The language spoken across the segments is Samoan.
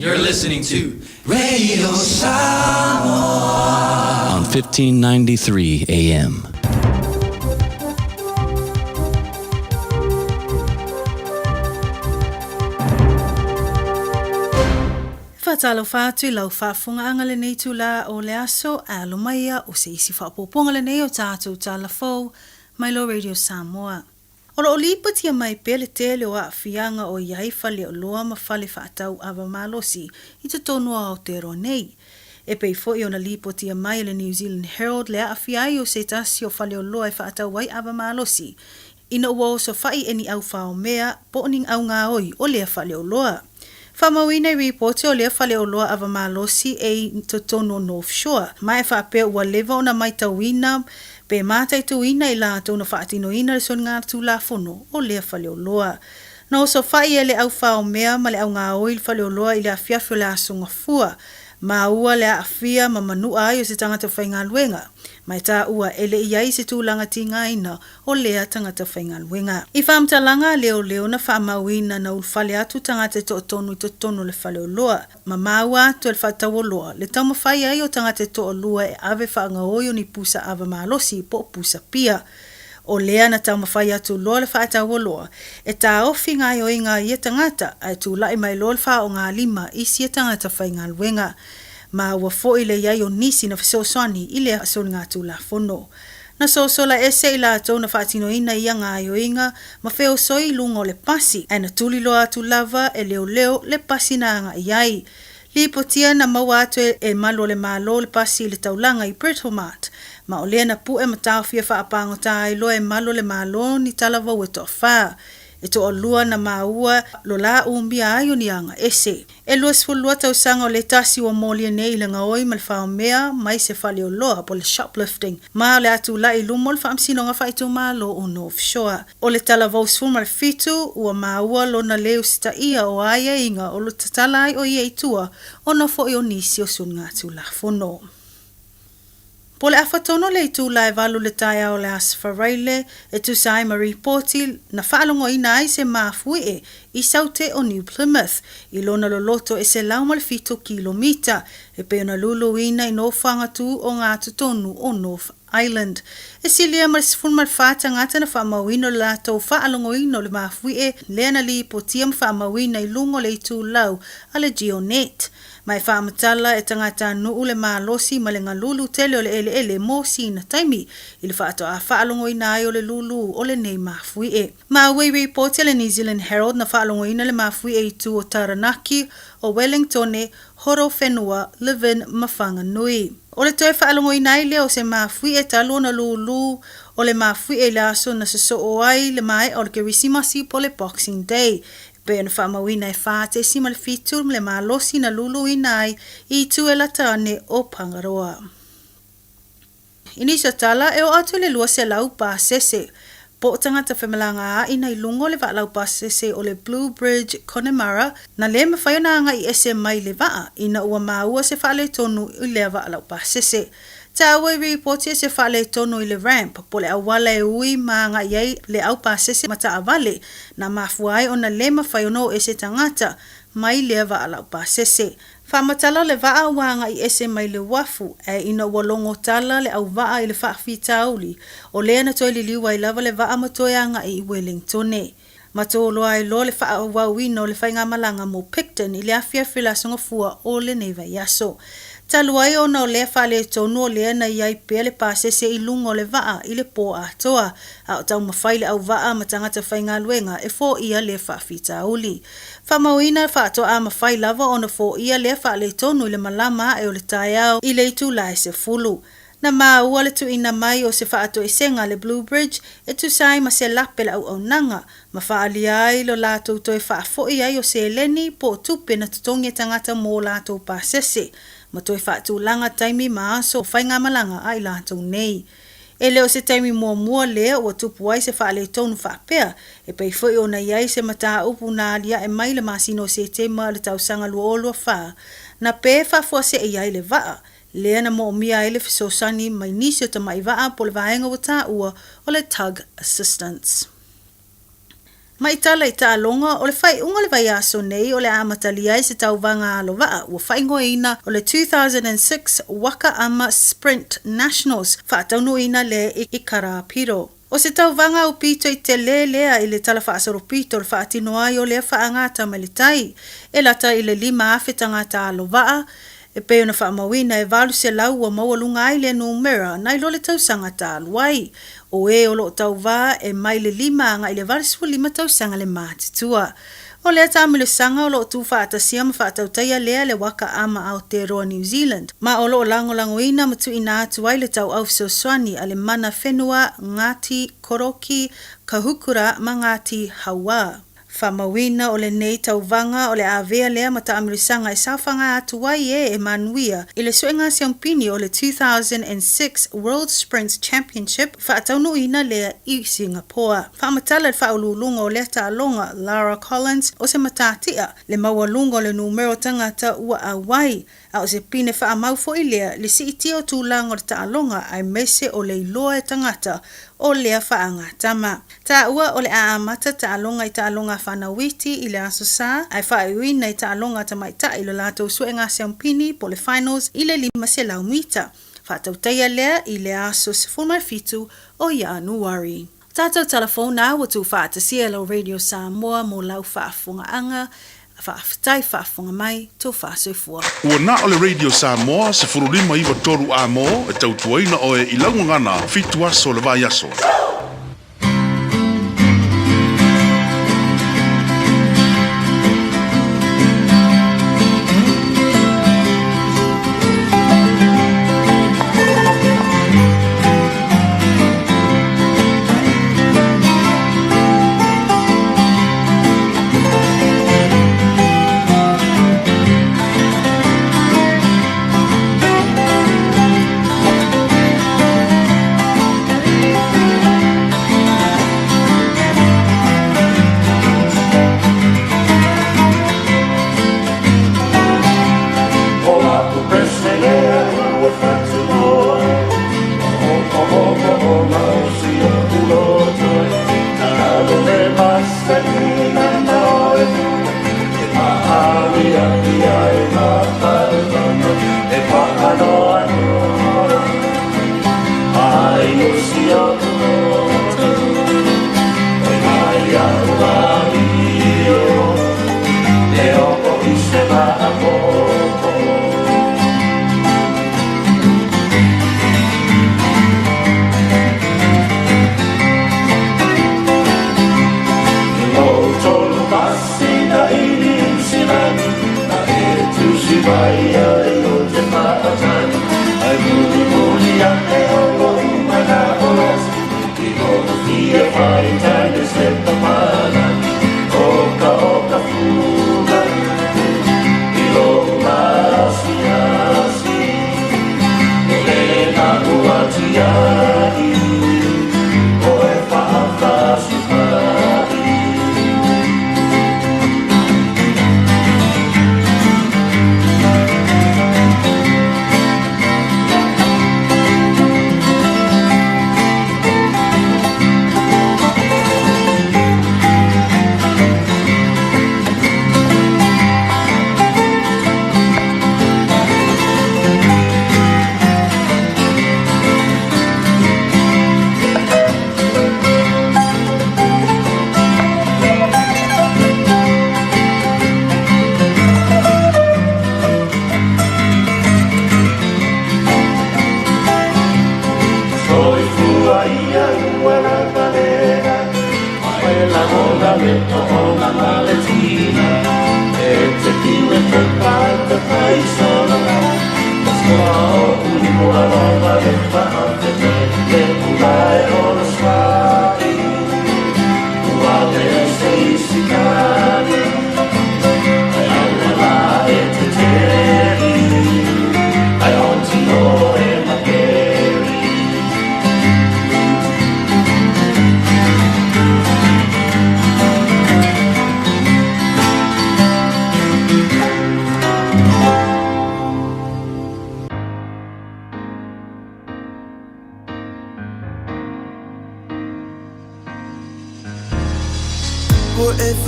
You're listening to Radio Samoa on 1593 AM. Faatalofa atu i lau faafofogaaga lenei itula o le aso, ae alo mai ia o se isi faaopoopoga lenei o tatou tala fou mai lo Radio Samoa. O lo o lipotia mai pea le tele o aafiaga o i ai faleoloa ma fale faatau ava malosi i totonu o Aotearoa nei. E pei foi ona lipotia mai e le New Zealand Herald le aafia ai o se tasi o faleoloa e faatau ai ava malosi ina ua osofai e ni aufaomea po o ni augaoi o lea faleoloa. Faamauina i ripoti o lea faleoloa ava malosi e i totonu o North Shore, ma e faapea ua leva ona maitauina pe mataituina i latou na faatinoina le soligatulafono o lea faleoloa. Na osofai e le aufaomea ma le augaoi le faleoloa i le afiafi o le Aso Gafua, maua le aafia ma manua ai o se tagata faigaluega, ma e taua e le i ai se tulaga tigaina o lea tagata faigaluega. I faamatalaga a leoleo na faamauina na ulufale atu tagata e toatonu i totonu o le faleoloa, ma maua atu e le faatauoloa le taumafai ai o tagata e toalua e ave faagaoi o ni pusa ava malosi po o pusa pia. O lea na taumafai atu loa le faatauoloa e taofi gaoioiga a ia tagata ae tulai mai loa le faaaogalima i sia tagata faigaluega. Maua foi le i ai o nisi na fesoasoani i lea soligatulafono. Na sosola ese i latou na faatinoina ia gaoioiga ma feosoi i luga o le pasi, ae na tuli loa atu lava e leoleo le pasi na agai ai. Lipotia na maua atu e malu o le Malo le pasi i le taulaga i Britomart, ma o lea na pue ma taofia faapagota ai loa e malu o le Malo ni talavou e toafa. E toalua na maua lo la umia ai o ni aga ese. E 22 tausaga o le tasi ua molia nei i le gaoi ma le faomea mai se faleoloa po o le shoplifting ma o le a tulai i luma o le Faamasinoga Faaitumalo o North Shore. O le talavou 17 ua maua lona le usitaia o aiaiga o lo tatala ai o ia i tua ona foi o nisi o suligatulafono. Po o le afa tonu le itula e valu le taeao o le Aso Faraile e tusa ai ma ripoti na faalogoina ai se mafuie i Saute o New Plymouth i lona loloto e 107 kilomita e pei ona luluina i nofoaga tu o ngā totonu o North Island. E silia ma le 14 tagata na faamauina o le latou faalogoina o le mafuie lea na lipotia ma faamauina i luga o le itulau a le GeoNet. Ma e faamatala e tagatanuu le malosi ma le galulu tele o le eleele mo sina taimi i le faatoa faalogoina ai o le lūlū o lenei mafuie. Maua i ripoti a le New Zealand Herald na faalogoina le mafuie i tu o Taranaki, o Wellingtone, Horowhenua, Levin ma Whanganui. O le toe faalogoina ai lea o se mafuie talu ona lūlū o le mafuie i le aso na sosoo ai le maea o le Kerisimasi po o le Boxing Day E pei ona faamauina e 4.7 le malosi na luluina ai i itu e lata ane o Pangaroa. I nisi o tala, e oo atu i le 200 pasese po o tagata femalagaaiina i luga o le vaa laupasese o le Blue Bridge Connemara na lē mafai ona agai ese mai le vaa ina ua maua se faaletonu i lea vaa laupasese. Taua i ripoti e se faaletonu i le ramp po le auala e ui ma agai ai le au pasese ma taavale na mafua ai ona lē mafai ona oo ese tagata mai lea vaa laupasese. Faamatala le vaa ua agai ese mai le uafu, ae ina ua logo tala le auvaa i le faafitauli, o lea na toe liliu ai lava le vaa ma toe agai i Wellingtone. Ma toloa ai loa le faaauauina o le faigamalaga mo Picton i le afiafi o le Aso Gafua o lenei vaiaso. Talu ai ona o lea faaletonu o lea na i ai pea le pasese i luga o le vaa i le pō atoa, a o taumafai le auvaa ma tagata faigaluega e foia lea faafitauli. Faamauina faatoa mafai lava ona foia lea faaletonu i le malama ae o le taeao i le itula e 10. Na maua le tuuina mai o se faatoesega a le Blue Bridge e tusa ai ma se lape le auaunaga, ma faaalia ai lo latou toe faafoi ai o seleni po o tupe na totogi e tagata mō latou pasese, ma toe faatulaga taimi ma aso o faigamalaga a i latou nei. E le o se taimi muamua lea ua tupu ai se faaletonu faapea, e pei foi ona i ai se mataupu na aliae mai i le masina o Setema o le tausaga 2024, na pē faafuasei ai le vaa, lea na moomia ai le fesoasoani mai nisi o tamai vaa po o le vaega ua taua o le Tug Assistance. Mai tala i taaloga, o le faaiuga o le vaiaso nei o le a amatalia ai se tauvaga alovaa ua faaigoaina o le 2006 Waka Ama Sprint Nationals, faataunuuina lea i Karapiro. O se tauvaga aupito i tele lea i le tala faasolopito o le faatino ai o lea faagata mai le tai, e lata i le 5,000 tagata alovaa, E pei ona faamauina e 800 ua maualuga ai lea numera nai lo le tausaga talu ai. O e o lo o tauvā e mai le 5 agai le 85 tausaga le matutua. O lea taamilosaga o lo o tuufaatasia ma faatautaia lea le Waka Ama Aotearoa New Zealand, ma o lo o lagolagoina ma tuuina atu ai le tauau fesoasoani a le mana whenua Ngāti Koroki Kahukura ma Ngāti Hauā. Faamauina o lenei tauvaga o le avea lea ma taamilosaga e saofaga atu ai e e manuia i le suega siampini o le 2006 World Sprints Championship faataunuuina lea i Singapoa. Faamatala le faauluuluga o lea taaloga Lara Collins o se matatia le maualuga o le numera o tagata ua auai a o se pine faamau foi lea le siitia o tulaga o le taaloga aemaise o le iloa e tagata o lea faagatama. Taua o le a amata taaloga i taaloga a fanau iti i le Aso Sa ae faaiuina i taaloga a tamaitai lo latou suega siampini po o le finals i le 500 mita. Faatautaia lea i le aso 17 o Ianuari. Tātou talafona ua tuufaatasia e lau Radio Samoa mō lau faafofogaaga. Faafetai faafofoga mai tou faasoifua. Ua na o le Radio Samoa 15 93 A-mo e tautuaina oe i lau gagana fitu aso o le vaiaso.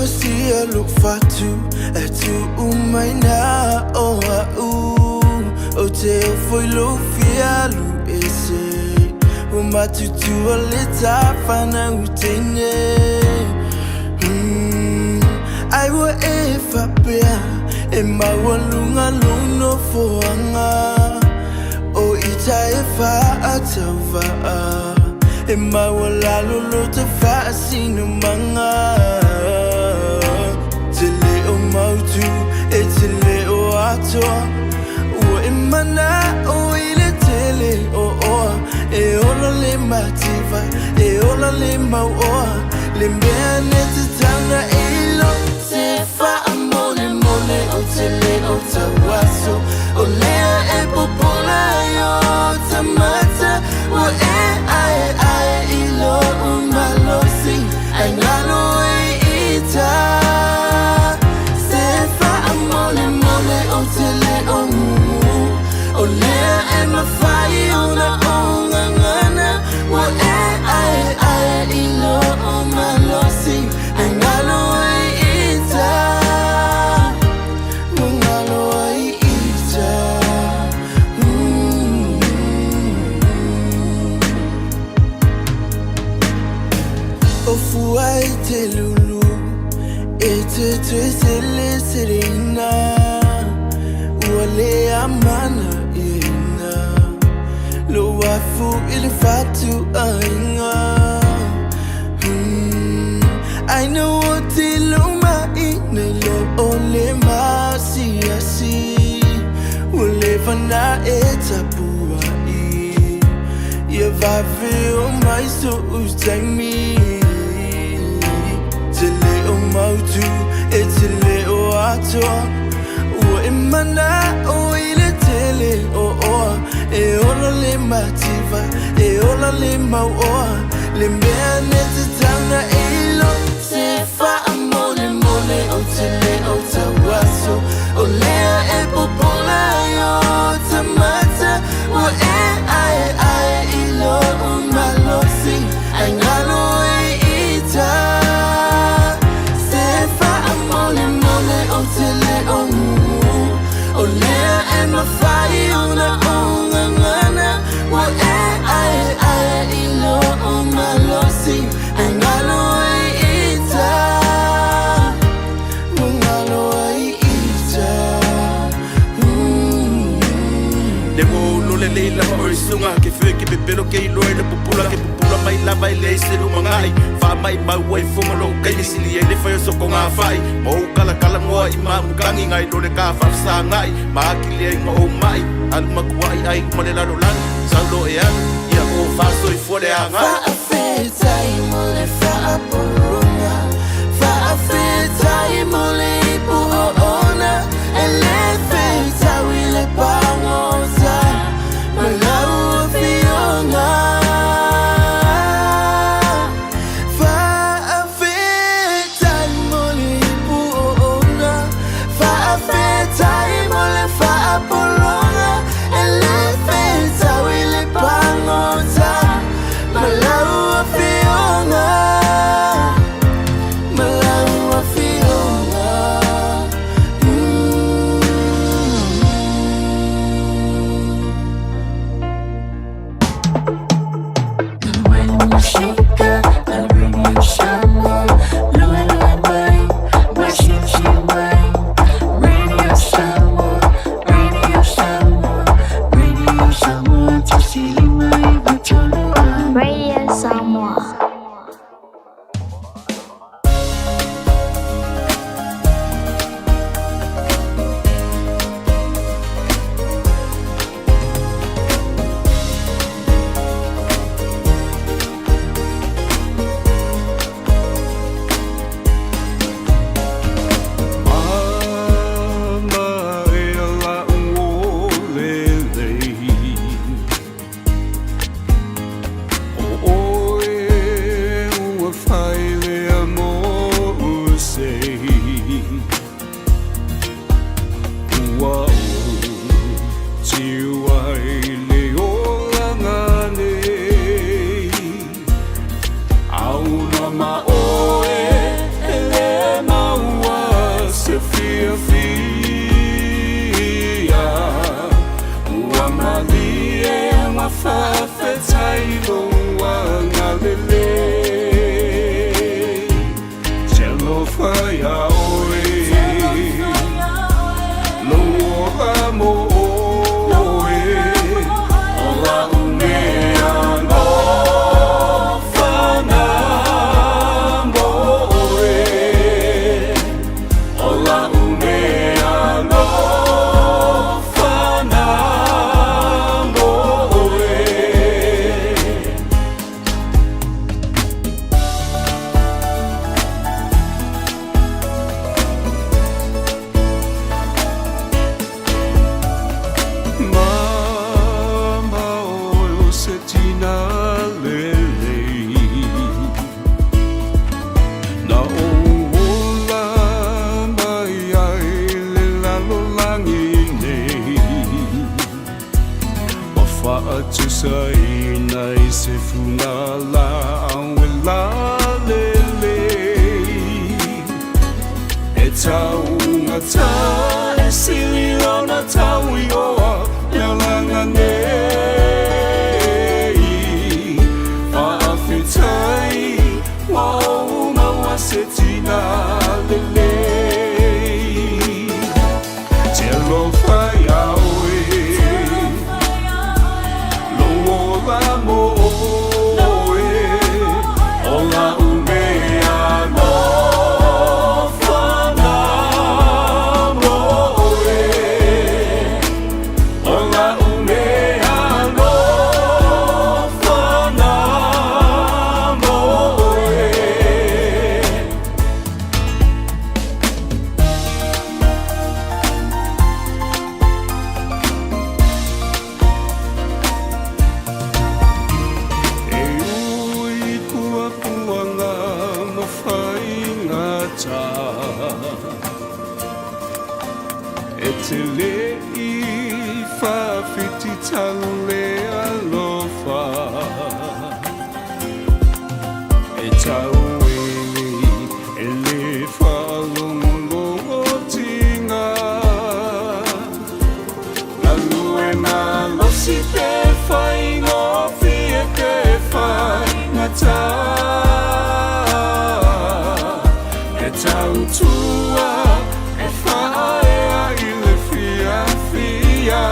fasia lou fatu Ae tuu mai na o a'u Ou te ofo i lou fia alu ese Ua matutua le ta fanau teine mm, Ai ua e faapea E maualuga lou nofoaga O ita e faatauvaa E maualalo lo ta faasinomaga Te le o mautu e te le o atoa Ua e mana'o i le tele o oa E ola le mativa e ola le mauoa Le mea ne tatau na e iloa Se faamolemole ou te le o tauaso O lea e popola ai ota mata Ua e aeae i lou malosi Ae galo ai ita Se faamolemole ou te le o mumu O lea e mafai ona ou gagana Ua e aeae i lou malosi Ae galo ai ita Ua galo ai ita mm. O fua e te lulu E te toe seleseleina Ua le amanaiaina Lou afu i le fatuaiga mm. Ai na oti lou mai nai lo o le masiasi Ua leva na e tapuai Ia vave oo mai sou taimi Te le o mautu e te le o atoa Ua e mana'o i le tele o oa E ola le mativa e ola le mauoa Le mea ne tatau na e iloa Se faamolemole ou te le o tauaso O lea e popola ai ota mata Ua e aeae i lou malosi Ae galo ai ita Se faamolemole ou te le o mumu O lea e mafai ona ou gagana Ua e aeae i lou malosi Ae galo ai ita Ua galo ai ita mm. Le mo lo le lei lava o sunga ke fe ke pepelo ke ilo le pupula ke pupula mai lava i le se lu mangai fa mai mau ai fonga lo kai ni sili ai le fa so ko ngā fai mo kala kala ngoa i ma mukangi ngai lo le ka fa sa ngai ma ki le ma o mai alu makuai ai ma le lalo lani sau lo e alu ia ko fa so i fo le anga Faafetai mo le faapologa Faafetai mo le ipu oona E le fetau i le pagota Ma lau afioga Faafetai mo le ipu oona Faafetai mo le faapologa E le fetau i le pagota Ma lau afioga. mo ʻoe. ʻO la'u mea alofa na mo ʻoe. ʻO la'u mea alofa na mo ʻoe. Mamao o se tina lelei Na ou ola mai ai le lalolagi nei Ua faatusaina i se fugalaau e lalelei E taugata e sili lona tauioa le olaga nei Faafetai ua ou maua se tina lelei Te alofa iā oe Lou ola mo oe ʻO la'u mea alofa na mo ʻoe ʻO la'u mea alofa na mo ʻoe. E ui puapuaga ma faigata E te le i faafiti tau le alofa E tau e e le faalogologo tiga Galue malosi pe faigofie pe faigata E tautua e faaea i le fiafia.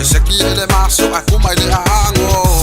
E seki e le maso a kuma i le aango.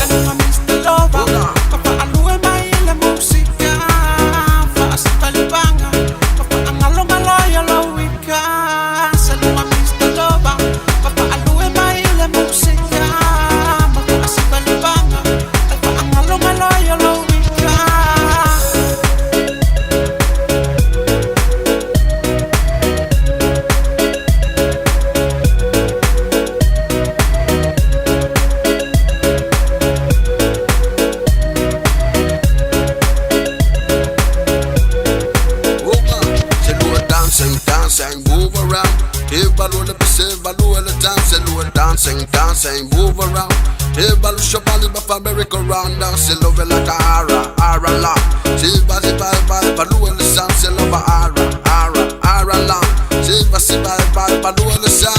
Dancing, dancing, move around. Dancing, dancing, move around. Like a ara, ara la. Siva, siva, siva, balu le sam, se love ara, ara, ara la. Siva, siva, siva, balu le sam.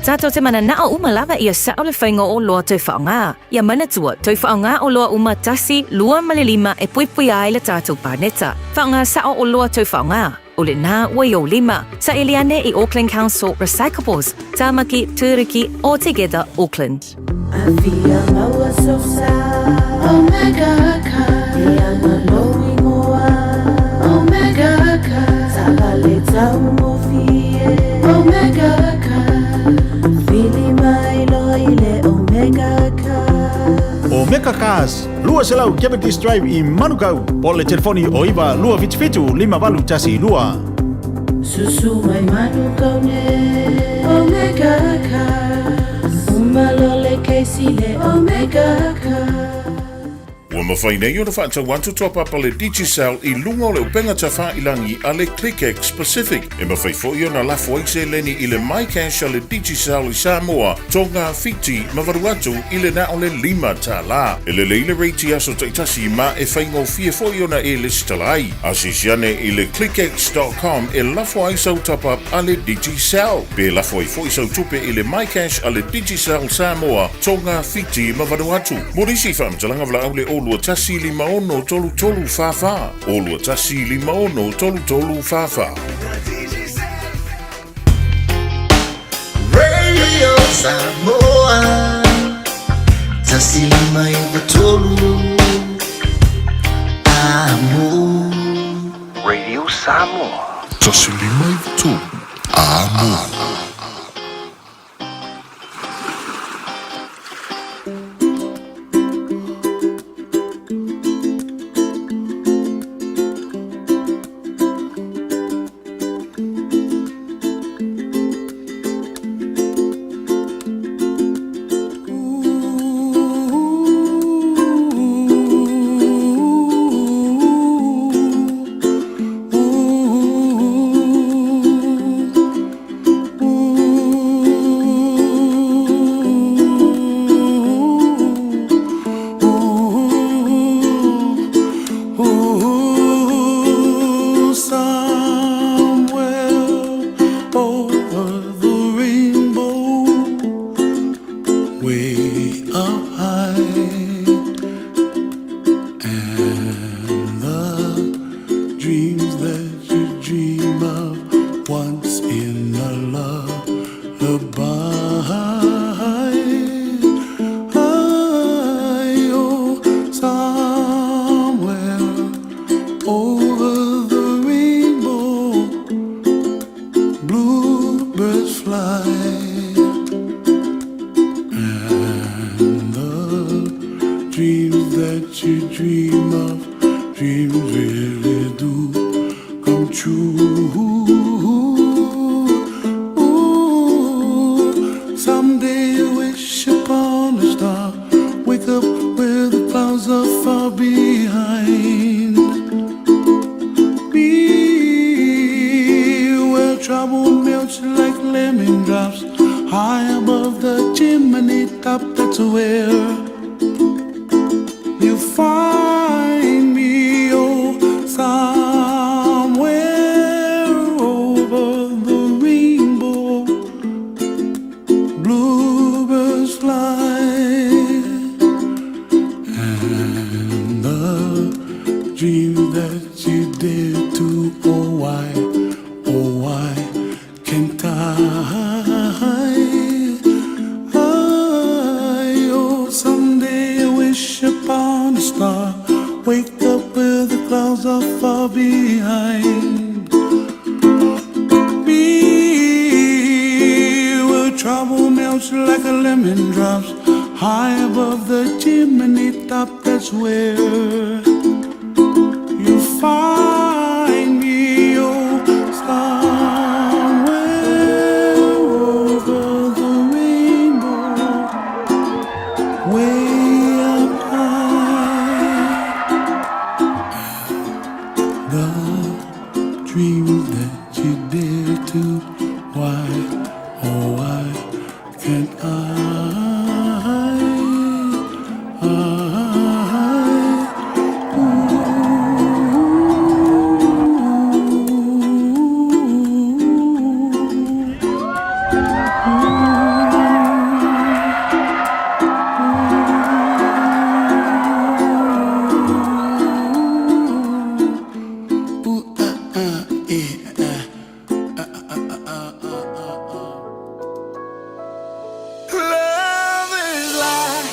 Tātou te mana nao uma lava ia sao le whainga o loa tau whaonga. Ia manatua, tau whaonga o loa uma tasi, lua ma le lima e puipui ai le tātou pāneta. Whaonga sao o loa tau whaonga. O le nā ua i o lima. Sa eliane i Auckland Council Recyclables, Tāmaki, Tūruki, o Together Auckland. Afia maua sosa Omega ka Ianga loingoa Omega ka Savale taumofie Omega ka Fili mai loa i le Omega ka Omega Cars, lua selau Cavendish Drive i Manukau. Po le telefoni o iva lua fitu fitu lima valu tasi lua. Susu mai Manukau ne Omega Cars Umalo le keisi le Omega Cars. Ua mawhai nei ona whaatau atu toa papa le Digicel i lunga o le upenga tawha i langi a le ClickX Pacific. E mawhai fo i ona lafo ai se leni i le MyCash a le Digicel i Samoa, Tonga, Fiti, Mavaruatu i le na o le lima tā la. E le leile reiti aso taitasi ma e whaingo fie fo i ona e le stalai. A sisiane i le clickx.com e lafo ai sau top up a le Digicel. Pe lafo ai fo i sau tupe i le MyCash a le Digicel Samoa, Tonga, Fiti, Mavaruatu. Morisi whaamatalanga vla au le o lua tasi lima ono tolu tolu wha wha. O lua tasi lima ono tolu tolu wha wha. Radio Samoa Tasi lima iwa tolu Amo. Radio Samoa. Tasi lima iwa tolu Amo. Ooh. dreams that you dream of, dreams really do come true. Ooh, someday you wish upon a star, wake up where the clouds are far behind me, where trouble melts like lemon drops high above the chimney top. That's where you find me, oh, somewhere over the rainbow, bluebirds fly, and the dream that you dare to, oh why, oh why can't I? I, oh, someday I wish upon a star, wake up where the clouds are far behind me, where trouble melts like a lemon drops high above the chimney top. That's where you find me, oh, somewhere over the rainbow, way up high. The dreams that you dare to, why, oh, why can't I? I, ooh, yeah. Love is like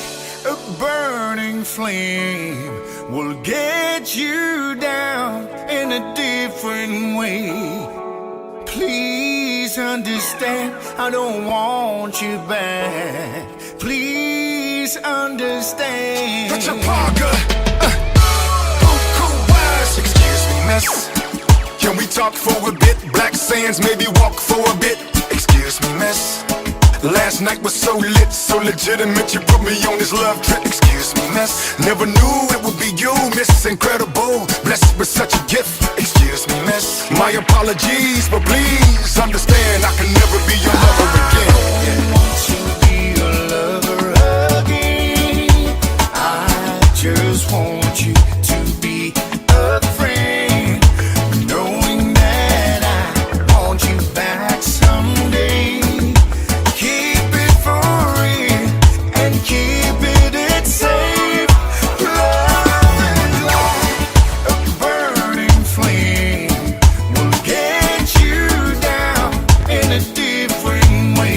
a burning flame, will get you down in a different way. Please understand, I don't want you back. Please understand. Richard Parker, cool wise. Excuse me, miss. Can we talk for a bit? Black sands, maybe walk for a bit. Excuse me, miss. Last night was so lit, so legitimate. You put me on this love trip. Excuse me, miss. Never knew it would be you, Miss Incredible. Blessed with such a gift. Excuse me, miss. My apologies, but please understand I can never be your lover again. I want to be your lover again. I just want you to be a friend, knowing that I want you back someday. Keep it for real and keep it safe. Love is like a burning flame, will get you down in a different way.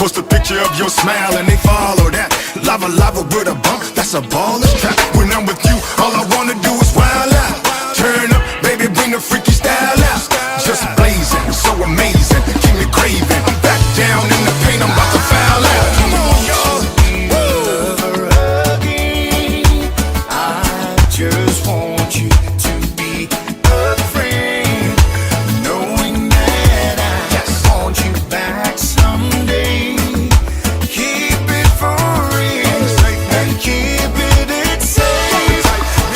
Post a picture of your smile and they follow that. Lava lava with a bump, that's a baller's trap. When I'm with you, all I wanna do is wild out. Turn up, baby, bring the freaky style out. Just blazing, so amazing, keep me craving. I'm back down in the paint, I'm about to foul out. Come on, y'all. Lover again. I just want you to be a friend, knowing that I want you back someday. Keep it for real and keep it safe.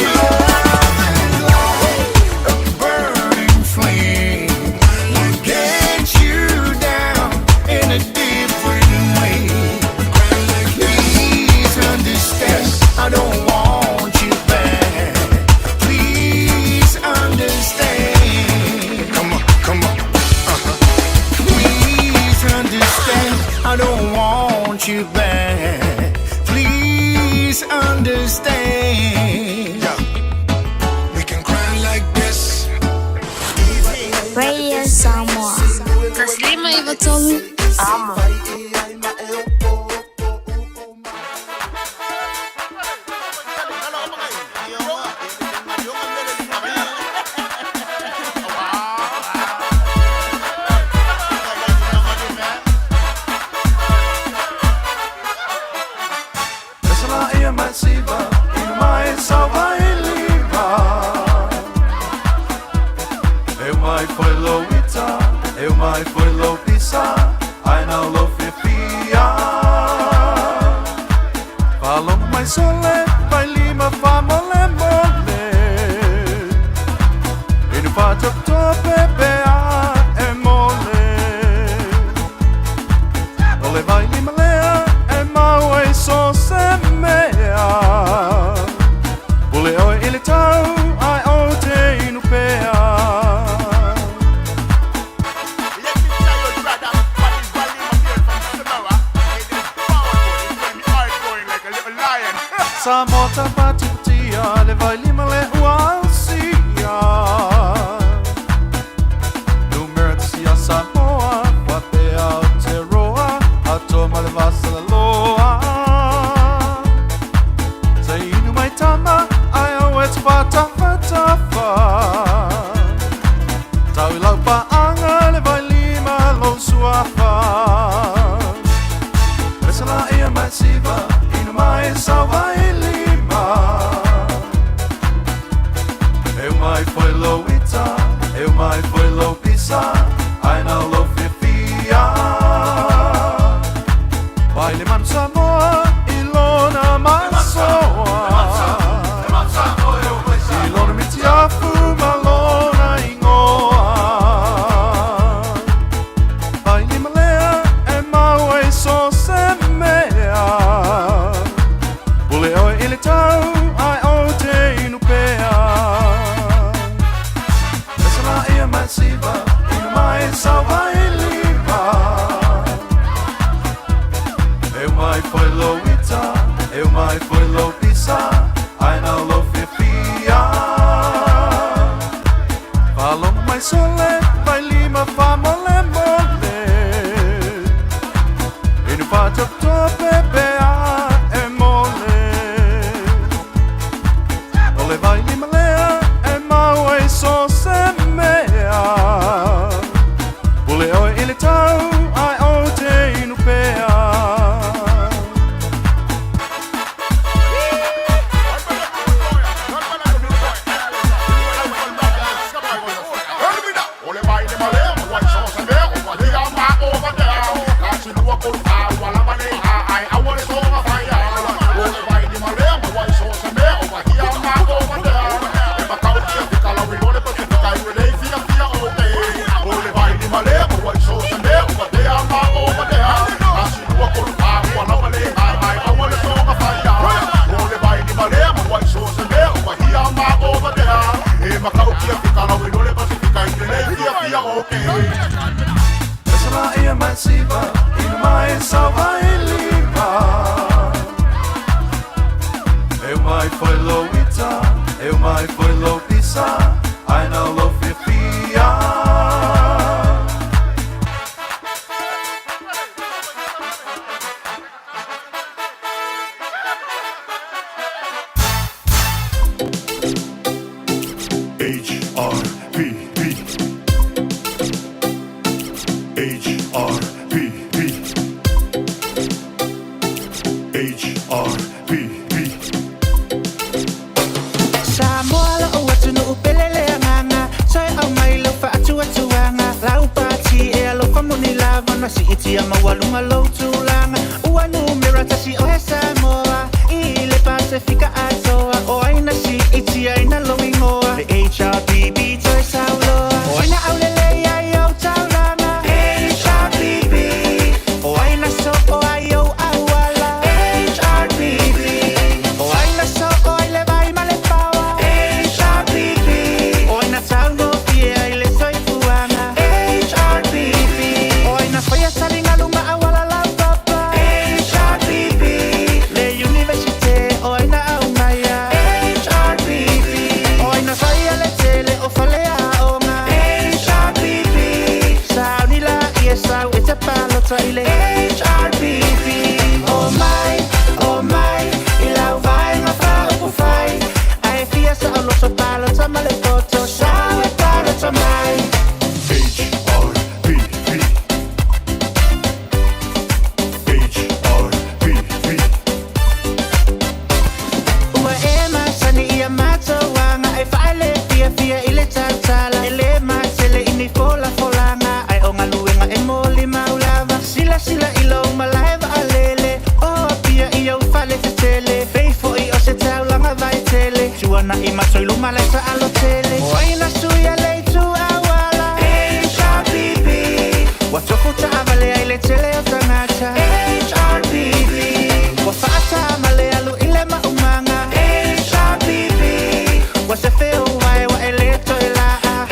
Love is like a burning flame. Will get you down in a different way. Please understand, I don't want you back. Please understand. Come on, come on. Please understand, I don't want you back. Please understand. Yeah. We can grind like this. Radio Samoa. Taslima Ivatolu. Amo. Ia masiva ina mai sa vai lima. Eu mai foi lo ita, eu mai foi lo pisa, ai na lo fifia. Falo mai sole, vai lima fa mole mole. Inu fa top top pepe a e mole. O le vai lima lea e mau e so se mea. Pule oe i le tau ai o te inu pea. Sa mota patipatia le vai lima le uausia. Numera sia Samoa, wapea o te roa, ato ma le vasala loa. Te inu mai tama, ai au e te whata whata wha. Tau i lau paanga le vai lima lo suafa. Pesa la ia mai siva, inu mai sa vai lima. Eu mai foi lo ita, eu mai foi lo pisa, ai na lo fifia. Vai le man Samoa, ilona masoa. Ilona mitiafu malona ingoa. Vai lima lea e mau e so se mea. Pule oe i le tau ai o te inu pea. Pesa la ia mai siva, inu mai sa vai lima. Eu mai foi lo ita, eu mai foi lo pisa, ai na lo fifia. Falo mai sole, vai lima fa mole mole. Inu fa top top pepe a e mole. O le vai lima lea e mau e so se mea. Pule oe i le tau ai o te inu pea. Pesa la ia mai siva, inu mai sa vai lima. Eu mai foi lo ita, eu mai foi lo pisa, ai na lo fifia. Siitia maualuga lou tulaga. Ua numera tasi oe Samoa i le Pasefika atoa. O ai na siitia ina lou igoa, le HRPP toe sauloa. O ai na aulelei ai ou taulaga, HRPP. O ai na soo ai ou auala, HRPP. O ai na soo ai le vai ma le paoa, HRPP. O ai na taugofie ai le soifuaga, HRPP. O ai na faia taligalu ma auala laupapa, HRPP. Le Universite o ai na aumaia, HRPP. O ai na faia le tele o faleaoga, HRPP. Sauni laia sau e te palota i le HRPP. Omai, omai i lau Vaega Faaupufai, ae fia saoloto palota ma le poto, sau e palota mai. HRPP. HRPP. Ua e masani i a matou aga e faaele fiafia i le tautala. E lē matele i ni folafolaga, ae o galuega e molimau lava. Silasila i lou malae vaalele o Apia i ou fale tetele, pei foʻi o se taulaga vaitele, tuanaʻi matou i luma lae taalo tele. O ai na suia le itu auala, HRPP. Ua tofu taavale ai le tele o tagata, HRPP. Ua faatama le alu i le maumaga, HRPP. Ua sefe ou vae ua e lē toe laa,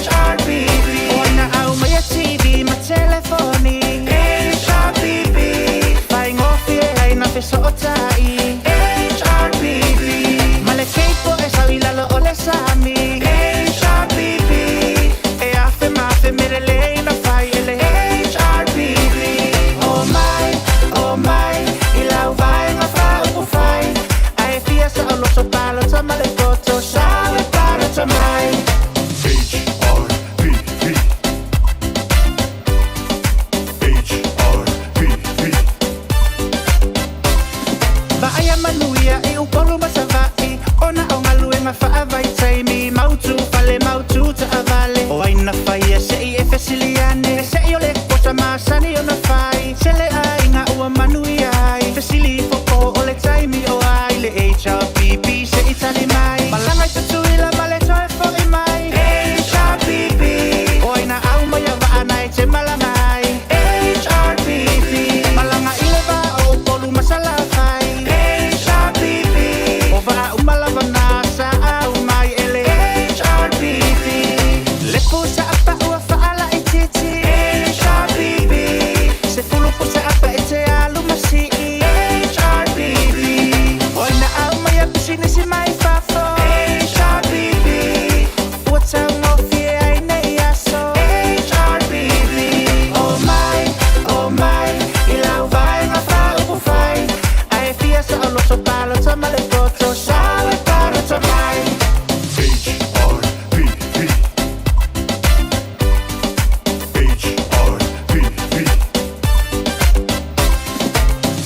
HRPP. O ai na aumaia TV ma telefoni, HRPP. Faigofie ai na fesootai, HRPP. Ma le keipo e sau i lalo o le sami, HRPP. E afe ma afe mea lelei na fai e le HRPP. Omai, omai i lau Vaega Faaupufai, ae fia saoloto palota ma le poto, sau e palota mai. HRPP. HRPP. Vaaia manuia i Upolu ma Savaʻi, ona o galuega faavaitaimi, mautu fale mautu taavale. O ai na faia seʻi e fesili ane, seʻi o le quota masani ona fai, tele aiga ua manuia ai. Fesili ifo po o le taimi o ai le HRPP seʻi tali mai. Malaga i Tutuila ma le toe foʻi mai, HRPP. O ai na aumaia vaa na e te malaga ai, HRPP. Malaga i le vā o Upolu ma Salafai, HRPP. O vaa uma lava na sa aumai e le HRPP. Le pusa apa ua faalaitiiti, HRPP. 10 pusa apa e te alu ma sii, HRPP. O ai na aumaia pisinisi mai fafo, HRPP. Ua taugofie ai nei aso, HRPP. Omai, omai i lau Vaega Faaupufai, ae fia saoloto palota ma le poto, sau e palota mai. HRPP. HRPP.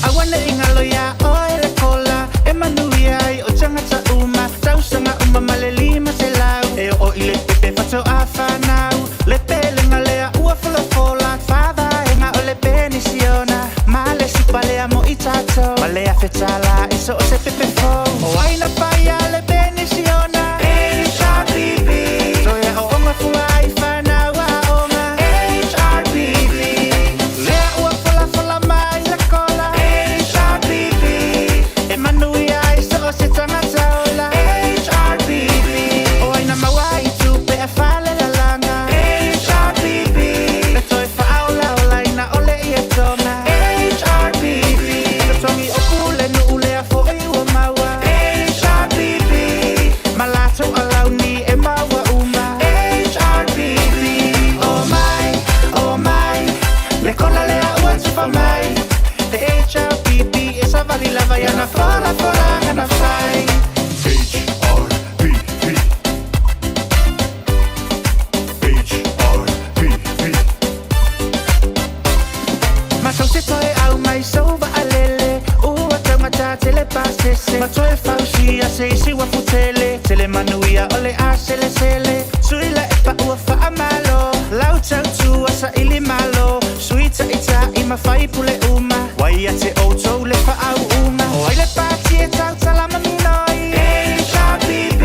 Aua neʻi galo iā oe le kola e manuia ai o tagata uma, tausaga uma ma le 500 e oo i le pepe faatoa fanau. Le pelega lea ua folafola, faavaega o le penisiona ma le supa lea mo i tatou, ma le $1,000 i so o se pepe fou. O ai na faia le penisiona, HRPP. Toe aooga fua ai fanau aoga, HRPP. Lea ua folafola mai le kola, HRPP. E manuia ai so o se tagata ola, HRPP. O ai na maua ai tupe e falelalaga, HRPP. Le toe faaolaolaina o le ietoga, HRPP. Totogi o pulenuu lea foʻi ua maua, HRPP. Ma latou alauni e maua uma, HRPP. Omai, omai le kola lea ua tufa mai, le HRPP e savali lava i ana folafolaga na fai. HRPP. HRPP. Matou te toe aumai sou vaalele, ua taugata tele pasese, ma toe fausia se isi uafu tele, tele manuia o le a selesele. Sui la epa ua faamalo, lau tautua saili malo, sui taitaiina. ma faipule uma. Ua ia te outou le faauuga. O ai le pati e tautala manino i? HRPP.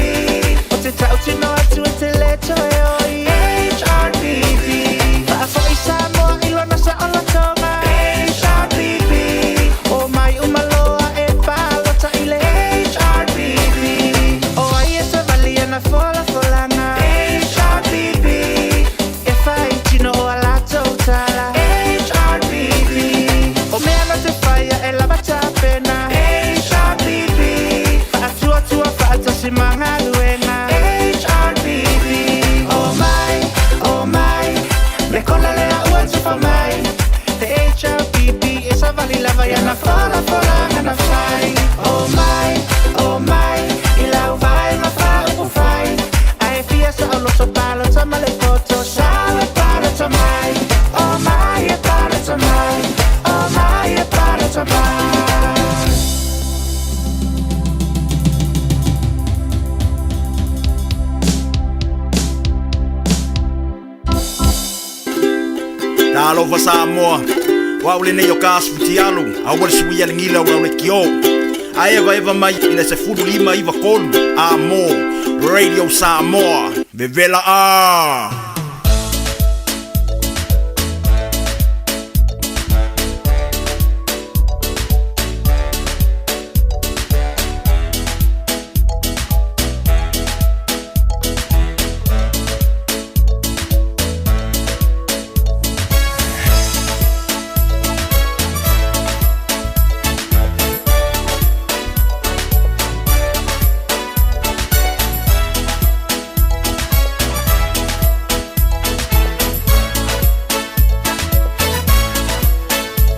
O te tautino atu e te le toe oi. HRPP. Faafo'i Samoa i lona saolotoga. HRPP. O mai uma loa e palota i le HRPP. O ai e savali ana folafolaga? HRPP. E faitino o a latou tala. HRPP. O mea na te faia e lava tapena. HRPP. Faatuatua faatasi ma galuega. HRPP. O mai, o mai, le kola lea ua tufa mai. Le HRPP e savali lava iana folafolaga na fai. O mai, o mai, i lau vaega faaupufai. Ae fia saoloto palota ma le poto. Sao e palota mai. O mai e palota mai. O mai e palota mai. Talofa Samoa, o au lenei o ka asu futialu, aua le suia le gila o lau lekiō. A evaeva mai i le 15 93 a mo Radio Samoa, vevela a!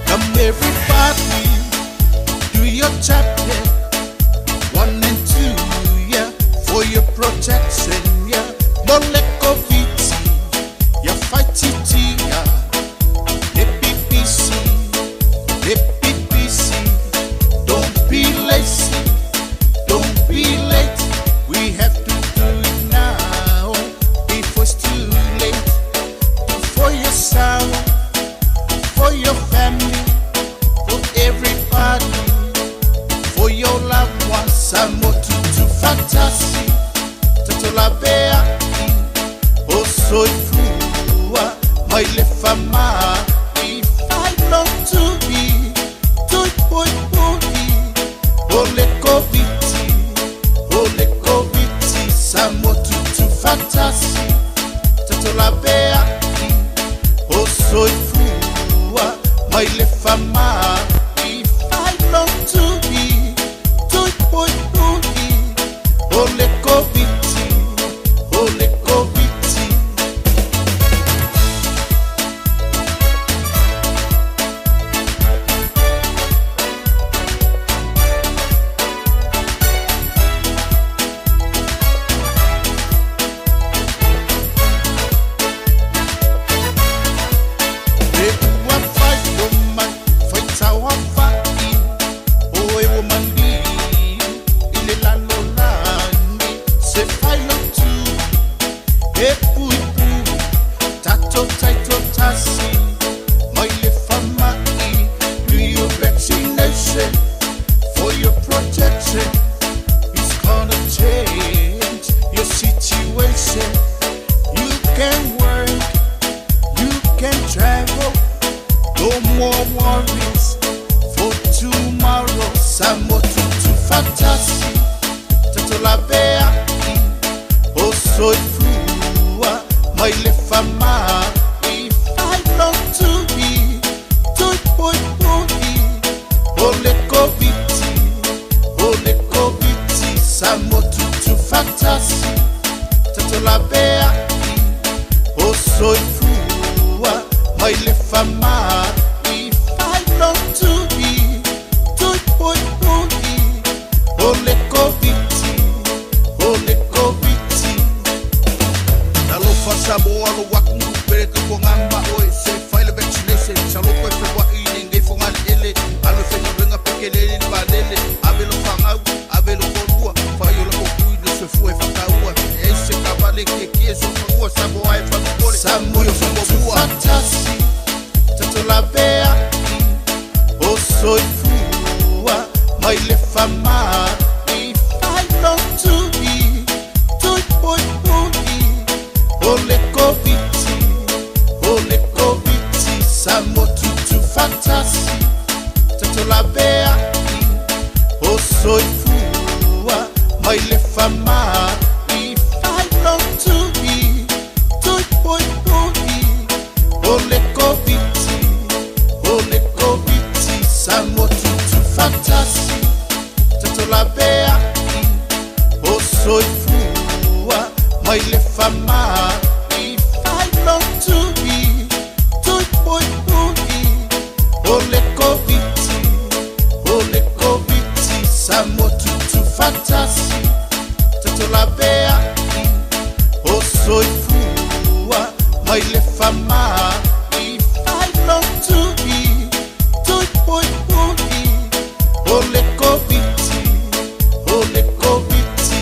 Come everybody, do your tap, yeah. One and two, yeah, for your protection, yeah. Molekoviti, yeah, fight it, yeah. Le PPC, le PPC. Don't be lazy, don't be late. We have to do it now before it's too late. For yourself, for your family, for everybody, for your loved ones. Samoa tutu faatasi, tautolaveai, o soifua, mai le faamai, failotui, tuipuipui, o le Koviti, o le Koviti, Samoa tutu faatasi, tautolaveai, o soifua, mai le faamai, failotui, tuipuipui, o le Koviti, o le Koviti. E ua fai o mai, faitau afa'i, o e ua maliu, i le lalolagi, se failotui, e puipui, tatou taitoatasi, mai le faama'i, do your vaccination for your protection. It's gonna change your situation. You can work, you can travel. No more worries for tomorrow. Samoa tutu faatasi, tautolaveai, o soifua, mai le faamai, failotui. faamaʻi failotui tuipuipui o le Koviti o le Koviti Samoa tutufatasi tatolaveaʻi o soifua mai le faamaʻi failotui tuipuipui o le Koviti o le Koviti Samoa tutufatasi tatolaveaʻi o soifua mai le faamaʻi failotui tuipuipui o le Koviti o le Koviti.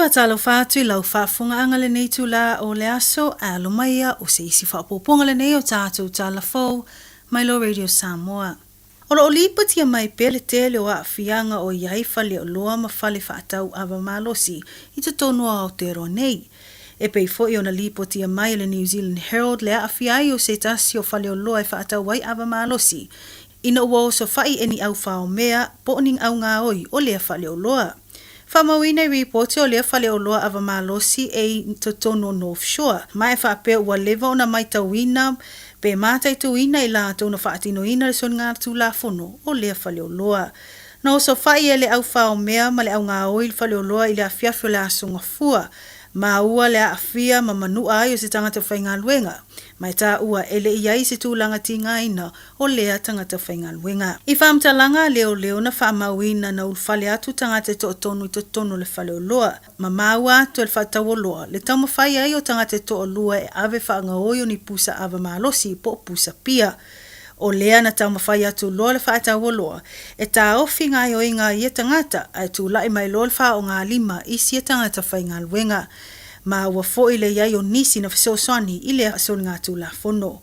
faatalofa atu i lau faafofogaaga lenei itulā o le aso, ae alo mai ia o se isi faaopoopoga lenei o tatou tala fou mai lo Radio Samoa. O lo o lipotia mai pea le tele o aafiaga o i ai faleoloa ma fale faatau ava malosi i totonu o Aotearoa nei. E pei foi ona lipotia mai e le New Zealand Herald le aafia ai o se tasi o faleoloa e faatau ai ava malosi ina ua osofai e ni au faomea po o ni au gaoi o lea faleoloa. Faamauina i ripoti o lea faleoloa ava malosi e i totonu o North Shore, ma e faapea ua leva ona maitauina pe mataituina i latou na faatinoina le soligatulafono o lea faleoloa. Na osofai e le au faomea ma le au gaoi le faleoloa i le afiafi o le Aso Gafua, maua le aafia ma manua ai o se tagata faigaluega, ma e taua e le i ai se tulaga tigaina o lea tagata faigaluega. I faamatalaga a leoleo na faamauina na ulufale atu tagata e toatonu i totonu o le faleoloa, ma maua atu e le faatauoloa le taumafai ai o tagata e toalua e ave faagaoi o ni pusa ava malosi po o pusa pia. O lea na taumafai atu loa le faatauoloa e taofi gaoioiga a ia tagata ae tulai mai loa le faaaogalima i sia tagata faigaluega. Maua foi le i ai o nisi na fesoasoani i lea soligatulafono.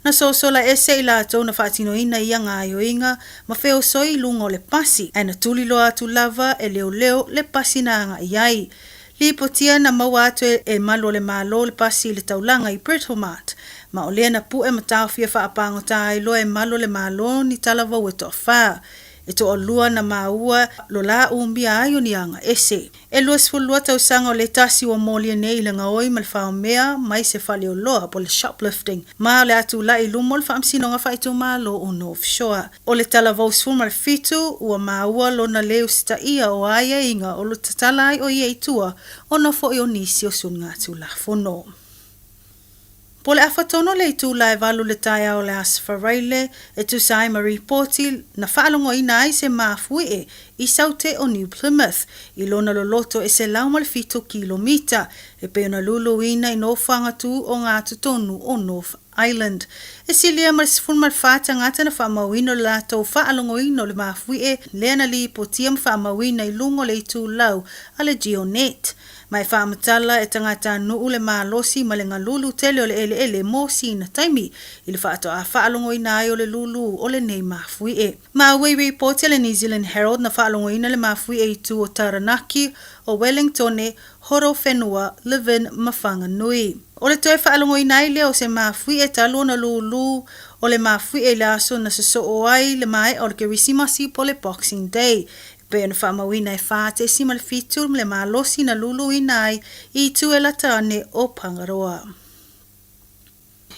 Na sosola ese i latou na faatinoina ia gaoioiga ma feosoi i luga o le pasi, ae na tuli loa atu lava e leoleo le pasi na agai ai. Lipotia na maua atu e malu o le Malo le pasi i le taulaga i Britomart, ma o lea na pue ma taofia faapagota ai loa e malu o le Malo ni talavou e toafa. E toalua na maua lo la umia ai o ni aga ese. E 22 tausaga o le tasi ua molia nei i le gaoi ma le faomea mai se faleoloa po o le shoplifting ma o le a tulai i luma o le Faamasinoga Faaitumalo o North Shore. O le talavou 17 ua maua lona le usitaia o aiaiga o lo tatala ai o ia i tua ona foi o nisi o suligatulafono. Po o le afa tonu o le itula e valu le taeao o le Aso Faraile e tusa ai ma ripoti na faalogoina ai se mafuie i Saute o New Plymouth i lona loloto e 107 kilomita e pei ona luluina i nofoaga tu o ngā totonu o North Island. E silia ma le 14 tagata na faamauina o le latou faalogoina o le mafuie lea na lipotia ma faamauina i luga o le itulau a le GeoNet. Ma e faamatala e tagatanuu le malosi ma le galulu tele o le eleele mo sina taimi i le faatoa faalogoina ai o le lūlū o lenei mafuie. Maua i ripoti a le New Zealand Herald na faalogoina le mafuie i tu o Taranaki, o Wellingtone, Horowhenua, Levin ma Whanganui. O le toe faalogoina ai lea o se mafuie talu ona lūlū o le mafuie i le aso na sosoo ai le maea o le Kerisimasi po o le Boxing Day pei ona faamauina e 4.7 le malosi na luluina ai i itu e lata ane o Pangaroa.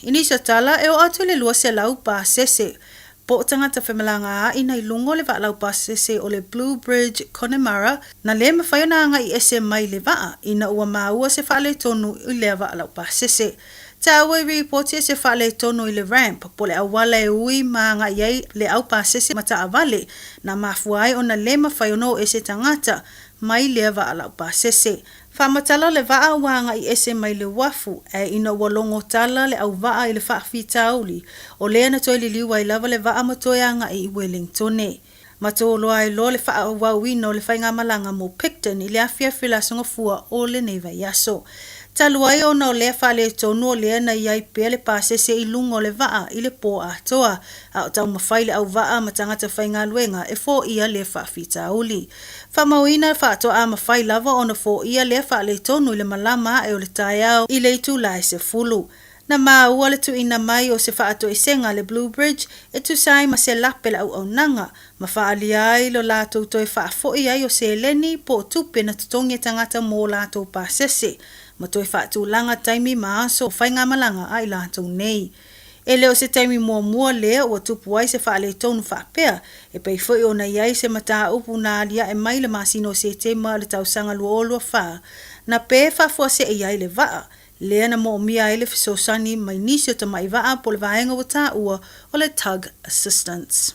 I nisi o tala, e oo atu i le 200 pasese po o tagata femalagaai i luga o le vaa laupasese o le Blue Bridge Connemara na lē mafai ona agai ese mai le vaa ina ua maua se faaletonu i lea vaa laupasese. Taua i ripoti e se faaletonu i le ramp po o le auala e ui ma agai ai le au pasese ma taavale na mafua ai ona lē mafai ona oo ese tagata mai lea vaa laupasese. Faamatala le vaa ua agai ese mai le uafu, ae ina ua logo tala le au vaa i le faafitauli, o lea na toe liliu ai lava le vaa ma toe agai i Wellingtone. Ma toloa ai loa le faaauauina o le faigamalaga mo Picton i le afiafi o le Aso Gafua o lenei vaiaso. Talu ai ona o lea faaletonu o lea na i ai pea le pasese i luga o le vaa i le pō atoa, a o taumafai le auvaa ma tagata faigaluega e foia lea faafitauli. Faamauina faatoa mafai lava ona foia lea faaletonu i le malama ae o le taeao i le itula e 10. Na maua le tuuina mai o se faatoesega a le Blue Bridge e tusa ai ma se lape le auaunaga ma faaalia ai lo latou toe faafoi ai o seleni po o tupe na totogi e tagata mō latou pasese ma toe faatulaga taimi ma aso o faigamalaga a i latou nei. E le o se taimi muamua lea ua tupu ai se faaletonu faapea, e pei foi ona i ai se mataupu na aliae mai le masina o Setema o le tausaga 2024, na pē faafuasei ai le vaa, lea na moomia ai le fesoasoani mai nisi o tamai vaa po o le vaega ua taua o le Tug Assistance.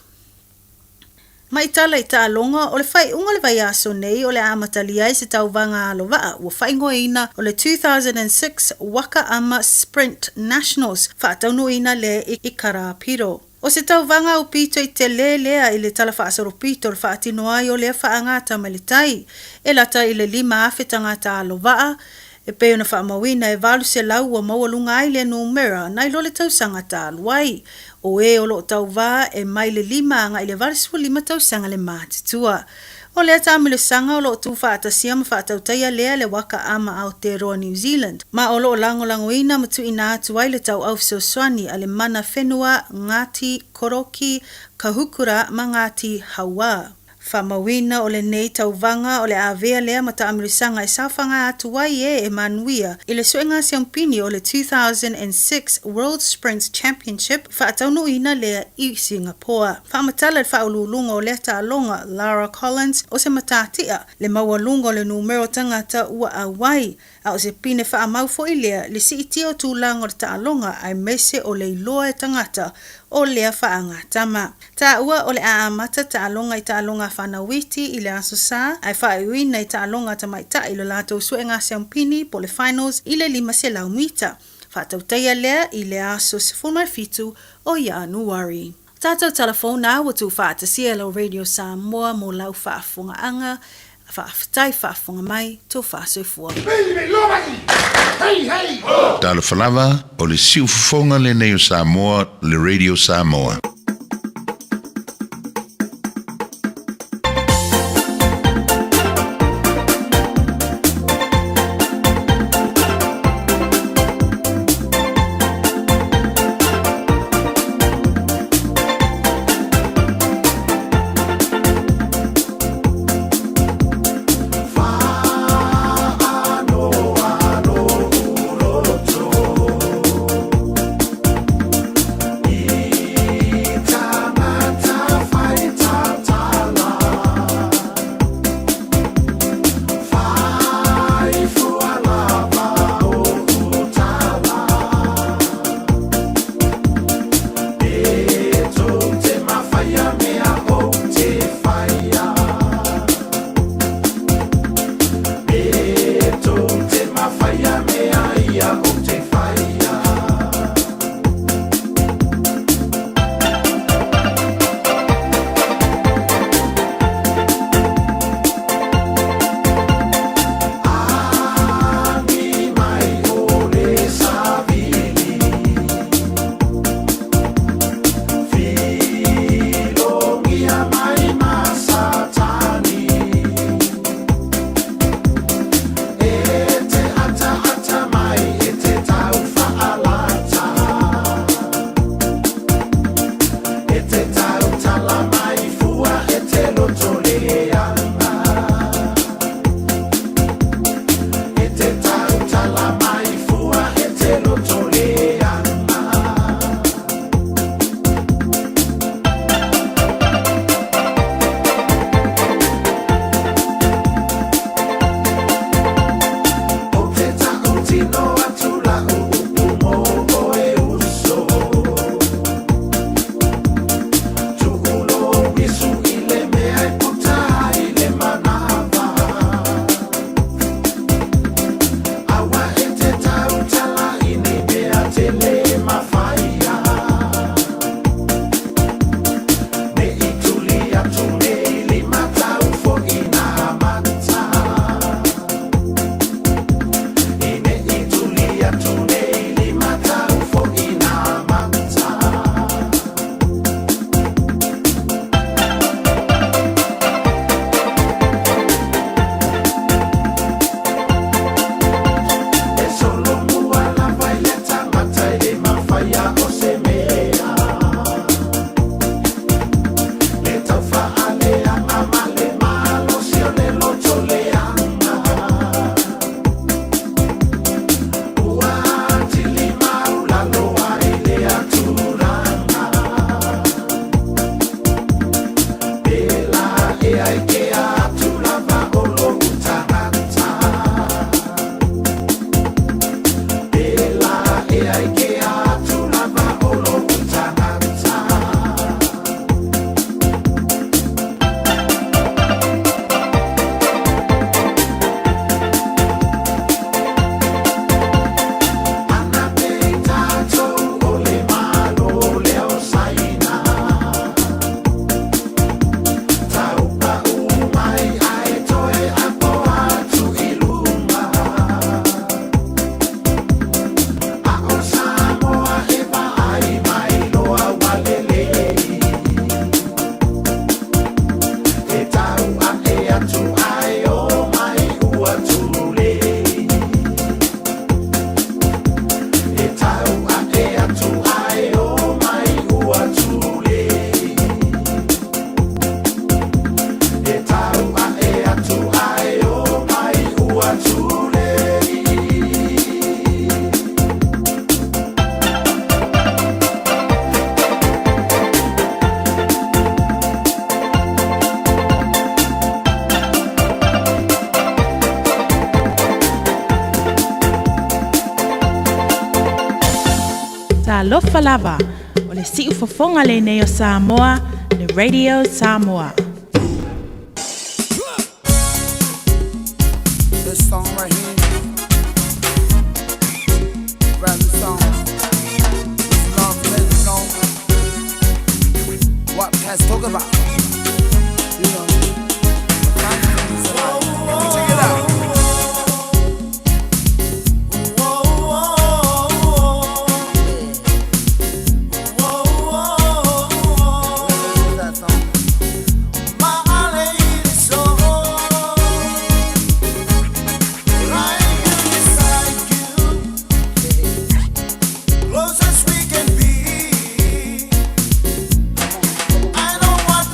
Ma i tala i taaloga, o le faaiuga o le vaiaso nei o le a amatalia ai se tauvaga alo vaa ua faaigoaina o le 2006 Waka Ama Sprint Nationals, faataunuuina lea i Karapiro. O se tauvaga aupito i telē lea i le tala faasolopito o le faatino ai o lea faagata mai le tai, e lata i le 5,000 tagata alova'a, e pei ona faamauina e 800 ua maualuga ai lea numera nai lo le tausaga talu ai. O e o lo o tauvā e mai le 5 agai i le 85 tausaga le matutua. O lea taamilosaga o lo o tuufaatasia ma faatautaia lea e le Waka Ama Aotearoa New Zealand, ma o lo o lagolagoina ma tuuina atu ai le tauau fesoasoani a le mana whenua Ngāti Koroki Kahukura ma Ngāti Hauā. Faamauina o lenei tauvaga o le avea lea ma taamilosaga e saofaga atu ai e e manuia i le suega siampini o le 2006 World Sprint Championship faataunuuina lea i Singapoa. Faamatala le faauluuluga o lea taaloga, Lara Collins, o se matatia le maualuga o le numera o tagata ua auai, a o se pine faamau foi lea le siitia o tulaga o le taaloga aemaise o le iloa e tagata o lea faagatama. Taua o le a amata taaloga i taaloga a fanau iti i le Aso Sa, ae faaiuina i taaloga a tamaitai i lo latou suega siampini po o le finals i le 500 mita. Faatautaia lea i le aso 17 o Ianuari. Tatou talafona ua tuufaatasia e lau Radio Samoa mo lau faafofogaaga. Faafetai faafofoga mai, tofa soifua. Talofa lava, o le siufofoga lenei o Samoa, le Radio Samoa. alofa lava. O le siufofoga lenei o Samoa, le Radio Samoa. This song right here, brand new song. This love, let you know what Pats talk about. You know, check it out. That song. Close as we can be. I don't want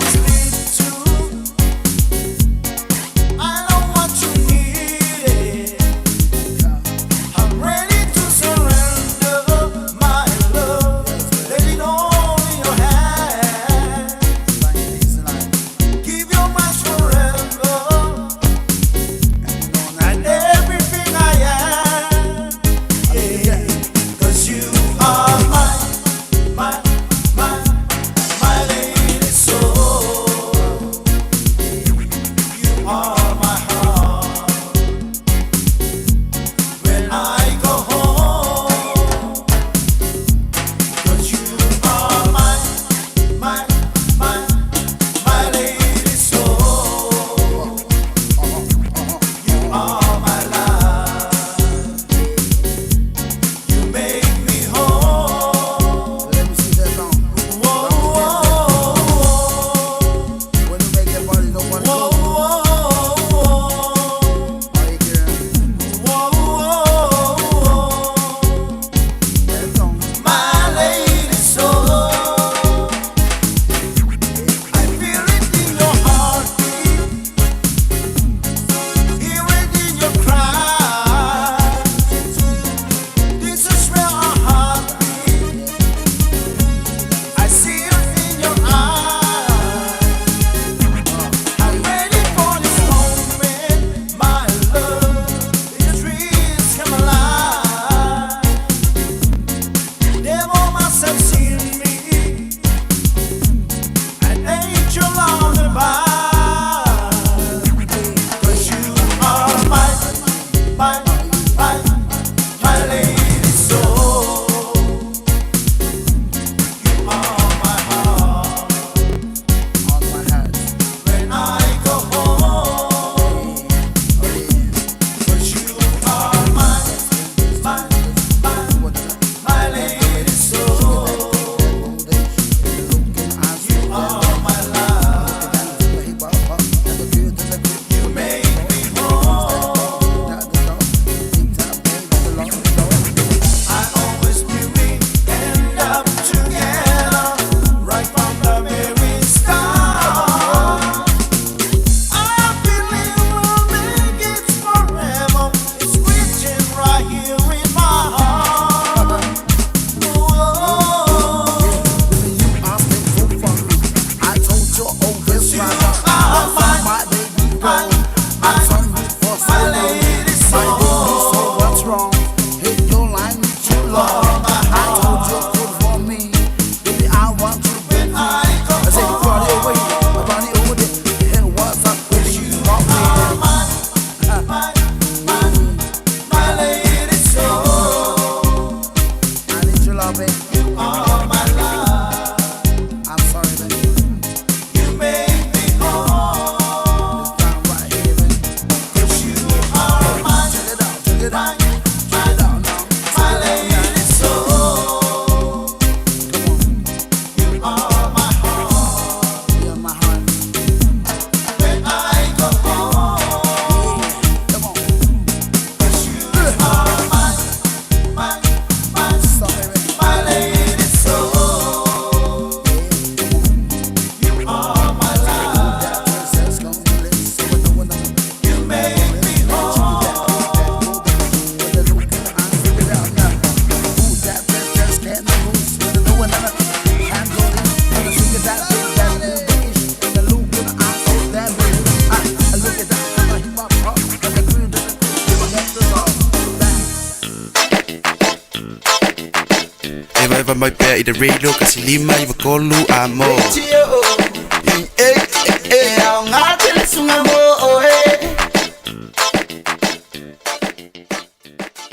mai pea i le radio 153 Amo.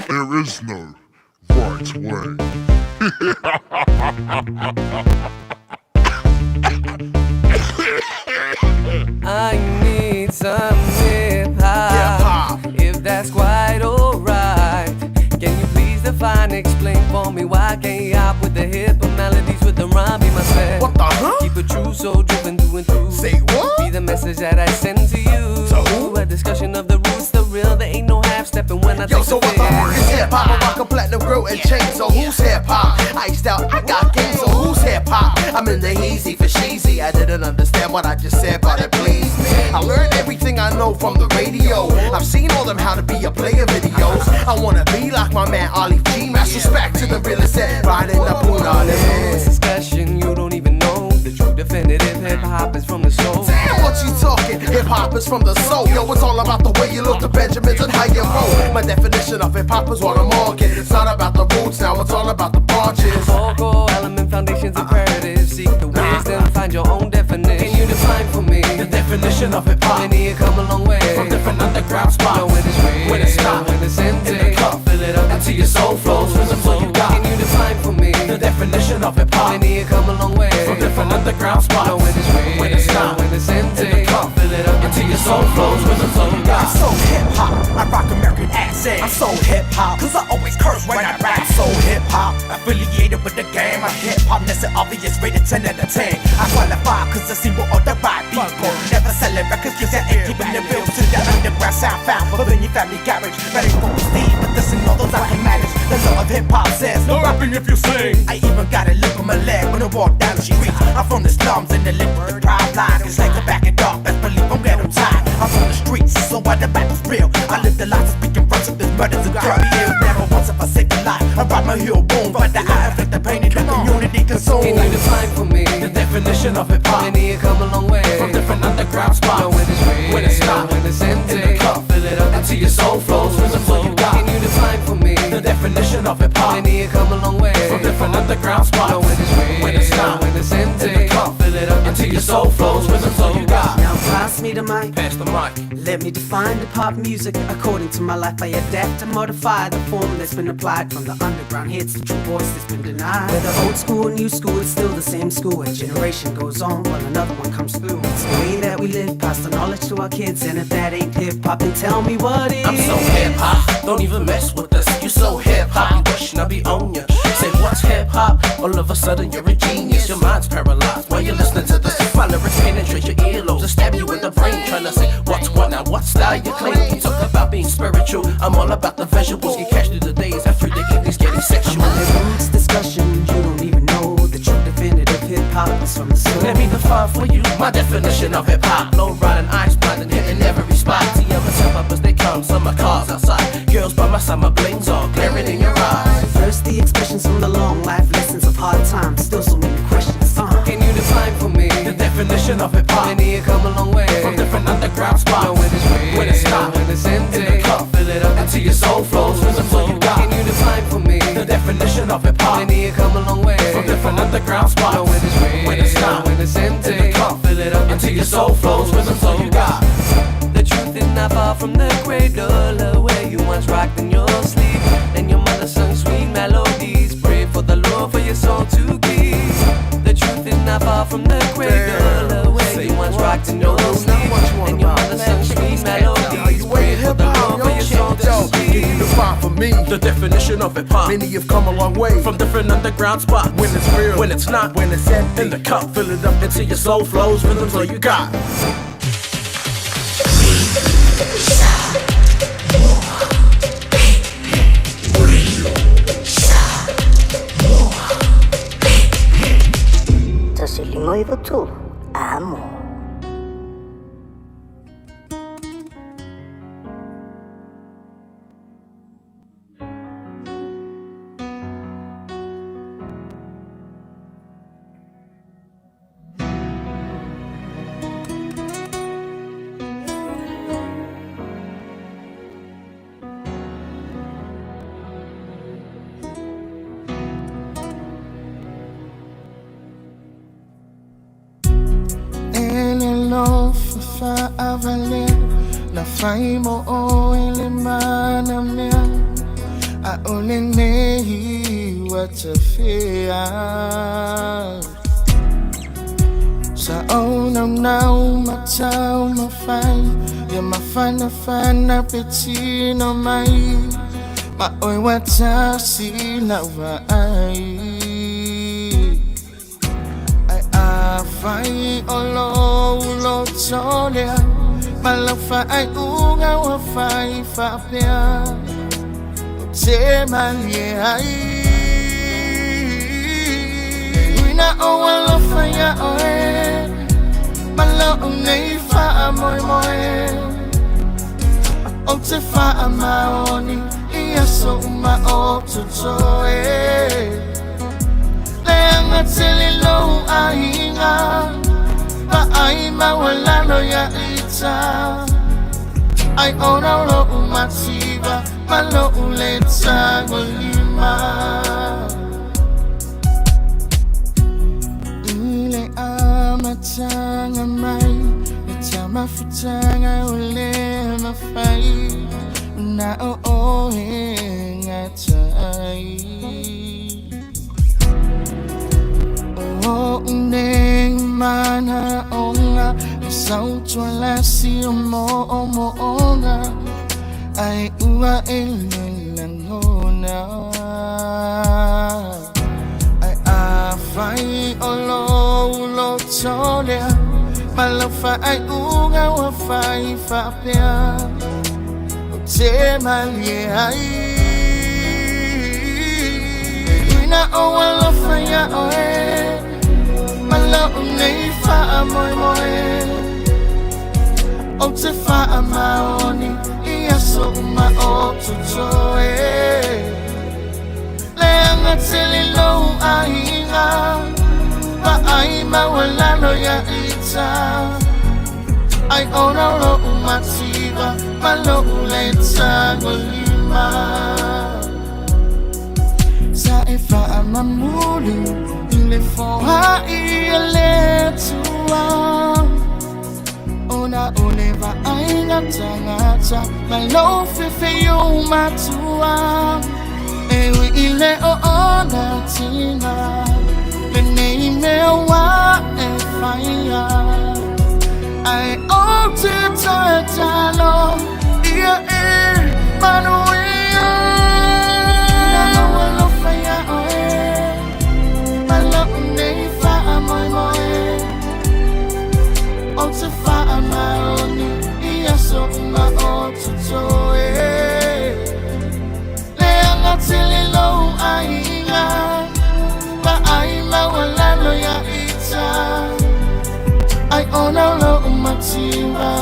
There is no right way. I need some hip hop. If that's quite alright. Can you please define, explain for me why can't you hop with the hip and melodies with the rhyme be my spec? What the huh? Keep it true, so driven through and through. Say what? Be the message that I send to you. To who? A discussion of the roots, the real. There ain't no half stepping when I Yo, take so the what the field. fuck is hip hop? I rock a platinum grill and chain, so who's hip hop? Iced out, I got game, so who's hip hop? I'm in the hazy for cheesy. I didn't understand what I just said, but it pleased me. I learned everything I know from the radio. I've seen all them how to be a player videos. I wanna be like my man Ali G. Mass respect to the realest set, riding the Punani. This discussion, you don't even know the true definitive hip hop is from the soul. Damn, what you talking? Hip hop is from the soul. Yo, it's all about the way you look, the Benjamins, and how you roll. My definition of hip hop is what I'm on. It's not about the roots now, it's all about the branches. Vocal element foundations imperative. Seek the wisdom, find your own definition. Can you define for me the definition of hip hop? Many have come a long way from different underground spots. Know when it's real, when it's not, when it's empty. In the cup, fill it up until your soul flows. Rhythm's all you got. Can you define for me the definition of hip hop? Many have come a long way from different underground spots. Know when it's real, when it's not, when it's empty. In the cup, fill it up until your soul flows. Rhythm's all you got. I'm so hip hop, I rock American accent. I'm so hip hop, cause I always curse when I rap. So hip hop, affiliated with the game. I'm hip hop, that's an obvious rated 10 out of 10. I qualify cause I see what all the right people. Never selling records cause I ain't keeping it real to the underground sound found for any family garage. Ready for Steve, but this and all those I can manage. The law of hip hop says no rapping if you sing. I even got a lip on my leg when I walk down the street. I'm from the slums and the lip with the pride line. It's like the back it up, best believe I'm ghetto tied. I'm from the streets, so why the battle's real. I live the life of speaking words of this murders and drug deals. Never once if I saved a life. I ride my heel wound, but the I inflict the pain in the community consume. Can you define for me the definition of hip hop? Many have come a long way from different underground spots. Know when it's real, when it's not, when it's empty. In the cup, fill it up until your soul flows. Rhythm's all you got. Can you define for me the definition of hip hop? Many have come a long way from different underground spots. Know when it's real, when it's not, when it's empty. In the cup, fill it up until your soul flows. Rhythm's all you got. Now pass me the mic. Pass the mic. Let me define the pop music according to my life. I adapt and modify the form that's been applied from the underground hits, the true voice that's been denied. Whether old school or new school, it's still the same school. A generation goes on while another one comes through. It's the way that we live, pass the knowledge to our kids, and if that ain't hip hop, then tell me what is. I'm so hip hop, don't even mess with us. You so hip hop, you wishing I be on ya. Say what's hip hop? All of a sudden you're a genius. Your mind's paralyzed while you're listening to this. My lyrics penetrate your earlobes and stab you in the brain, trying to say what's what now, what style you claim. You talk about being spiritual, I'm all about the visuals. Get cash through the days and through the evenings getting sexual. I'm on the roots discussion, you don't even know the true definitive hip hop is from the soul. Let me define for you my definition of hip hop. Low riding, eyes blinding, hitting every spot. TM as hip hop as they come, summer cars outside. Girls by my side, my blings all glaring in your eyes. First, the expressions from the long life lessons of hard times. Still so many questions. Can you define for me the definition of hip hop? Many have come a long way from different underground spots. Know when it's real, when it's not, when it's empty. In the cup, fill it up until your soul flows. Rhythm's all you got. Can you define for me the definition of hip hop? Many have come a long way from different underground spots. Know when it's real, when it's not, when it's empty. In the cup, fill it up until your soul flows. Rhythm's all you got. The truth is not far from the cradle where you once rocked in your sleep, and your mother sung sweet melodies. Pray for the Lord for your soul to keep. The truth is not far from the cradle where you once rocked in your sleep, and your mother sung sweet melodies. Pray for the Lord for your soul to keep. Can you define for me the definition of hip hop? Many have come a long way from different underground spots. When it's real, when it's not, when it's empty. In the cup, fill it up until your soul flows. Rhythm's all you got. 1 5 9 3 Amo. faavalea Na fai mo oe le mana mea A o lenei ua tafea Sa o naunau ma taumafai Ia mafanafana pe tino mai Ma oe ua tasi lau vaai Ae afai o lou loto lea Ma lau faaiuga ua fai faapea Ou te malie ai E ui na ou alofa iā oe Ma lou nei faamoemoe Ou te faamaoni i aso uma o totoe Leaga tele lou aiga Vaai maualalo ia ita Ai ona o lou mativa Ma lou le tagolima I le amataga mai Le taumafataga ua le mafai Na o oe e gata ai O o'u nei manaʻoga E sautualasi o moʻomoʻoga Ai ua e le lagona Ae afai o lou loto lea Ma lau faaiuga ua fai faapea Ou te malie ai E ui na ou alofa iā oe Ma lou nei faamoemoe Ou te faamaoni i aso uma o totoe Leaga tele lou aiga Vaai maualalo ia ita Ai ona o lou mativa Ma lou le tagolima Sa e faamamuli i le foai a le Atua Ona o le vaaiga tagata Ma lou fefe matua E ui i le o ona tina Lenei mea ua e faia Ae ou te tatalo Ia e manuia Na ou alofa iā oe Ma lou nei faamoemoe Ou te faamaoni i aso uma o totoe Leaga tele lou aiga Vaai maualalo ia ita Ai ona o lou mativa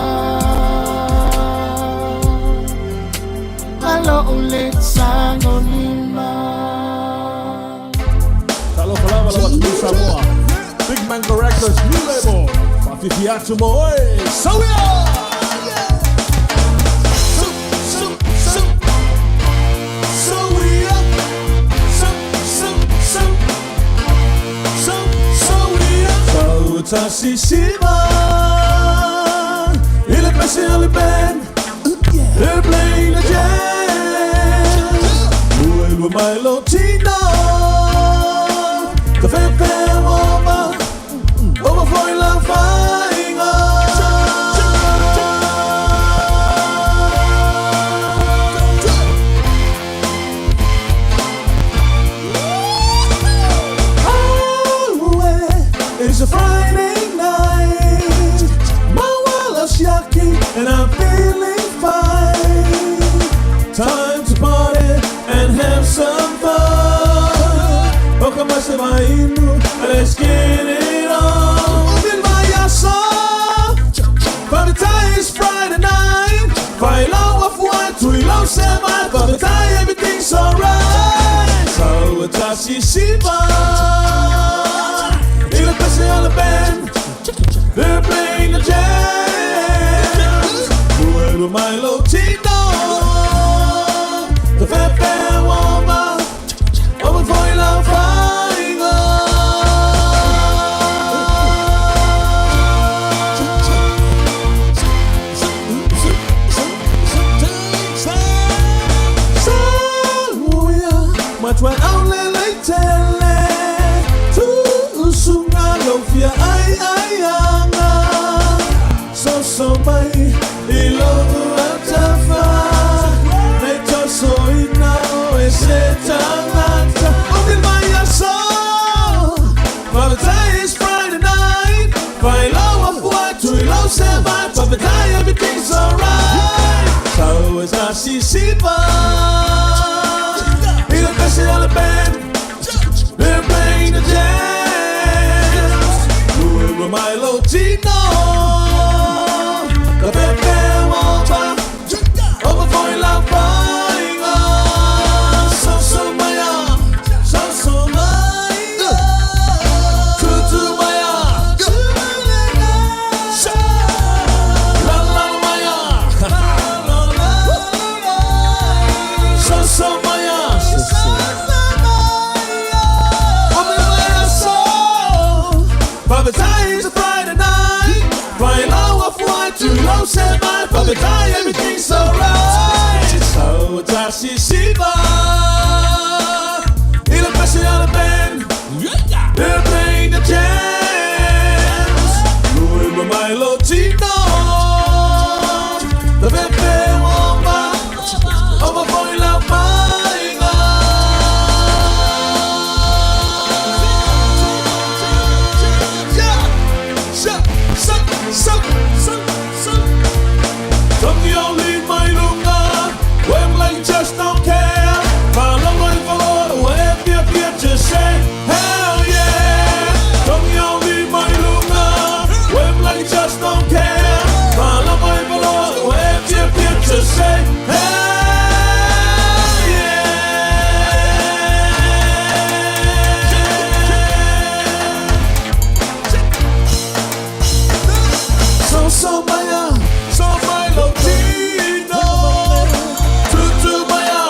Ma lou le tagolima Talofa lava lau atunuu Samoa. Big Mango Records new label. Faafiafia atu mo oe. Sauia! Su, su, su. Sauia. Su, su, su. Su, sauia. Sautasisima. I le pese o le band. They're playing the jazz. Lua lua mai lo tino. Ka fefe oma. Oma foi la faiga. Oh, it's a Friday night. My wallet's yucky and I'm feeling fine. Time to party and have some fun. Welcome let's get it on. By the time it's Friday night, by the time everything's alright. So Tasisima, il pese on the band, they're playing the jazz. Lua mai lo tino, the fefe woma, over for la faiga. mai i lou autafa. Nei tosoina o e se tagata. Umi mai aso, faafetai it's Friday night. Faailoa afu atu i lou seva, faafetai everything's alright. Sau e sasisiva i le pese a le band, they're playing the jams. Lua mai lou tino, ka pepe opa, opa foi lau faiga. Soso maia, soso maia, tutu maia, la la maia, soso maia, Umi mai aso, faafetai it's a Friday night. Faailoa afu atu i lou seva, faafetai everything's alright. Sau e tasisiva i le pese a le band, they're playing the jams. Lua mai lou tino, ka pepe opa, opa foi lau faiga. Yeah. Sa, sa, sa, sa, sa. Togi o lima i luga, wave like you just don't care. Faalogo i foloa ua e fiafia, just say hell yeah. Togi o lima i luga, wave like you just don't care. Faalogo i foloa ua e fiafia, just say hell yeah. So so maya, so mai lou tino, tutu maya.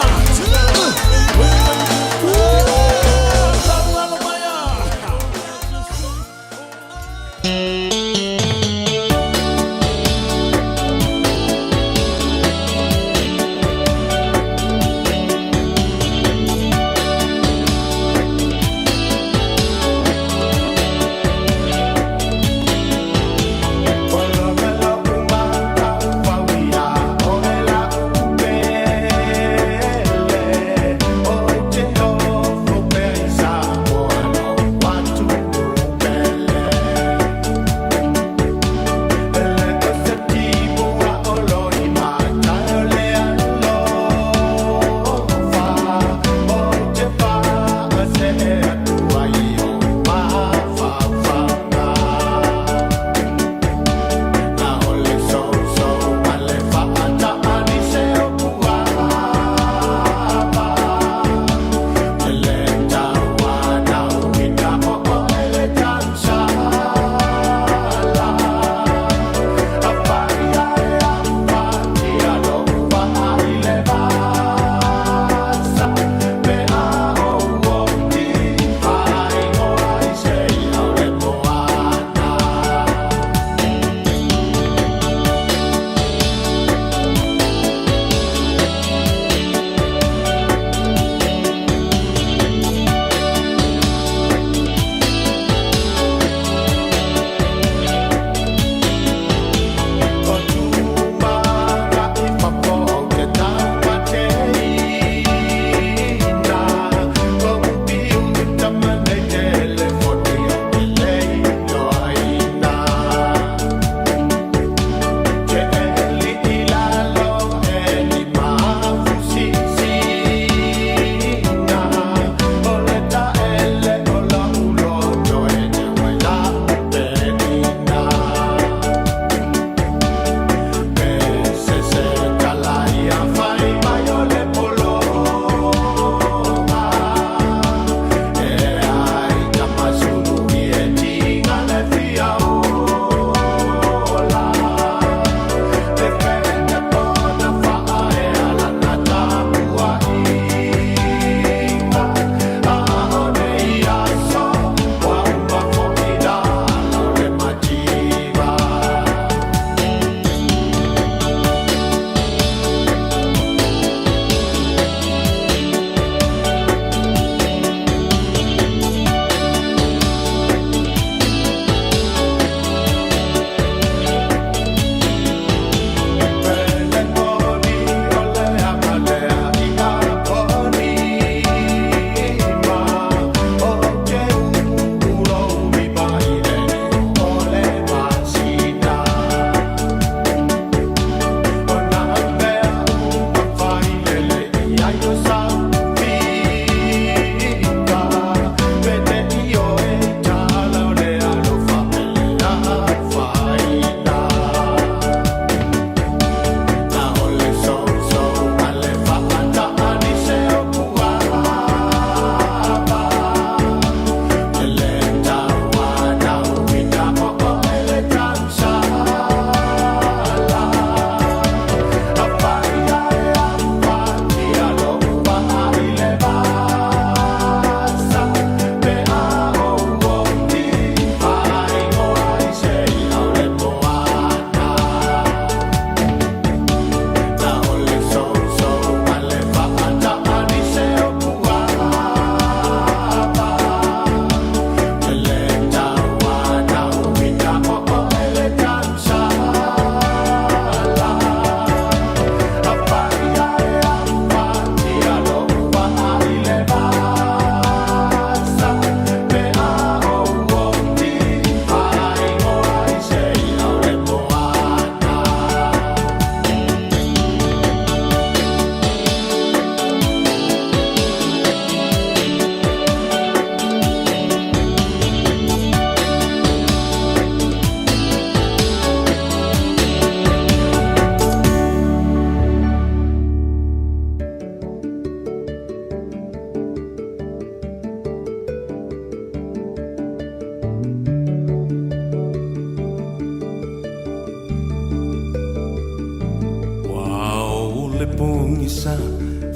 pogisa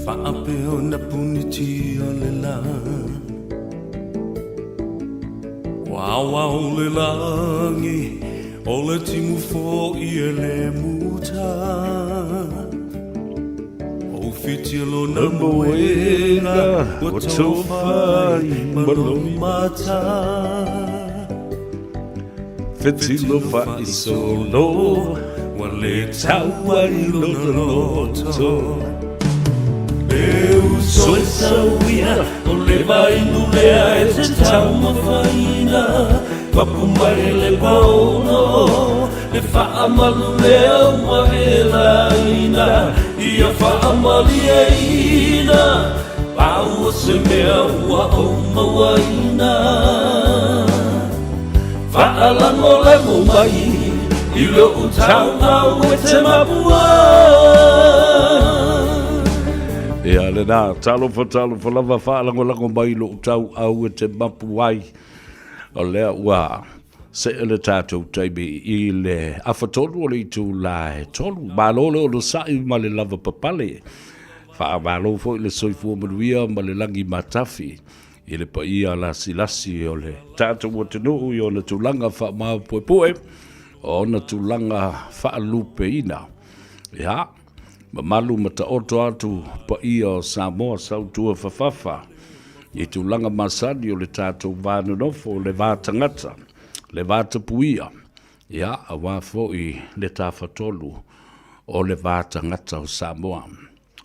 faapea ona punitia le lā. Ua aoao le lagi, o le timu foi e le muta. Ua whiti lona moenga, ua tofa ai ma lou mata. Fetulo faaisolo, ua le tau ai lona loto. E uso e sauia, o le vainu lea e te taumafaina. Papu mai le paogo, le faamalu lea ua e laina. Ia faamalieina, pau o se mea ua ou mauaina. Faalagolago mai i lou taumau e te mapu ai. Ia lena, talofa talofa lava faalagolago mai i lou tauau e te mapu ai. O lea ua see le tatou taimi i le afatolu o le itula e tolu. Malo le onosai ma le lava papale. Faamalo foi le soifua manuia ma le lagi matafi. I le paia lasilasi o le tatou atunuu i ona tulaga faamaopoepoe, o ona tulaga faalupeina. Ia, mamalu ma taoto atu paia o Samoa sautua fafafa i tulaga masani o le tatou va nonofo, le va tagata, le va tapuia, ia, aua foi le tafatolu o le va tagata o Samoa.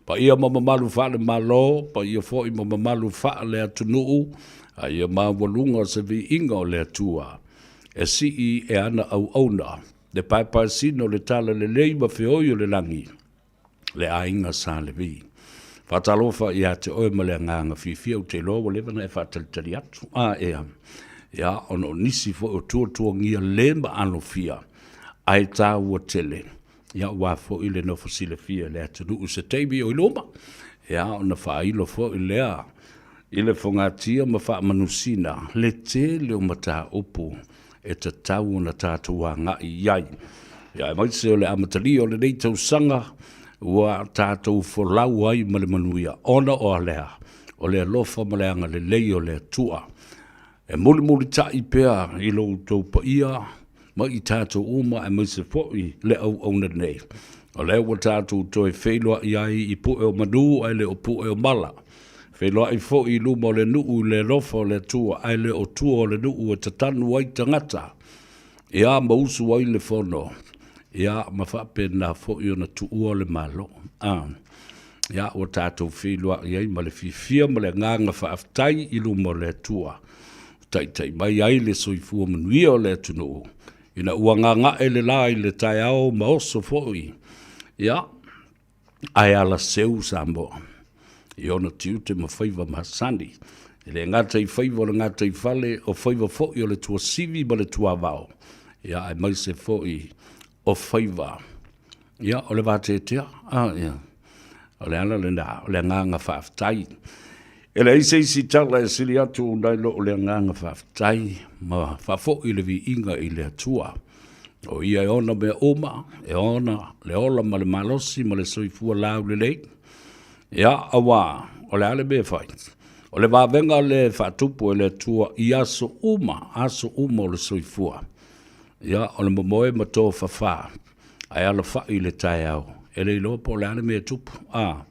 Paia ma mamalu faale-Malo, paia foi ma mamalu faale-atunuu, a ia maualuga se viiga o le Atua e sii e ana auauna, le paepaesina o le talalelei ma feoi o le lagi, le aiga Sa Levi. Faatalofa ia te oe ma le agaga fiafia, ou te iloa ua leva ona e faatalitali atu. A ea, ia, ona o nisi foi o tuatuagia le maalofia, ae taua tele Ia aua foi le nofo silafia e le atunuu i se taimi o i luma, ia ona faailo foi lea i le fogatia ma faamanusina le tele o mataupu e tatau ona tatou agai i ai. Ia aemaise o le amatalia o lenei tausaga ua tatou folau ai ma le manuia ona o lea, o le alofa ma le agalelei o le Atua. E mulimulitai pea i lo outou paia ma i tatou uma aemaise foi le auauna nei. O lea ua tatou toe feiloai ai i pue o manu ae le o pue o mala. Feiloai foi i luma o le nuu i le alofa o le Atua ae le o tua o le nuu e tatanu ai tagata. Ia ma usu ai le fono, ia ma faapena foi ona tuua le Malo. A. Ia, ua tatou feiloai ai ma le fiafia ma le agaga faafetai i luma o le Atua, ua taitai mai ai le soifua manuia o le atunuu, ina ua gaga'e le la i le taeao ma oso foi, ia, ae alaseu Samoa i ona tiute ma faiva masani. E le gata i faiva o le gataifale, o faiva foi o le tuasivi ma le tuavao, ia, aemaise foi o faiva Ia, o le vateatea, a, ia, o le ala lena, o le agaga faafetai. E leai se isi tala e sili atu nai lo o le agaga faafetai ma faafoi le viiga i le Atua. O ia e ona mea uma, e ona le ola ma le malosi ma le soifua laulelei. Ia, auā, o le a le mea e fai? O le vavega le faatupu e le Atua i aso uma, aso uma o le soifua. Ia, o le momoe ma tofafa, ae alafai i le taeao, e le iloa po o le a le mea e tupu. A,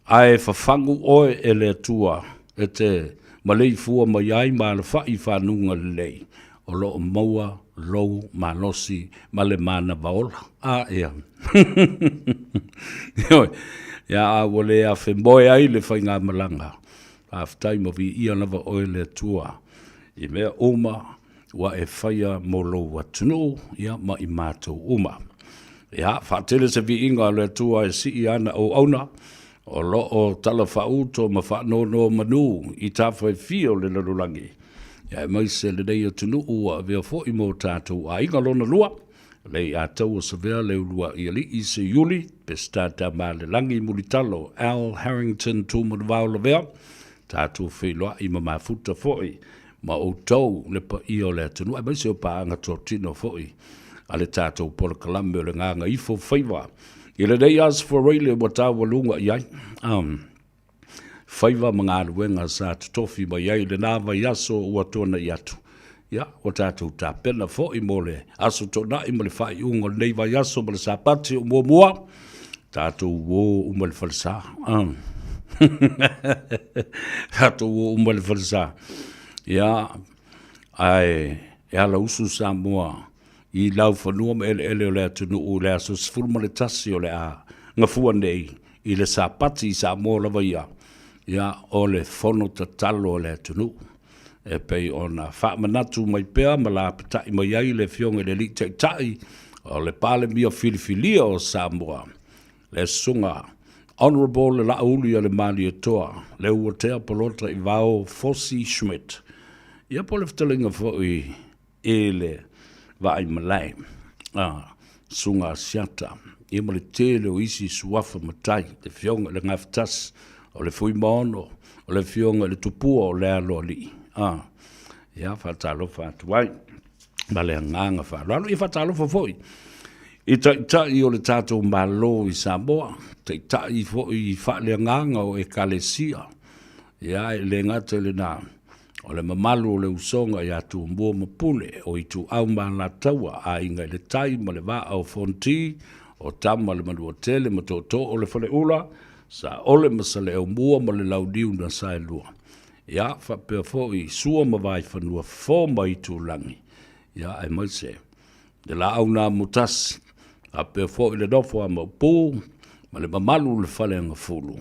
ae fafagu oe e le Atua e te maleifua mai ai ma alafai i fanuga lelei, o lo o maua lou malosi ma le manava ola. A, ia. Ioe. Ia, a ua le afemoe ai le faigamalaga, faafetai ma viia lava oe le Atua i mea uma ua e faia mo lou atunuu, ia, ma i matou uma. Ia, faatele se viiga a le Atua e sii ana auauna, o lo o talafaauto ma faanonomanu i tafa e fia o le lalolagi, ia, aemaise lenei atunuu ua avea foi ma o tatou aiga lona lua, le ia taua savea le uluai alii Seiuli, Peseta Tamalelagi Mulitalo, Al Harrington Tumanuvao Lavea, tatou feiloai ma mafuta foi ma outou le paia o le atunuu, aemaise o paaga totino foi a le tatou polokalame o le Gagaifo Faiva. I lenei Aso Faraile ua taualuga i ai um, faiva ma galuega sa totofi mai ai lena vaiaso ua tuanai atu. Ia, ua tatou tapena foi mo le Aso Toonai ma le faaiuga o lenei vaiaso ma le Sapati o muamua, tatou uo uma i le falesa. Um. tatou uo uma i le falesa. Ia, ae e ala usu Samoa i laufanua ma eleele o le atunuu i le aso 11 o le a gafua nei i le Sapati i Samoa lava ia, ia o le fono tatalo a le atunuu. E pei ona faamanatu mai pea ma lapatai mai ai le Afioga i le Alii Taitai o le Palemia filifilia o Samoa, le Susuga Honourable Laauli Alemalietoa Leuatea Polota Ivao Fosi Schmidt. Ia po o le fetalaiga foi i le Vaaimalae, a Susuga Asiata, ia ma le tele o isi suafa matai, le Afioga i le Gafatasi, o le Fuimaono, o le Afioga i le Tupua o le Aloalii, a, ia faatalofa atu ai ma le agaga faaaloalo. Ia faatalofa foi i taitai o le tatou Malo i Samoa, taitai foi faaleagaga o Ekalesia, ia e le gata i lena, O le mamalu o le usoga ia Tumua ma Pule, o Ituau ma Alataua, Aiga i le Tai ma le Vaa o Fonoti, o Tama le Manuatele ma Tootoo o le Faleula, Saole ma Saleaaumua ma le Launiu na Saelua. Ia, faapea foi Sua ma Vaifanua, Fofo ma Aitulagi, ia aemaise le Laau na Amotasi, faapea foi le nofo a Maopu ma le mamalu o le Faleagafulu.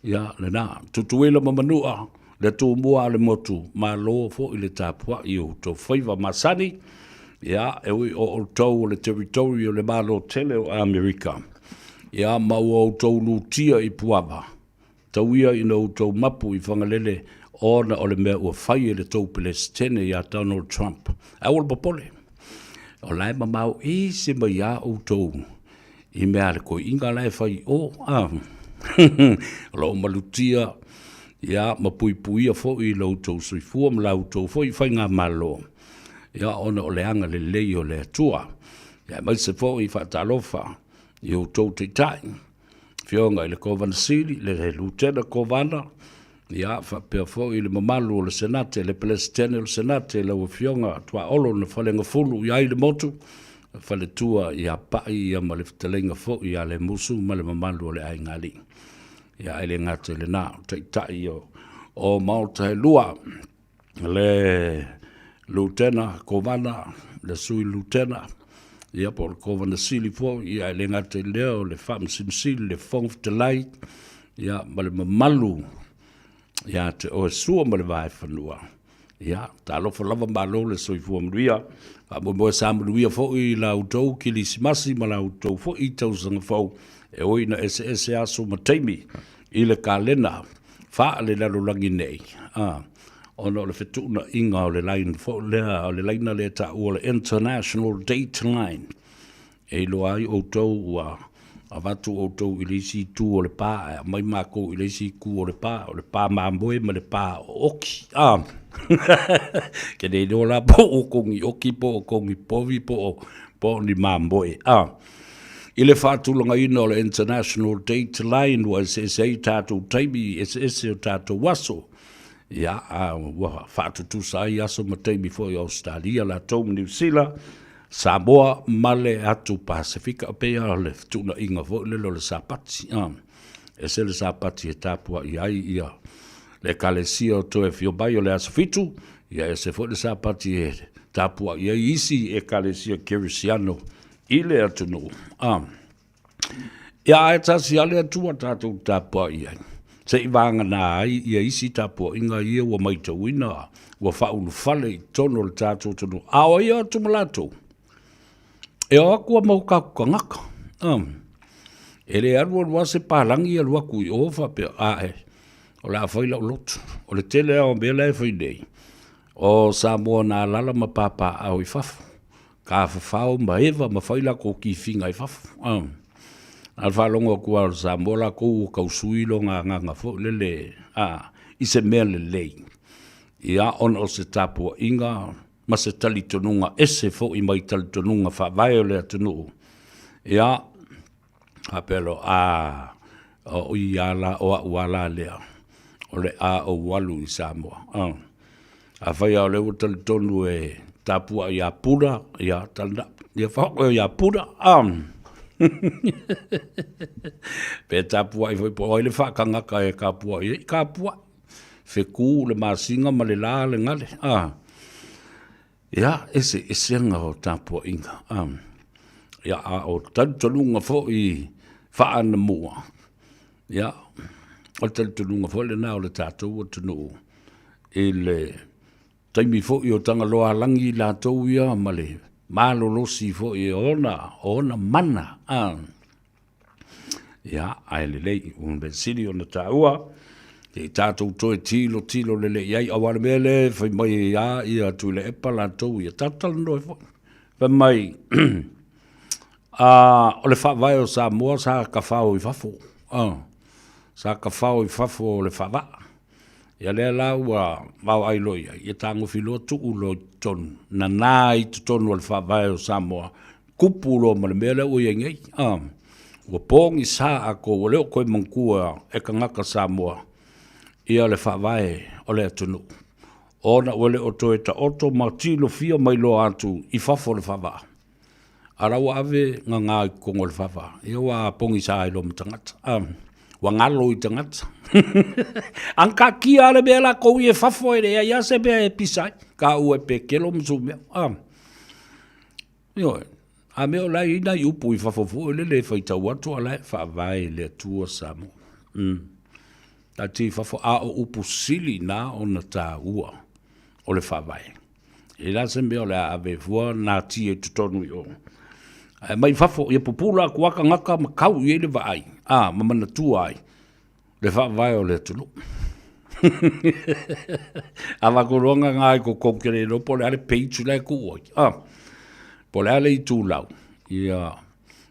Ia, lena. Tutuila ma Manua, le Tumua a le motu, malo foi le tapuai i outou faiva masani. Ia, e ui o outou o le territory o le Malo tele o Amerika, ia, ma ua outou lutia i Puava, tau ia ina outou mapu i Fagalele ona o le mea ua fai e le tou Pelesitene ia Donald Trump. Aua le popole, o la e mamao ese mai lava outou i mea a le toeaina la e fai i o, a. O lo o malutia, ia, ma puipuia foi lo outou soifua ma la outou foi faigamalo, ia, ona o le agalelei o le Atua. Ia, aemaise foi faatalofa i outou taitai, Afioga i le Kovana Sili, le Lutena Kovana, ia, faapea foi le mamalu o le Senate, le Peresetene o le Senate, lau Afioga Tuaolo na Falegafulu i ai le motu, faletua ia Pai ia ma le fetalaiga foi ia Lemusu ma le mamalu o le aigaalii. Ia, ae le gata i lena, o taitai o Maota e lua, le Lutena Kovana, le Sui Lutena, ia po o le Kovana Sili foi, ia e le gata i lea o le Faamasino Sili, le Fofoga Fetalai, ia ma le mamalu ia te oe Sua ma le Vaefanua. Ia, talofa lava malo le soifua manuia. Faamoemoe sa manuia foi la outou Kilisimasi ma la outou foi tausaga fou e ui ina eseese aso ma taimi i le kalena faalelalolagi nei, a, ona o le fetuunaiga o le line foi lea, o le laina lea e taua o le International Date Line, e iloa ai outou ua avatu outou i le isi itu o le pa ae aumai makou i le isi itu o le pa, o le pa mamoe ma le pa oki, a. Ke le iloa la po o kongi oki po o kongi povi po o, po o ni mamoe, a. I le faatulagaina o le International Date Line ua eseese ai tatou taimi eseese o tatou aso, ia, a ua faatutusa ai aso ma taimi foi o Ausetalia latou ma Niu Sila, Samoa ma le atu Pasefika, e pei lava o le fetuunaiga foi lele o le Sapati, a, ese le Sapati e tapuai ai ia le Ekalesia o toe afio mai o le aso Fitu, ia ese foi le Sapati e tapuai ai isi Ekalesia Kerisiano i le atunuu. A, ia ae tasi lava le Atua tatou tapuai ai, se i vagana ai ia isi tapuaiga ia ua maitauina ua faaulufale i totonu o le tatou atunuu. A o ai atu ma latou? E o atu a mau tatou tagata. A, e le alu alu lava se palagi alu atu i o faapea, ae, o le a fai lau lotu. O le tele lava o mea la e fai nei, o Samoa na alaala ma papaaao i fafo, tafafao ma eva ma fai latou tifiga i fafo. A o le faalogo atu lava o le Samoa latou ua tau sui lona agaga foi lele a, i se mea lelei, ia, ona o se tapuaiga ma se talitonuga ese foi mai talitonuga faavae o le atunuu, ia. Faapea loa, A, o i a la, o a'u a la lea, o le a ou alu i Samoa. Afai lava o lea ua talitonu e tapuai ia Puna, ia talana, ia whaoe ia Puna, Pe tapuai foi po o ai le whaakangaka e kapuai ai, kapuai. Feku le masinga ma le la le gale, Ia, eseesega o tapuaiga, Ia, a o talitonuga foi faanamua, ia, o le talitonuga foi lena o le tatou atunuu i le taimi foi o Tagaloaalagi latou ia ma le malolosi foi o ona mana. Ia, ae lelei, o le mea sili ona taua, se i tatou toe tilotilo lelei i ai, aua o le mea lea e fai mai ai lava ia Tuilaepa latou ia, tatou talanoa ai foi. Fai mai, o le faavae o Samoa sa tafao i fafo, sa tafao i fafo o le faavaa. Ia lea la ua vaoai loa i ai, ia tagofi loa tuu loa i totonu, nana i totonu o le faavae o Samoa, tupu loa ma le mea lea ua i ai nei. Ua pogisa atoa, ua le o toe manatua e tagata Samoa ia le faavae o le atunuu, ona ua le o toe taoto ma tilofia mai loa atu i fafo o le faavaa. A o la ua ave gaga i totonu o le faavaa, ia ua pogisa ai loa ma tagata, ua galo i tagata. A na taatia lava le mea latou ia i fafo e leai lava se mea e pisa ai, taua e pekelo ma sumeo. Ioe, a mea o la e i ai nai upu i fafo foi lele e faitau atu a o la e faavae i le Atua Samoa. Taatia i fafo, a o upu sili na ona taua o le faavae. E leai la se mea o le a ave fua natia i totonu i o. Ae mai fafo, ia pupula atu lava tagata ma tau i ai le vaai, a, ma manatua ai le faavae o le atunuu. A vaku loa gaga i totonu ke le iloa po o le a le page la e tuu ai, a, po o le a le itulau, ia,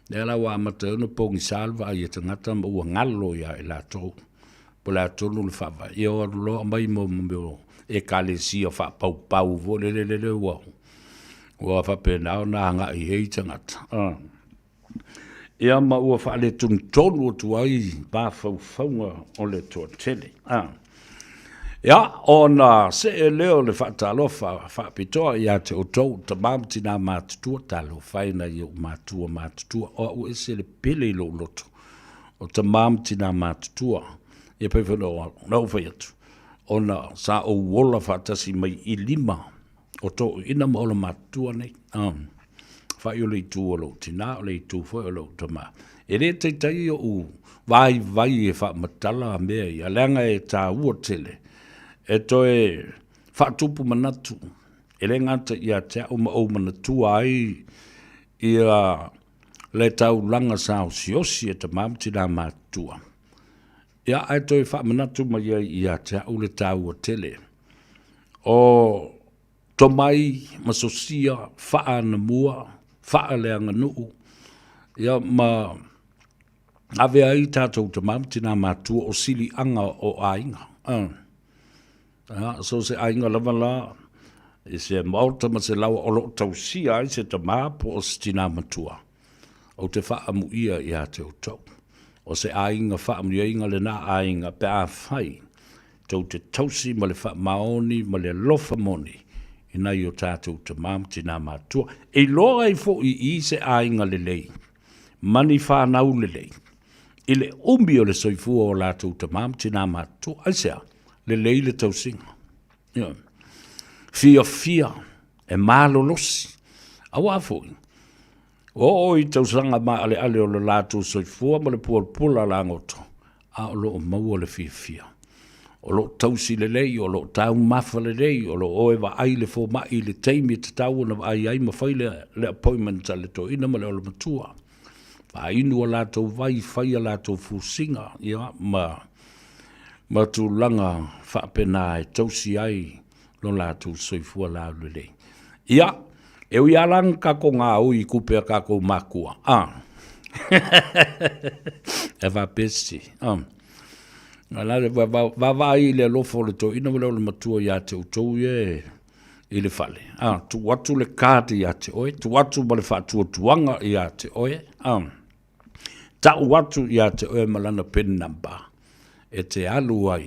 lea la ua amata ai ona pogisa le vaai a tagata ma ua galo ia i latou po o le a tonu le faavae. Ia o alu loa aumai mo mea o ekalesia faapaupau foi lele lele ua faapena ona agai i ai tagata. Ia ma ua faaletonutonu atu ai mafaufauga o le toatele. Ia, ona see lea o le faatalofa faapitoa ia te outou, tama ma tina matutua, talofa e nai ou matua matutua, o au e ese le pele i lou loto, o tama ma tina matutua. Ia pei foi ona ou fai atu, ona sa ou ola faatasi mai i lima o toeaiina ma olomatua nei. Fai o le itu o lou tina, o le itu foi o lou tama. E le taitai ou vaivai e faamatala mea ia, leaga e taua tele e toe faatupu manatu, e le gata ia te au ma ou manatua ai ia le taulaga sa osiosi e tama ma tina matutua. Ia, ae toe faamanatu mai ai ia te au le taua tele o tomai ma sosia faaanamua, faaleaganuu, ia ma ave ai tatou tama ma tina matua o siliaga o aiga. So se aiga lava la, i se maota ma se laoa o lo o tausia ai se tama po o se tina matua, ou te faaamuia ia te outou. O se aiga faamanuiaina lena aiga pe afai tou te tausi ma le faamaoni ma le alofa moni i nai o tatou tama ma tina matua. E iloa ai foi i se aiga lelei ma ni fanau lelei i le umi o le soifua o latou tama ma tina matutua. Aisea? Lelei le tausiga. Ioe. Fiafia e malolosi. Aua foi, ua oo i tausaga maaleale o le latou soifua ma le puapula lagoto, a o lo o maua le fiafia. O lo o tausi lelei, o lo o taumafa lelei, o lo o o e vaai le fomai i le taimi e tatau ona vaai ai ma fai le, le appointment a le toeaina ma le olomatua. Fainu a latou vai, fai a latou fusiga, ia, ma, ma tulaga faapena e tausi ai lo latou soifua laulelei. Ia, e ui lava la na tatou gaoi i tupe a tatou matua, a, e faapea se, a, a la vaavaai i le alofa o le toeaina ma le olomatua ia te outou ia e i le fale, a, tuu atu le card ia te oe, tuu atu ma le faatuatuaga ia te oe, a. Ta'u atu ia te oe ma lana pin number e te alu ai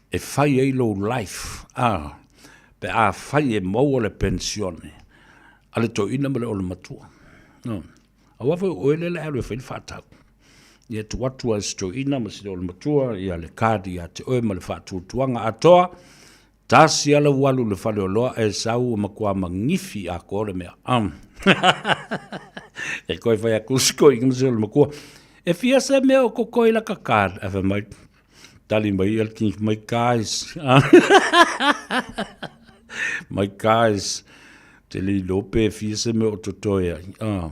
e fai ai lou life a pe a fai e maua le pensione a le toeaina ma le olematua. No. Aua foi o oe lea le alu e fai le faatau. Ia tuu atu lava i si toeaina ma si olematua ia le card ia te oe ma le faatuatuaga atoa. Tasi lava lau alu i le faleoloa e sau ua matua magifi atoa le mea. Um. e koe fai atu si koe ma si olematua. E fia se mea o totoe i laka card. Ae fai mai, tali mai ia le king mai guys. My guys, te le iloa pe fia se mea o totoe ai. Ah.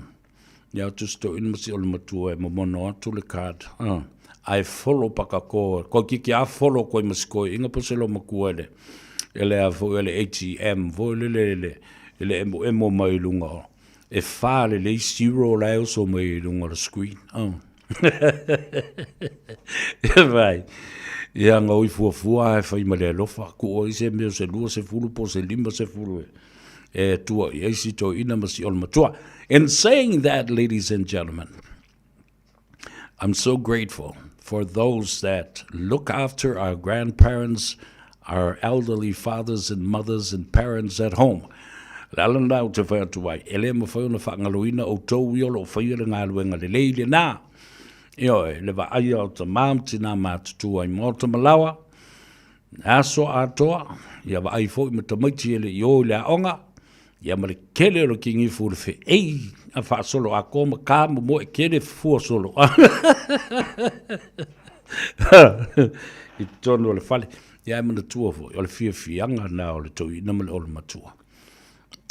Ia atu si toeaina ma si olematua e momono atu le card. Ah. Ae folo pakako, koe kiki a folo koe ma si koeina po se lomatua e le, e le a foi e le ATM foi le le le, e le emo emo mai i lunga o. E fa lelei zero la e oso mai i lunga o le screen. Ah. Ia vai. Ia nga oi fuafua ae fai ma le alofa. Ku oi se mea o se 20 po o se 50 e, e tua i ai si toeaina ma si olematua. In saying that, ladies and gentlemen, I'm so grateful for those that look after our grandparents, our elderly fathers and mothers and parents at home. Le ala lena ou te fai atu ai, e le mafai ona faagaloina outou ia o lo o faia le galuega lelei lena. Ioe, le vaaia o tamā ma tinā matutua i maota ma laoa, aso atoa, ia vaai foi ma tamaiti e le i o i le aoga, ia ma le kele o le kinifu o le feei a faasolo atoa ma ka momoe kele fua solo i totonu o le fale. Ia e manatua foi, o le fiafiaga lena o le toeaina ma le olomatua.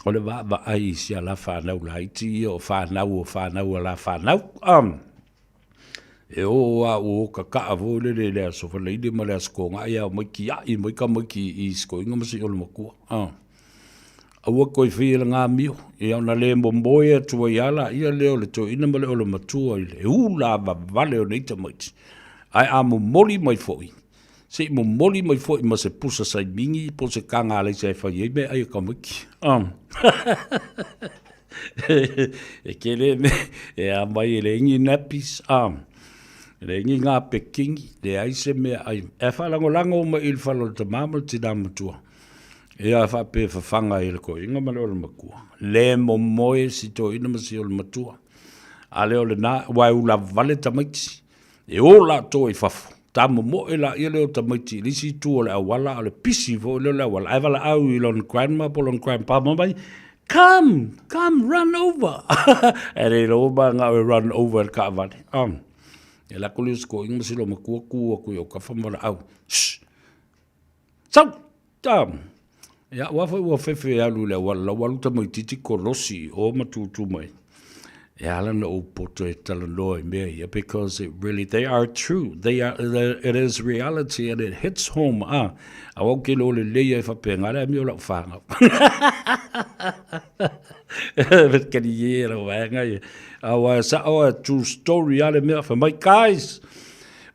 O le vaavaai i si a la fanau laiti ia o fanau o fanau a la fanau. Um, e o a ua o kaka'a foi lele i le aso Faraile ma le aso Toga'i a omai kia'i mai tamaiti i sikoiga ma si olomatua. Uh. Aua toe faia le gamio, ia ona le momoe atu ai lava laia lea o le toeaina ma le olomatua i le ula vavale o nei tamaiti. Ae a momoli mai foi, Se i momoli mai foi ma se pusa saimigi po o se kaga alaisa e fai ai meaai a tamaiti. E kele mea e a mai e leai ni nappies, e leai ni napekini, leai se meaai. E faalagolago mai i le fale o le tama ma le tina matua. Ia faapea e fafaga ai e le toeaina ma le olomatua. Le momoe si toeaina ma si olomatua. A lea o lena, aua e ulavale tamaiti. E o latou i fafo, tamomoe laia lea o tamaiti i le isi itu o le auala, a o le pisi foi lea o le auala, ae valaau i lona grandma po o lona grandpa, fai mai, Come, come, run over. Ae le iloa ua manao e run over e le taavale. E alu atu lea o si toeaina ma si loomatua tu atu i autafa ma valaau, Shh! Sau! Ta! Ia, aua foi ua fefe e alu i le auala, la ua alu tamaitiiti kolosi i o ma tūtū mai. E ala ona ou poto e talanoa i mea ia, because it really, they are true. They are, it is reality and it hits home, ah. Aua ou te iloa lelei ai faapena le amio o lau fanau. Kali e lau vaega ia. Aua e sa'o a true story a le mea, fai mai, guys,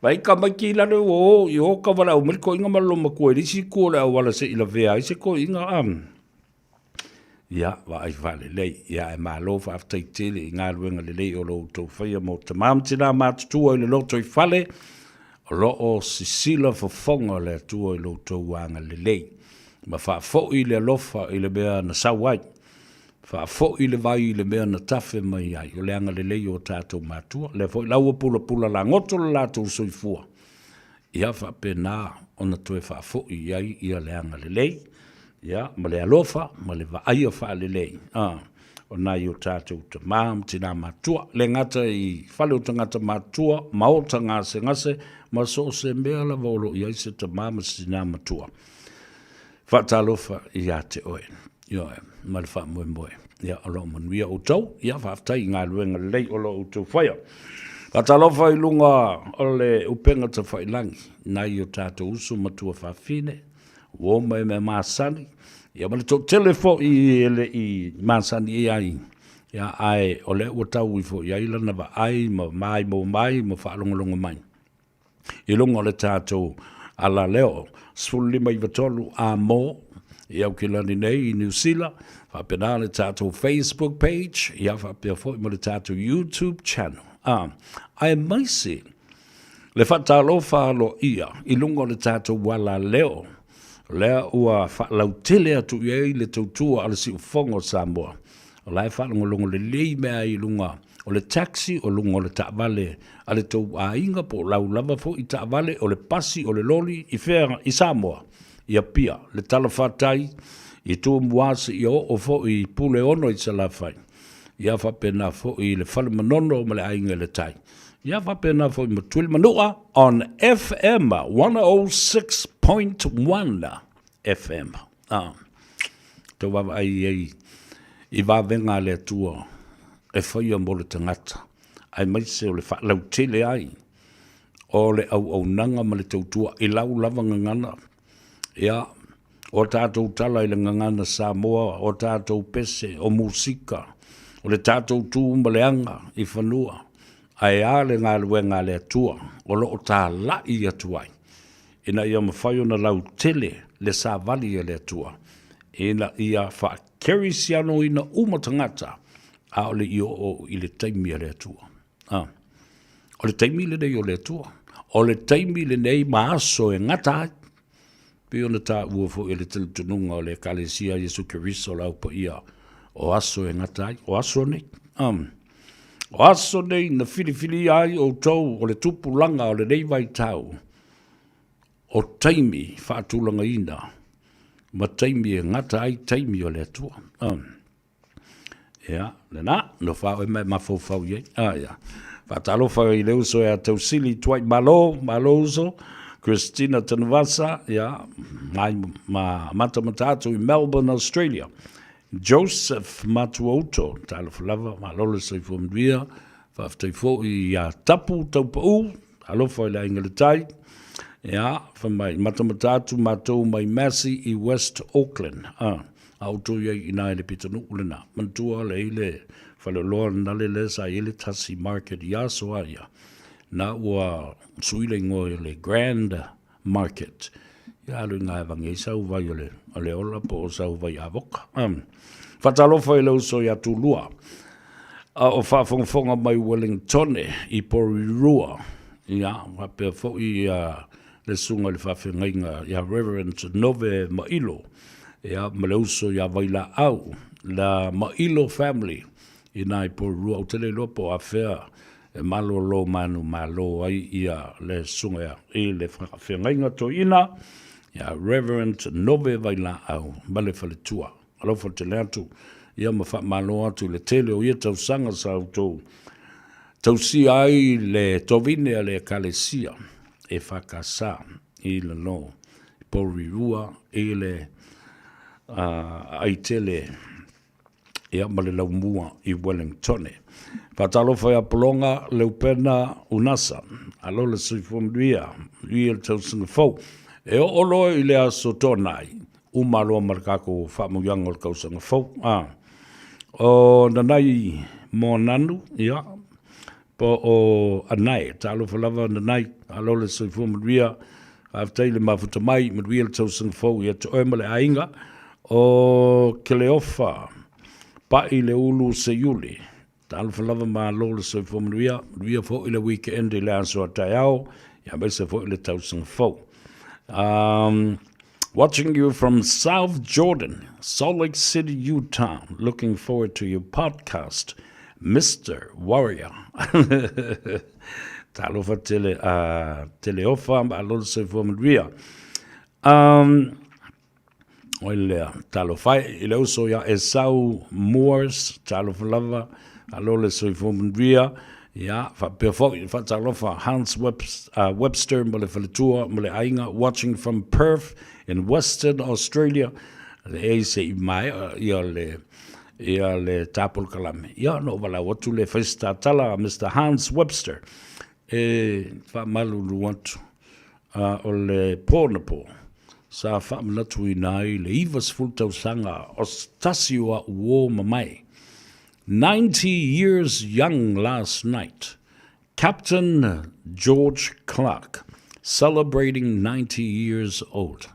Vai tamaiti i lalo ua o i o ka walaau mai le toeaina ma le loomatua i le isi itu o le auala se i lavea ai se toeaina a. Ia, vaai faalelei. Ia, ae malo faafetai tele i galuega lelei o lo outou faia mo tamā ma tinā matutua i le lotoifale, o lo o sisila fofoga le Atua i lo outou agalelei, ma faafoi le alofa i le mea na sau ai. Faafoi le vai i le mea na tafe mai ai, o le agalelei o tatou matua. Lea foi la ua pulapula lagoto le latou soifua, ia faapena ona toe faafoi i ai ia le agalelei, ia, ma le alofa, ma le vaaia faalelei, a, o nai o tatou tama ma tina matua. Le gata i fale o tagata matua, maota gasegase, ma so o se mea lava o lo o i ai se tama ma se tina matua. Faatalofa ia te oe, ioe, ma le faamoemoe, ia, o lo o manuia outou, ia, faafetai i galuega lelei o lo o outou faia. Faatalofa i luga o le upega tafailagi, nai o tatou uso ma tuafafine, uo ma e mea masani, ia ma le toatele foi e le i masani i ai, ia, ae o lea ua tau ifo i ai lana vaai ma maimoa mai ma faalogologo mai. i luga o le tatou alaleo 15 93 a mo i Aukilani nei i Niu Sila, faapena le tatou Facebook page, ia faapea foi ma le tatou YouTube channel. A, aemaise le faatalofa aloaia i luga o le tatou alaleo, lea ua faalautele atu i ai le tautua a le siufofoga o Samoa. O la e faalogologo lelei mea ai i luga o le taxi, o luga o le taavale a le tou aiga, po o lau lava foi taavale, o le pasi, o le loli, i fea i Samoa, i Apia, le talafatai, i Tumua seia oo foi i Puleono i Salafai, ia faapena foi i le Fale Manono ma le Aiga i le Tai, ia faapena foi ma Tuilimanu'a on FM 106.1 FM. Ah, tau vaavaai i ai i vavega a le Atua e faia mo le tagata, aemaise o le faalautele ai o le auaunaga ma le tautua i lau lava gagana. Ia, o tatou tala i le gagana Samoa, o tatou pese, o musika, o le tatou tu ma le aga i fanua, ae a le galuega a le Atua o lo o talai atu ai, ina ia mafai ona lautele le savali a le Atua, ina ia faakerisianoina uma tagata, a o le i oo i le taimi a le Atua. A, o le taimi lenei o le Atua. O le taimi lenei ma aso e gata ai. Pei ona taua foi e le talitonuga o le Ekalesia a Iesu Keriso le Au Paia, o aso e gata ai, o aso nei. Um, o aso nei na filifilia ai outou o le tupulaga o lenei vaitau, o taimi faatulagaina ma taimi e gata ai taimi o le Atua. Um, Ia, lena, no wha oe mai mafaufau i ai. Ah, ia. Whaatalofa i le uso e a Tausili Tuai Malo, Malo uso, Christina Tanuvasa, ia, mai ma mata mata atu i Melbourne, Australia. Joseph Matuauto, talofa lava, malo le soifua manuia, faafetai foi ia Tapu Taupau, alofa i le aiga le tai, ia, fai mai, matamata atu matou mai Massey i West Auckland. Ah. A outou i ai i ina i le pitonuu lena, manatua le i le faleoloa lena le lea sa i ai le tasi market i aso a ia, na ua sui le igoa i le Grand Market. Ia alu i ina e avangi ai sau vai o le, o le ola po o sau vai avoka. Um, faatalofa i le uso ia Tulua, a o faafogafoga mai Wellingtone i Porirua, ia, faapea foi ia le susuga i le faafeagaiga ia Reverend Nove Mailo, ia, ma le uso ia Vailaau, la Mailo family, i nā i Porirua. Ou te le iloa po o afea e malolo manumalo ai ia le susuga i le faafeagaiga toeaina, ia Reverend Nove Vailaau ma le faletua. Alofa tele atu, ia ma faamalo atu i le tele o ia tausaga sa outou tausia ai le tovine a le Ekalesia EFKS i lalo i Porirua i le aitele ia ma le laumua i Wellingtone. Faatalofa ia Pologa Leupena Unasa, alo le soifua manuia, manuia le tausaga fou. E oo loa i le aso Toonai, uma loa ma le tatou faamanuiaga o le tausaga fou. A, o Nanai Moananu, ia, po o Anae, talofa lava Nanai, alo le soifua manuia, faafetai le mafuta mai, manuia le tausaga fou ia te oe ma le aiga, o Keleofa, Pai le ulu Seiuli, talofa lava malo le soifua manuia, manuia foi le weekend i le aso a taeao, ia aemaise foi le tausaga fou. Um, watching you from South Jordan, Salt Lake City, Utah. Looking forward to your podcast, Mr. Warrior. Talofa tele, tele ofa, malo le soifua manuia. Um, Oi lea, talofa e i le uso ia Esau Moores, talofa lava, alo le soifua manuia, ia, faapea foi, faatalofa Hans Webster ma le faletua ma le aiga, watching from Perth in Western Australia, leai se i maea ia le, ia le tapolokalame. Ia, na ou valaau atu le fai se tatala a Mister Hans Webster e faamalulu atu. A o le pō na pō, sa faamanatuina ai le 90 tausaga o se tasi o a'u uō mamae, 90 years young last night, Captain George Clark, celebrating 90 years old.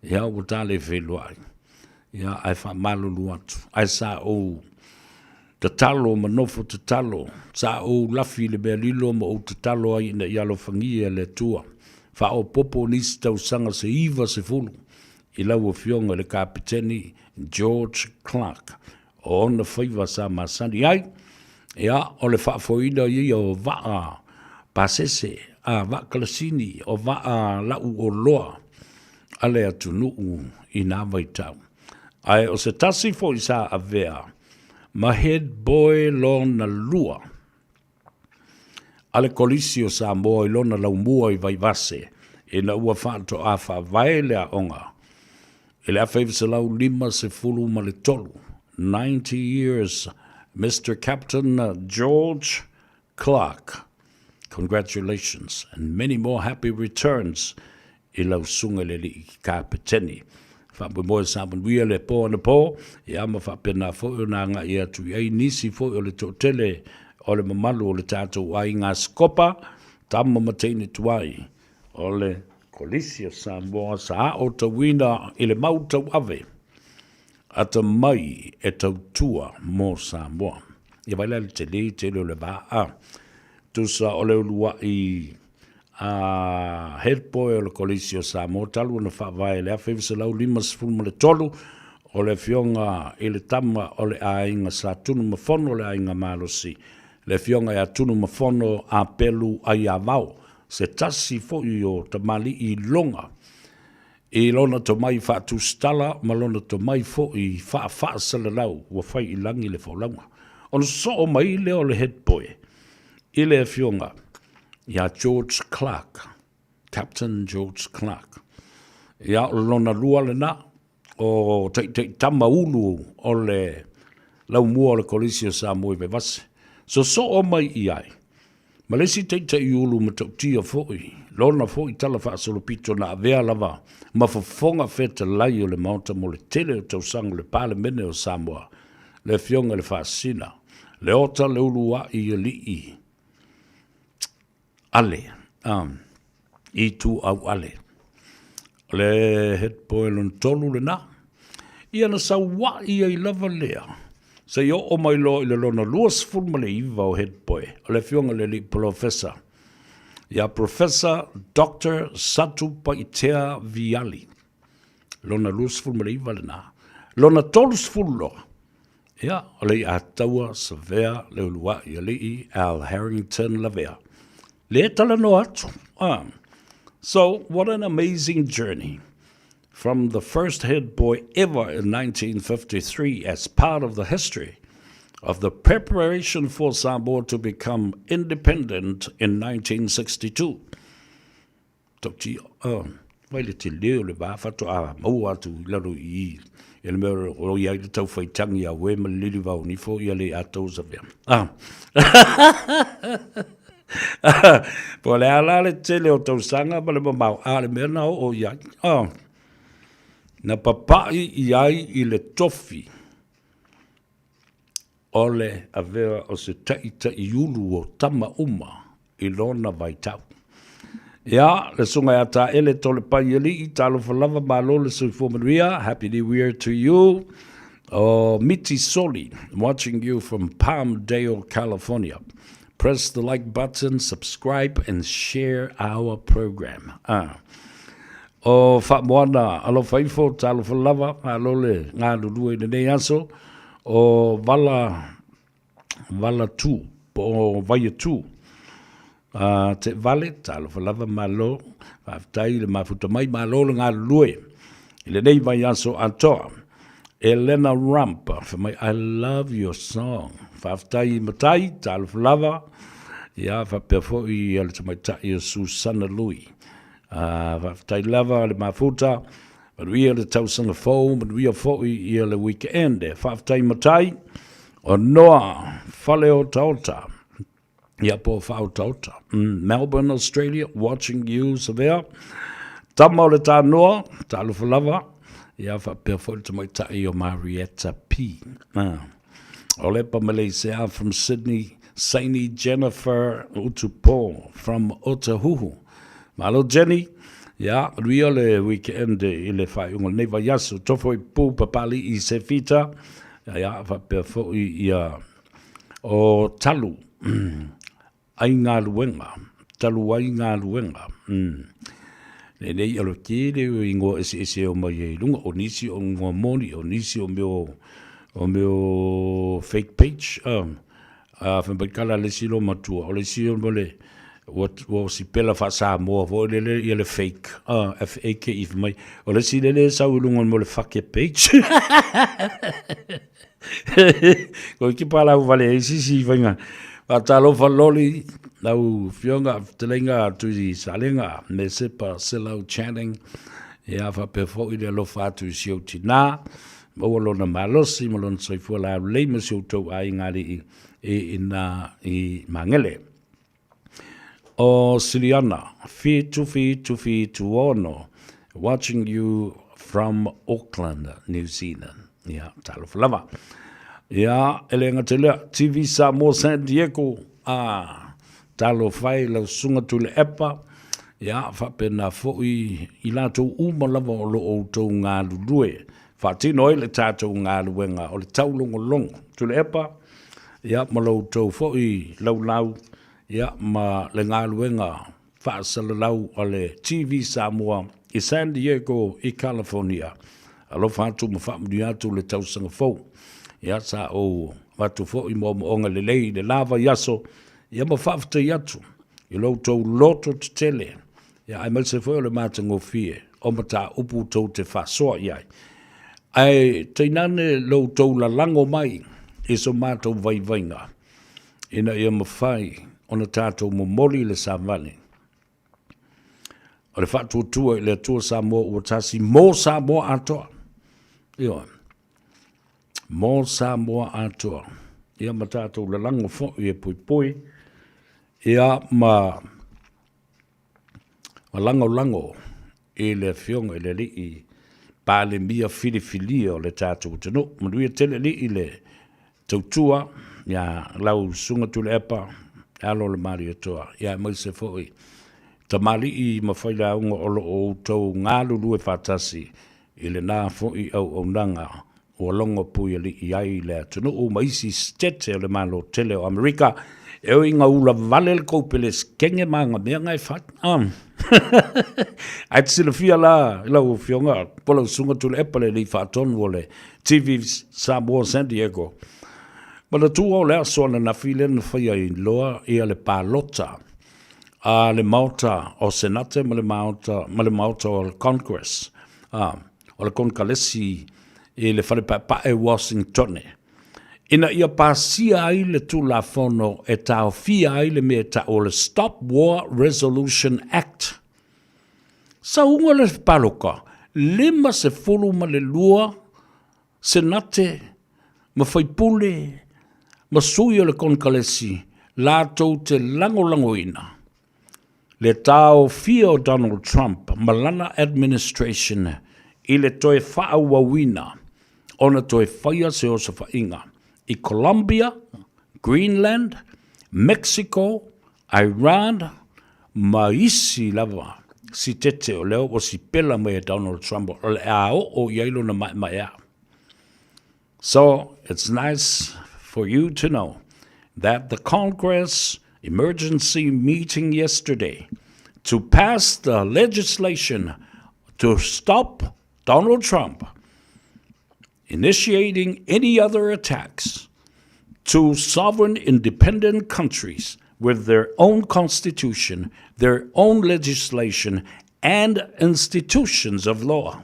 Ia, ua ta le feiloai. Ia, ae faamalulu atu. Ae sa ou. Tatalo ma nofo tatalo, sa ou lafi i le mea lilo ma ou tatalo ai ina ia alofagia e le Atua. Faaopoopo nisi tausaga se 90 i lau Afioga i le Kapeteni George Clarke o ona faiva sa masani ai, ia, o le faafoeina ia o vaa pasese, a vaa kalasini, o vaa lau oloa a le atunuu i na vaitau. Ae o se tasi foi sa avea ma head boy lona lua a le Kolisi o Samoa i lona laumua i Vaivase ina ua faatoa faavae le aoga i le 1953, 90 years Mister Captain George Clarke. Congratulations and many more happy returns i lau susuga i le alii Kapeteni. Faamoemoe sa manuia le po anapo, ia ma faapena foi ona agai atu i ai nisi foi o le toatele o le mamalu o le tatou aiga Sikopa, tama ma teine tuai o le Kolisi o Samoa sa aotauina i le mau tauave atamai e tautua mo Samoa. Ia vaai la i le tele tele o le vaa, tusa o le uluai a head boy o le Kolisi o Samoa talu ona faavae i le 1953, o le Afioga i le tama o le Aiga Sa Tunumafono o le Aiga Malosi, le Afioga ia Tunumafono Apelu Aiavao, se tasi foi o tamalii iloga i lona tomai faatusitala ma lona tomai foi faafaasalalau ua fai i lagi le folauga. Ona sosoo mai lea o le head boy i le Afioga ia George Clarke, Captain George Clarke. Ia, o lona lua lena o taitaitama ulu o le laumua o le Kolisi o Samoa i Vaivase. Sosoo mai i ai ma le isi taitai ulu matautia foi, lona foi tala faasolopito na avea lava ma fofoga fetalai o le Maota mo le tele o tausaga o le Palemene o Samoa, le Afioga i le Faasisina, Leota Leulua'i Alii Ale, um, Ituau Ale. O le head boy lona tolu lena. Ia na saua'i ai lava lea, seia oo mai loa i le lona 29 o head boy, o le afioga i le alii polofesa, ia Professor Doctor Satupaitea Viali. Lona 29 lena. Lona 30 loa, Ia, o le iataua Savea Leulua'i Alii Al Harrington Lavea. Lē talanoa atu. Ah. So, what an amazing journey. From the first head boy ever in 1953 as part of the history of the preparation for Samoa to become independent in 1962. Tauti, oh, vai le tele o le vā faatoa maua atu i lalo i i, i le mea o i ai le tau whaitangi a oe ma le lili vao nifo ia le atou savea. Ah. Po le ala le tele o tausaga ma le mamao, a le mea na oo i ai. Ah. Na papai i ai i le tofi o le avea o se taʻitaʻiulu o tama uma i lona vaitau. Ia, le Susuga ia Taele Tolepaialii, talofa lava, malo le soifua manuia, Happy New Year to you. O Miti Soli, watching you from Palmdale, California. Press the like button, subscribe and share our program. Ah. O Faamoana, alofa ifo, talofa lava, malo le galulue i lenei aso. O Vala, Vala Tu, po o Vaia Tu. A te vale, talofa lava, malo, faafetai i le mafuta mai, malo le galulue i lenei vaiaso atoa. Elena Rump, fai mai, I love your song. Faafetai i Matai, talofa lava, ia faapea foi ia le tamaitai o Susana Lui. A, faafetai lava le mafuta, Manuia le tausaga fou, manuia foi ia le weekend. Faafetai Matai, o Noa Faleotaota, ia po Whaotaota, Melbourne, Australia, watching you, Savea. Tama o le Tānoa, talofa lava, ia faapea foi le tamaitai o Marietta P. Ah. Olepa Malaysia from Sydney, Saini Jennifer Utupo from Otahuhu. Malo Jenny, ia, manuia le weekend i le faaiuga o lenei vaiaso. Tofo i pu Papali'i Sefita, ia, faapea foi ia O talu ai galuega, talu ai galuega. Lenei o le tele o ingoa eseese e omai ai i luga, o nisi o ingoa moni, o nisi o mea o, o mea o fake page. A fai mai tala a le isi loomatua, o le isi o le, ua, ua sipela faa-Samoa foi lele ia le fake, F-A-K-E fai mai, o le isi lele e sau i luga o le mea o le fake page. Ko ki pa lau vale ai sisi fainga. Faatalofa loli lau afioga fetalaiga Tui Salega me Sepa Selau Channing. Ia faapea foi le alofa atu i si ou tinā. Maua lona malosi ma lona soifua laulelei ma si outou aiga alii i ina i Magele. O Siliana, 7776, watching you from Auckland, New Zealand. Ia, talofa lava. Ia, e le gata i lea, TV Samoa San Diego, a, talofa e lau susuga Tuilaepa, ia, faapena foi i latou uma lava o lo o outou galulue, faatino ai le tatou galuega o le taulogologo. Tuilaepa, ia, ma lo outou foi laulau, ia, ma le galuega faasalalau a le TV Samoa i San Diego i California. Alofa atu ma faamanuia atu le tausaga fou. Ia, sa ou avatu foi moomooga lelei i le la vaiaso, ia ma faafetai atu i lo outou loto tetele, ia aemaise foi o le matagofie o mataupu tou te faasoa i ai. Ae tainane lo outou lalago mai i so matou vaivaiga, ina ia mafai ona tatou momoli le savali o le faatuatua i le Atua Samoa ua tasi mo Samoa atoa. Ioe. Mo Samoa atoa. Ia ma tatou lalago foi e poipoi ia ma lagolago i le Afioga i le Alii Palemia filifilia o le tatou atunuu. Manuia tele alii le tautua ia lau Susuga Tuilaepa, le alo o le Malietoa, ia aemaise foi tamalii ma failauga o lo o outou galulue faatasi i lena foi auaunaga ua logo puialii ai le atunuu ma isi sitete o le Malo tele o Amerika, e ui ina ula vale le kou Pelesekene ma ana mea na e fai. Ae te silafia la i lau Afioga po o lau Susuga Tuilaepa le Alii Faatonu o le TV Samoa San Diego, manatua o le aso ananafi lea na faia ai loa ia le palota a le Maota o Senate ma le Maota, ma le Maota o le Congress, o le Konekalesi i le Fale Paepae Washingtone, ina ia pasia ai le Tulafono e taofia ai le mea e ta'u o le Stop War Resolution Act. Sauga le paloka, 52 Senate ma faipule ma sui o le Konekalesi latou te lagolagoina le taofia o Donald Trump ma lana administration i le toe faaauauina ona toe faia se osofaiga i Colombia, Greenland, Mexico, Iran ma isi lava sitete o lea ua sipela mai e Donald Trump o le a oo i ai lona maemaea. So it's nice for you to know that the Congress emergency meeting yesterday to pass the legislation to stop Donald Trump initiating any other attacks to sovereign independent countries with their own constitution, their own legislation, and institutions of law.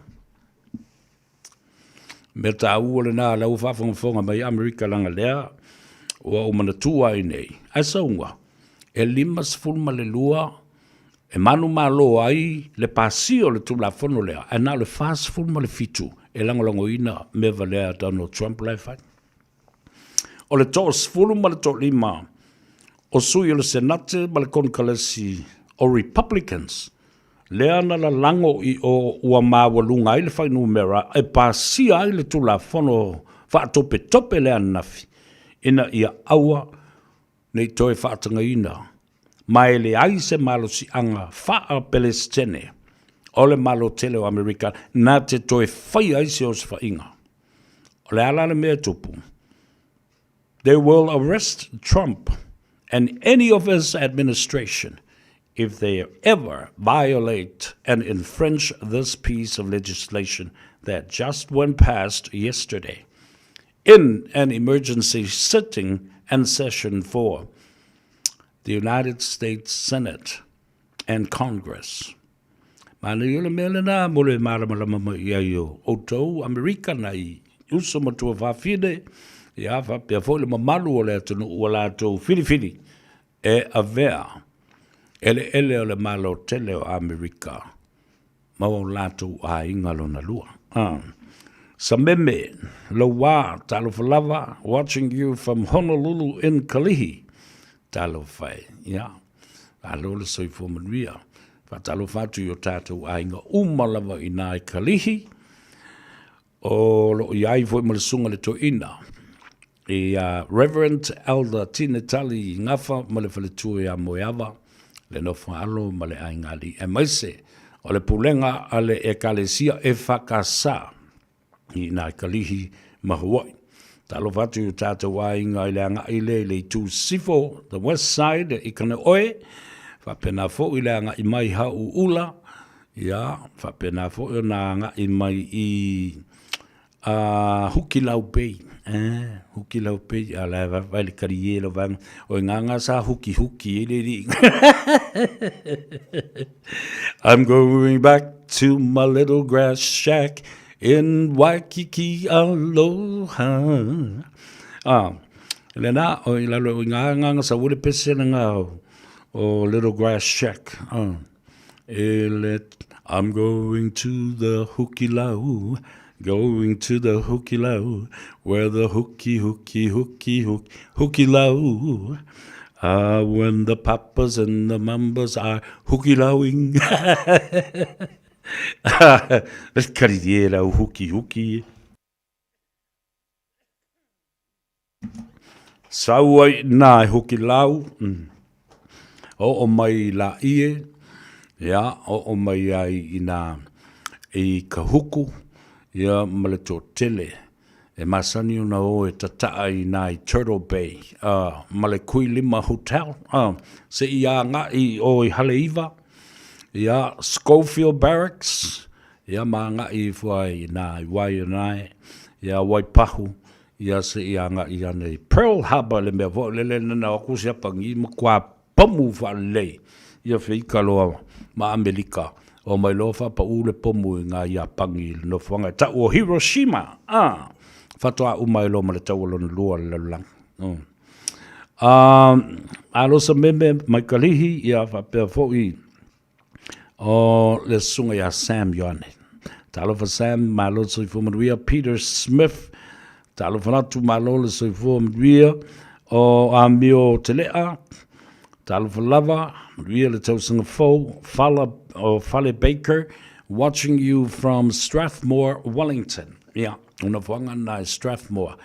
Mea taua lena la ua faafogafoga mai Amerika leaga lea ua ou manatua ai nei. Ae sauga, e 52 e manumalo ai le pasia o le Tulafono lea, ae na o le 47 e lagolagoina mea valea a Donald Trump la e fai. O le 15 o sui o le Senate ma le Konekalesi o Republicans, lea na lalago i o ua maualuga ai le fuainumera e pasia ai le Tulafono faatopetope lea ananafi, ina ia aua ne i toe faatagaina ma e leai se malosiaga faa-Pelesitene o le Malo tele o Amerika na te toe faia ai se osofaiga. O le a la le mea e tupu? They will arrest Trump and any of his administration if they ever violate and infringe this piece of legislation that just went past yesterday in an emergency sitting and session for the United States Senate and Congress. Manaia le mea lena mo le malamalama mai i ai o outou Amerikana i uso ma tuafafine, ia faapea foi le mamalu o le atunuu ua latou filifili e avea eleele o le Malo tele o Amerika ma o latou aiga lona lua. Ah. Sameme, Lowa, talofa lava, watching you from Honolulu in Kalihi. Talofa e, ia. Malo le soifua manuia. Faatalofa atu i o tatou aiga uma lava i nā i Kalihi, o loo i ai foi ma le susuga le toeaina i a Reverend Elder Tine Tali Gafa ma le faletua ia Moeava, le nofo alo ma le aiga alii aemaise o le pulega a le Ekalesia EFKS i nā Kalihi ma Hawaii. Talofa atu i o tātou aiga i le agai lea i le itu sifo, the west side, i Kaneohe, faapena foi le agai mai Hau'u'ula, ia, faapena foi ona agai mai i uh, Hukilau Bay, eh, Hukilau Bay, a la vai le kari e lo vaega, o i ngā ngā sa huki huki e le li. I'm going back to my little grass shack In Waikiki aloha. Ah, lena, o i lalo i ngā nganga sa ule pese na ngā o Little Grass Shack. Ah, e le, I'm going to the hukilau, going to the hukilau, where the hooky, hooky, hooky, hooky, hukilau. Ah, when the papas and the mambas are hukilauing. Le karirie rau hukihuki. Sau ai nā e hoki lau. Mm. O o mai la ie. Ia, o o mai ai i nā i ka huku. Ia, ma le tōtele. E masani ona o e tata'a i nā i Turtle Bay, uh, ma le Kuilima Hotel, uh, se i aga'i i o i Haleiwa, ia, Schofield Barracks, ia, ma aga'i ifo ai i nā i Waianae, ia, Waipahu, ia, se i aga'i ane i Pearl Harbor, le mea foi lele na o aku Siapangi ma kua Pomu faalelei ia feika loa ma Amelika, omai loa faapaʻu le pomu i ngā Iapani i le nofoaga e taʻu o Hiroshima, a faatoa uma ai loa ma le taua lona lua o le lalolagi. Mm. Uh, alosa meme mai Kalihi, ia faapea foi o le susuga ia Sam Ioane. Talofa Sam, malo le soifua manuia. Peter Smith, talofa atu, malo le soifua manuia. O Amio Telea, talofa lava, manuia le tausaga fou. Fala, o Fale Baker, watching you from Strathmore, Wellington. Ia, o nofoaga na e Strathmore,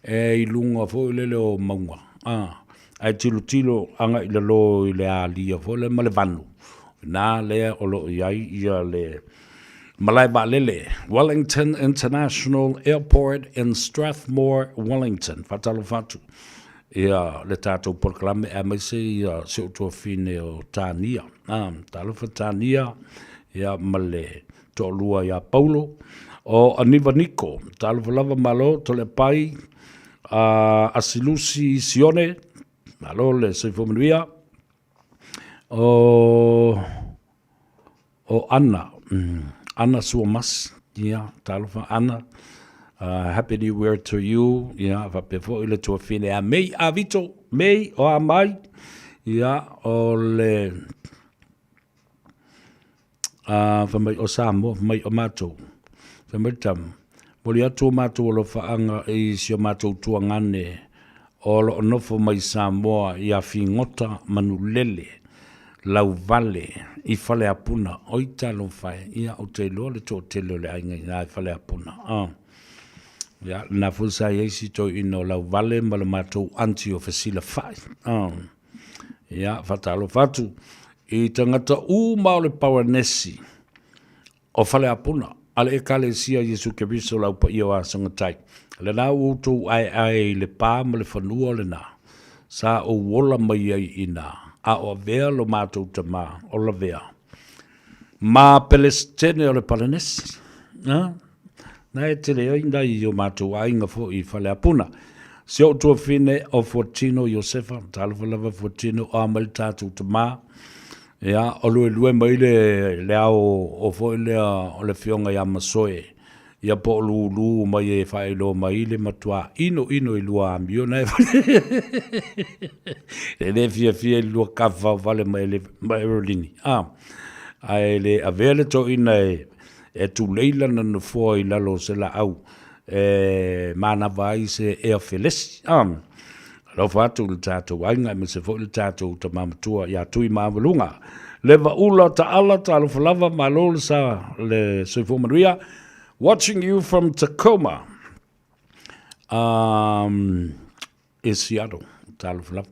e i luga foi lele o mauga. Ah. Ae tilotilo agai i lalo i le alia foi lea ma le vanu, ina lea o lo o i ai ia le malae vaalele, Wellington International Airport in Strathmore, Wellington. Faatalofa atu ia le tatou polokalame aemaise ia si ou tuafine o Tania. Ah, talofa Tania ia ma le toalua ia Paulo. O Aniva Niko, talofa lava malo, Tolepai, a Asilusi Sione, malo le soifua manuia. O, o Ana, mm, Ana Suamasi, ia, talofa Ana. Happy New Year to you, ia, faapea foi le tuafine a Mei Avito, Mei o a mai, ia, o le Ā, fai mai o Samoa, fai mai o matou. Fai mai le tama, Momoli atu o matou alofaaga i si o matou tuagane o lo o nofo mai Samoa ia Figota Manulele Lauvale i Faleapuna. Oi talofa e, ia ou te iloa le toatele o le aiga i ina i Faleapuna. Ā, ia, lena foi sa i ai si toeaina o Lauvale ma le matou aunty o Fesilafai. Ā. Ia, faatalofa atu i tagata uma o le Pawanesi o Faleapuna. a le Ekalesia Iesu Keriso le Au Paia o Asogatai, lena ua outou aeae i le pa ma le fanua lena sa ou ola mai ai i ina, a o avea lo matou tama o lavea ma Pelesitene o le Palenesi, a, na e tele ai nai o matou aiga foi i Faleapuna. Si ou tuafine o Fuatino Iosefa, talofa lava Fuatino, o a mai le tatou tama, ia, o luelue mai le, le ao o foi lea o le afioga ia Masoe, ia po o lulu mai e faailoa mai le matua ino ino i lua amio na e e le fiafia i lua kafa vale ma ele ma Erolini. Ah, ae le avea le toeaina e e tulei lana nofoa i lalo o se laau e manava ai se ea felesi. Ah, alofa atu i le tatou aiga aemaise foi le tatou tama matua ia Tuimaualuga. Le Vaula Taala, talofa lava, malo le sa le soifua manuia. Watching you from Tacoma. Um, i Seattle, talofa lava.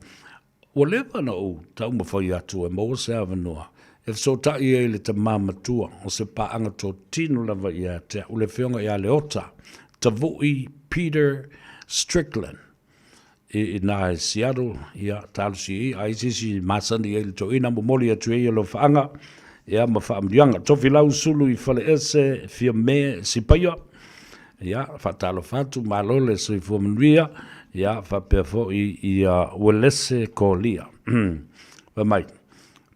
Ua leva na ou taumafai atu e maua se avanoa e fesootai ai i le tama matua o se paaga totino lava ia te au, le Afioga ia Leota Tavui Peter Strickland i ina i Seattle, ia, talosia ia, ai se isi masani ai le toeaina, momoli atu ai alofaaga, ia, ma faamanuiaga. Tofilau Sulu i Faleese, Fiame Sipaia, ia, faatalofa atu, malo le soifua manuia, ia, faapea foi ia Uelese Kolia. Fai mai,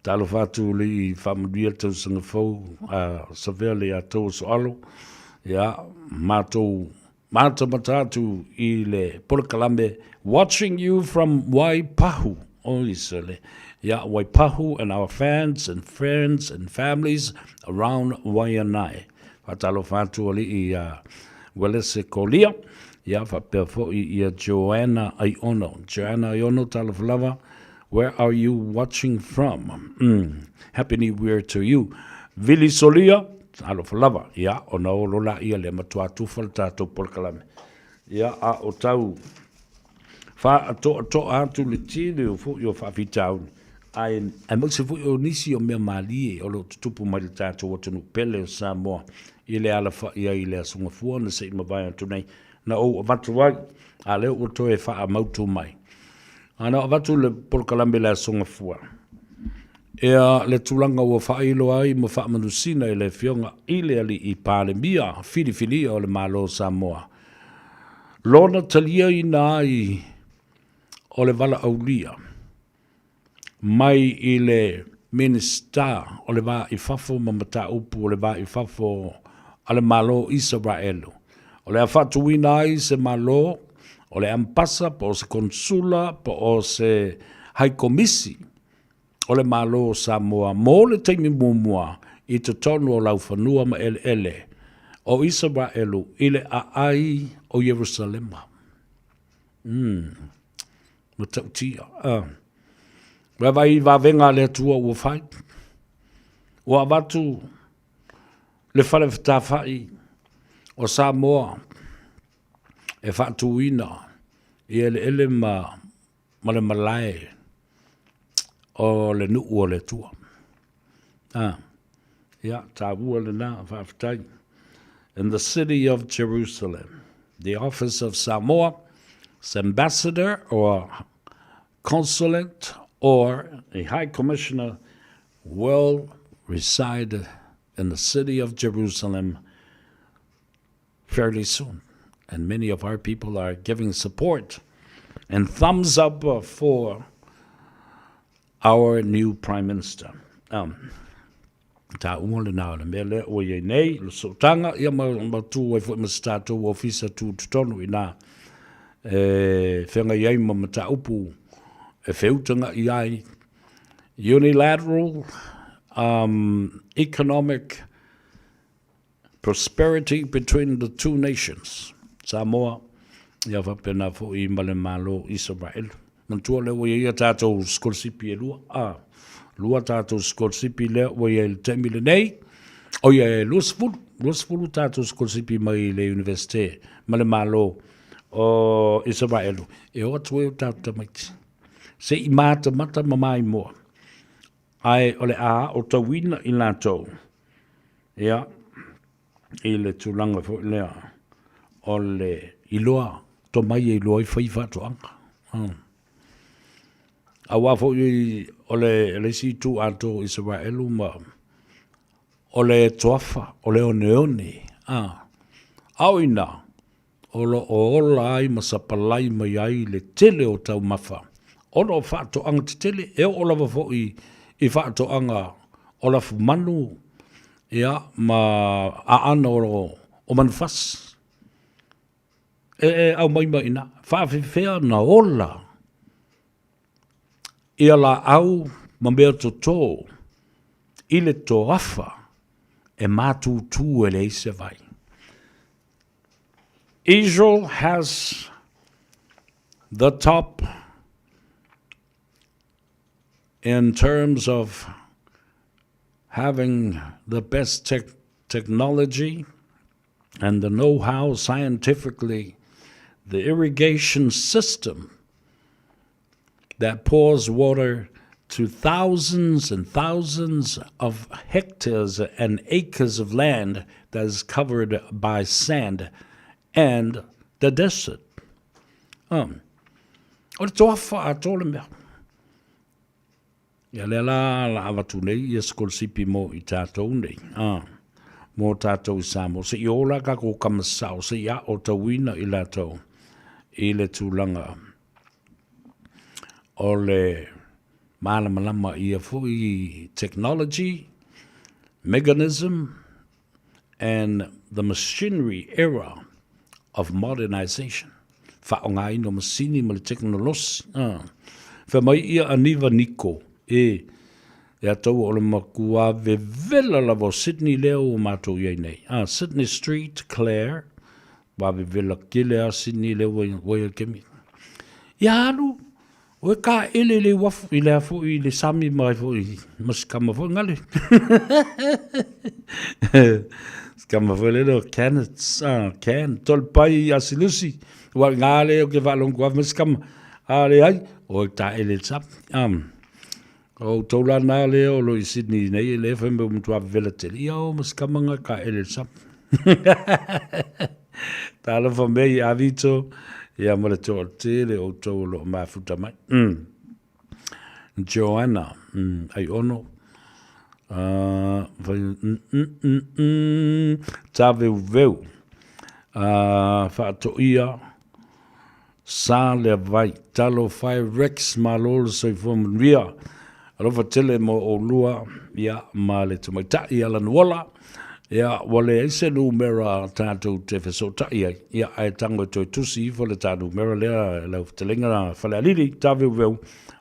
talofa atu le faamanuia le tausaga fou, a Savea le ia tou Soalo, ia, matou matamata atu i le polokalame Watching You from Waipahu. Oi sele. Yeah, Waipahu and our fans and friends and families around Waianae. Faatalofa atu alii ia Uelese Kolia, ia faapea foi ia Joanna Aiono. Joanna Aiono, talofa lava, where are you watching from? Happy New Year to you. Vili Solia, talofa lava, ia ona olo laia lea matua tufa le tatou polokalame. Ia, a o tau faatoatoa atu le tele o foi o faafitauli, ae aemaise foi o nisi o mea malie o lo o tutupu mai le tatou atunuu pele o Samoa i le alafai ai i le Aso Gafua na se i mavae atu nei, na ou avatu ai, a lea ua toe faamautu mai. A na avatu le polokalame i le Aso Gafua, ea le tulaga ua faailo ai ma faamanusina i le Afioga i le Alii Palemia filifilia o le Malo o Samoa, lona taliaina ai o le valaaulia mai i le Minisita o le Va i Fafo ma Mataupu o le Va i Fafo a le Malo o Isaraelu, o le a faatuina ai se Malo, o le Ambasa po o se Konsula po o se Haikomisi o le Malo o Samoa mo le taimi muamua i totonu o laufanua ma eleele o Isaraelu i le aai o Ierusalema. Mm. Matautia. Vaavaai i vavega a le Atua ua fai. Ua avatu le fale fetafai o Samoa e faatuina i eleele ma, ma le malae o le nuu o le Atua. Ah, ia, taua lena, faafetai. In the city of Jerusalem, the office of Samoa's ambassador or consulate or a high commissioner will reside in the city of Jerusalem fairly soon. And many of our people are giving support and thumbs up for our new Prime Minister. Um, tā ua le nā o le mea lea ua iai nei, le sootaga, ia ma, ma tū ai foi ma se tātou ofisa tū totonu i nā e whengai ai ma mataupu e wheutanga i ai unilateral um, economic Prosperity between the two nations, Samoa, ia faapena foi ma le Malo o Isaraelu. Manatua lea ua i ai a tatou sikolasipi e lua, a, lua tatou sikolasipi lea ua i ai i le taimi lenei, o ia e 20, 20 tatou sikolasipi mai le Universite ma le Malo o Isaraelu, e o atu ai o tatou tamaiti. Se i matamata ma maimoa, ae o le a aotauina i latou. Ia, i le tulaga foi lea o le iloa tomai e iloa ai fai faatoaga. Aua foi o le isi itu atoa o Isaraelu ma o le toafa, o le oneone, a o ina o lo o ola ai ma sapalai mai ai le tele o taumafa ona o faatoaga tetele, e oo lava foi i faatoaga o lafumanu, ia, ma aana o manufasi e aumai mai i ina. E faapefea ona ola ia laau ma mea toto i le toafa e matutu e leai se vai. Israel has the top in terms of having the best te technology and the know-how scientifically, the irrigation system that pours water to thousands and thousands of hectares and acres of land that is covered by sand and the desert. Um, o le toafa atoa le mea. Ia lea la la avatu nei ia sikolasipi mo i tatou nei, a, mo tatou i Samoa, se i ola kakou kama sao, se i aotauina i latou i le tulaga o le malamalama ia foi technology, mechanism and the machinery era of modernization. Faaaogaina o masini ma le tekonolosi. Fai mai ia Aniva Niko, e, e ataua o le matua vevela lava o Sydney lea ua matou i ai nei. Ah, Sydney Street, Clare, ua vevela tele a Sydney lea ua i ai kemi. Ia alu, O e kāʻele i le uafu, i le a foi, i le sami ma ai foi, ma si kama foi ngale. Si kama foi le leo, canets, ah, can, tol pai a silusi, ua ngā le o ke waalong kua, ma si kama, a le ai, o e tāʻele le sami. Um, o tau la nā le o lo i Sydney nei, e le whai me umutua vela tele, ia o ma si kama ngā kāʻele le sami. Talofa mea i Avito, ia ma le toatele o outou o lo o mafuta mai. Mm. Joanna, mm, ai ono, uh, vai, mm, mm, mm, mm, Taveuveu, uh, Faatoia, Sa lea vai. Talofa e Rex, malo le soifua manuia. Alofa tele mo oulua, ia, ma le tamaitai ia Lanuola. Ia, ua leai se numera tatou te fesootai ai, ia, ae tago e toe tusi ifo le ta numera lea e lau fetalaiga Falealili, Taveuveu,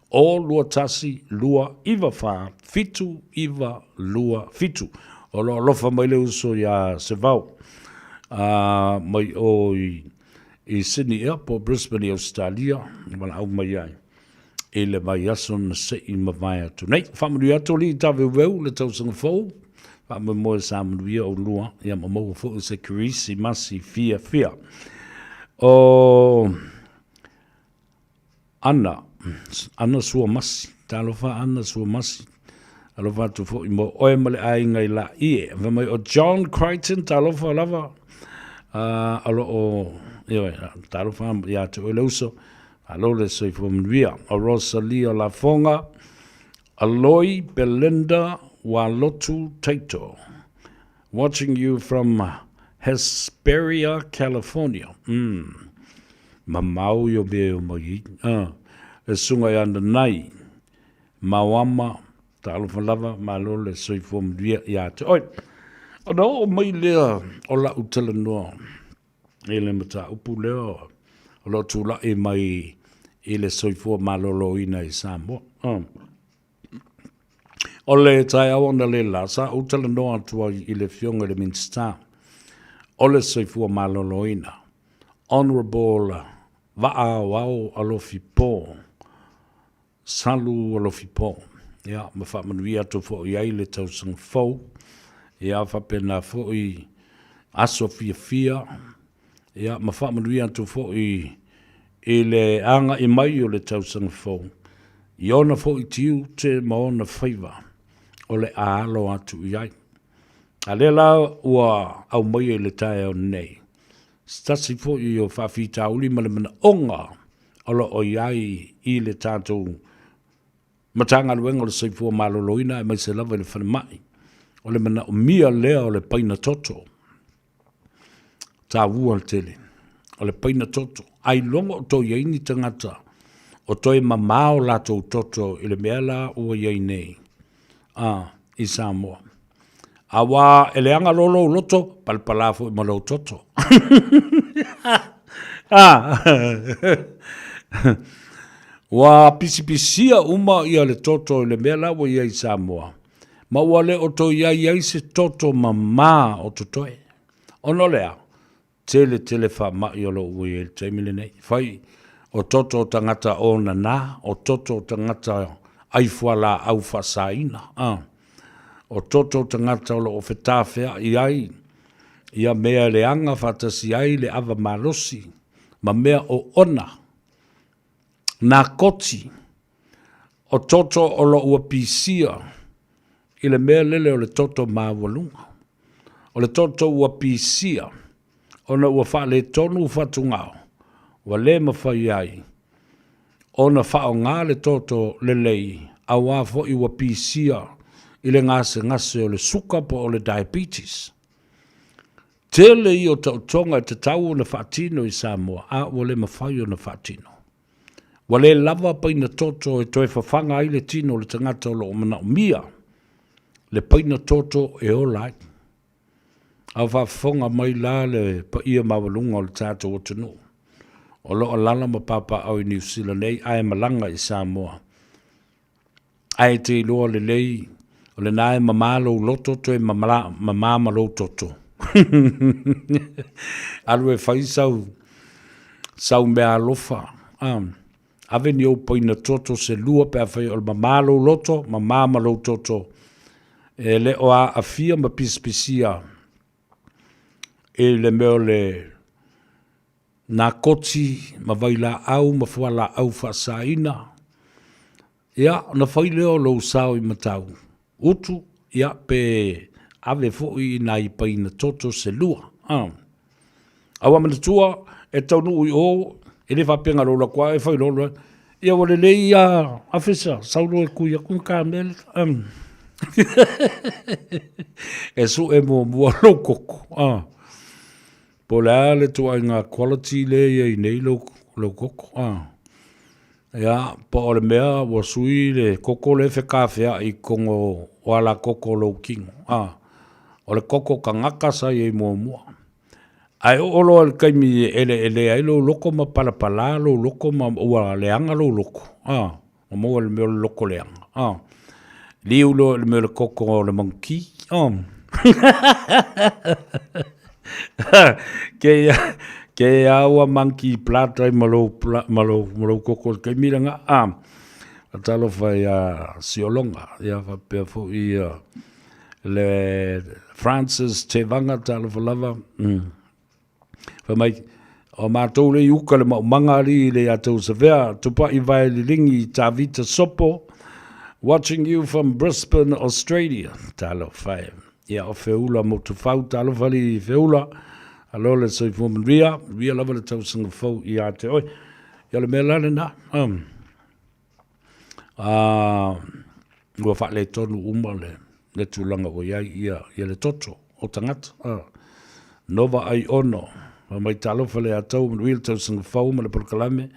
o 21 294 7927. O lo o alofa mai le uso iā Sevao, a, mai o i i Sydney ea po o Brisbane i Ausetalia, na valaau mai ai i le vaiaso na se'i mavae atu nei. Faamanuia atu alii taveuveu le tausaga fou, faamoemoe sa manuia oulua, ia ma maua foi se Kerisimasi fiafia. O Ana, Ana Suamasi, talofa Ana Suamasi, alofa atu foi mo oe ma le aiga i Laie. Fai mai o John Crichton, talofa lava, uh, o lo o, ioe, talofa ia te oe le uso, malo le soifua manuia. O Rosalia Lafoga, Aloi Belinda Walotu Taito, Watching you from Hesperia, California. Mm. Mamao i o mea e o mai ai. Ah. E sunga i ana nai. Mauama, talofa lava, malo le soifua manuia ia te oe. Ona oo mai lea o lau talanoa i le mataupu lea o lo o tulai mai i le soifua maloloina i Samoa. Ah. O le taeao analeila, sa ou talanoa atu ai i le Afioga i le Minisita o le Soifua Maloloina, Honourable Vaaoao Alofi Po, Salu Alofi Po, ia, ma faamanuia atu foi i ai le tausaga fou, ia, faapena foi aso fiafia, ia, ma faamanuia atu foi i le agai mai o le tausaga fou, i ona foi tiute ma ona faiva o le a alo atu i ai. A lea la ua aumaia i le taeao nei, se tasi foi o faafitauli ma le manaoga o lo o i ai i le tatou Matagaluega o le Soifua Maloloina aemaise lava i le falemai, o le manaomia lea o le paina toto. Taua tele o le paina toto. Ailoga o toe i ai ni tagata o toe mamao latou toto i le mea la ua i ai nei a, i Samoa. Aua e leaga loa lou loto, palapala foi ma lou toto. Ua pisipisia uma ia le toto i le mea la ua i ai i Samoa, ma ua le o toe i ai ai se toto mamā o totoe. Ona o le a? Tele tele faamai o lo o ua i ai i le taimi lenei. Fai o toto o tagata onana, o toto o tagata ai fualaau faasaina, a. O toto o tagata o lo o fetafea'i ai ia mea leaga faatasi ai le ava malosi ma mea oona, nā koti, o toto o lo o ua pisia i le mea lele o le toto maualuga. O le toto ua pisia ona ua faaletonu fatugao, ua le mafai ai ona faaaoga le toto lelei aua foi ua pisia i le gasegase o le suka po o le diabetes. Tele ia o taotoga e tatau ona faatino i Samoa a ua le mafai ona faatino. Ua le lava paina toto e toe fafaga ai le tino o le tagata o lo o manaomia le paina toto e ola ai. A o faafofoga mai la le paia maualuga o le tatou atunuu o lo o alaala ma papaaao i Niu Sila nei ae malaga i Samoa, Ae e te iloa lelei, o lena e mamā lou loto toe mamā ma lou toto. Alu e fai sau, sau mea alofa. Ave ni ou paina toto se lua pe afai o le mamā lou loto, mamā ma lou toto. E le o aafia ma pisipisia i le mea o le nā koti ma vailaau ma fualaau faasaina, ia, ona fai lea o lou sao i Matau Utu, ia, pe ave foi i nai paina toto se lua. A. A ua manatua, e taunuu i o, e le faapea na lou atu lava e fai loa loa, ia ua lelei a Afesa, sau loa e kui atu ni kamele. E sue muamua lou koko. A. Po o le a le ituaiga quality lea e i ai nei lou, lou koko, a. Ia, po o le mea ua sui le koko lea e fekafea'i i totonu o ala koko o lou tino, a. O le koko tagata sa i ai muamua. Ae oo loa i le taimi e eleele ai lou loto ma palapala lou loto ma ua leaga lou loto, a. Ua maua le mea o le loko leaga. Oh. Liu loa i le mea o le koko o le manukī. Oh. Ke ia, ke ia ua monkey plata ai ma lou, ma lou, ma lou koko i le taimi lena. Ah. Talofa ia Siolonga, ia faapea foi ia le Francis Tevaga, talofa lava. Fai mai, o matou le i uka le maumaga alii le ia tou Savea, Tupai Vae Lilingi, Tavita Sopo, watching you from Brisbane, Australia. Talofa e. Ia, o Feula Motufau, talofa alii Feula, alo le soifua manuia, manuia lava le tausaga fou ia te oe. Ia o le mea la lena. Um, ua faaletonu uma le, le tulaga ua i ai ia, ia le toto o tagata. Nova ai ono, fai mai talofa le atau manuia le tausaga fou ma le polokalame,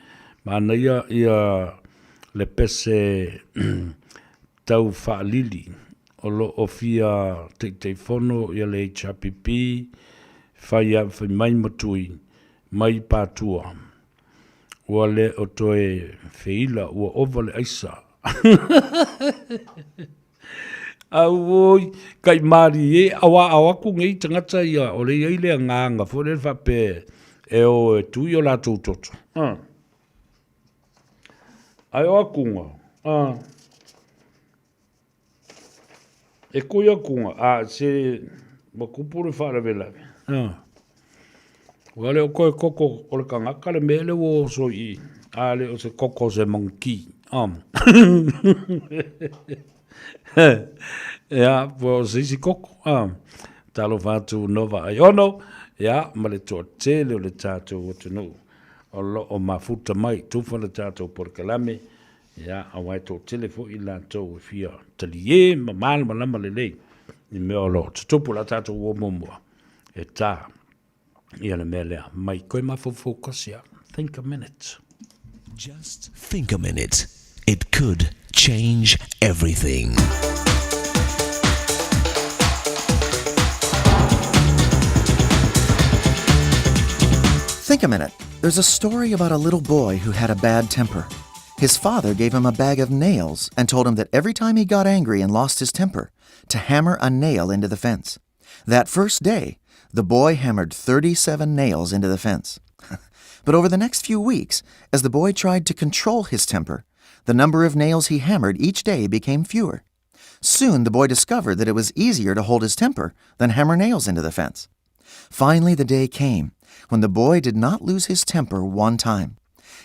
manaia ia le pese tau faalili o lo o fia Taitaifono ia le HRPP fai fai mai ma tui mai Patua. Ua le o toe feila, ua ova le aisa. Auoi, kai mārie, aua ao aku nei tagata ia, o le i ai le agaga foi lele faapea e o e tui o latou toto. Ae o akuga, E koi aku a se ua kupu le faalavelave. Ua le o koe koko o le kangaka le mea le ua oso i i, a le o se koko o se monkey. Ia, po o se isi koko. Talofa atu Nova Aiono, ia, ma le toatele o le tatou atunuu o lo o mafuta mai, tufa le tatou polokalame, ia, aua e toatele foi i latou e fia talie ma malamalama lelei i mea o lo o tutupu. O le a tatou o muamua e ta ia le mea lea mai koe mafaufau kasi a. Think a minute. Just think a minute. It could change everything. Think a minute. There's a story about a little boy who had a bad temper. His father gave him a bag of nails and told him that every time he got angry and lost his temper, to hammer a nail into the fence. That first day, the boy hammered 37 nails into the fence. But over the next few weeks, as the boy tried to control his temper, the number of nails he hammered each day became fewer. Soon the boy discovered that it was easier to hold his temper than hammer nails into the fence. Finally, the day came when the boy did not lose his temper one time.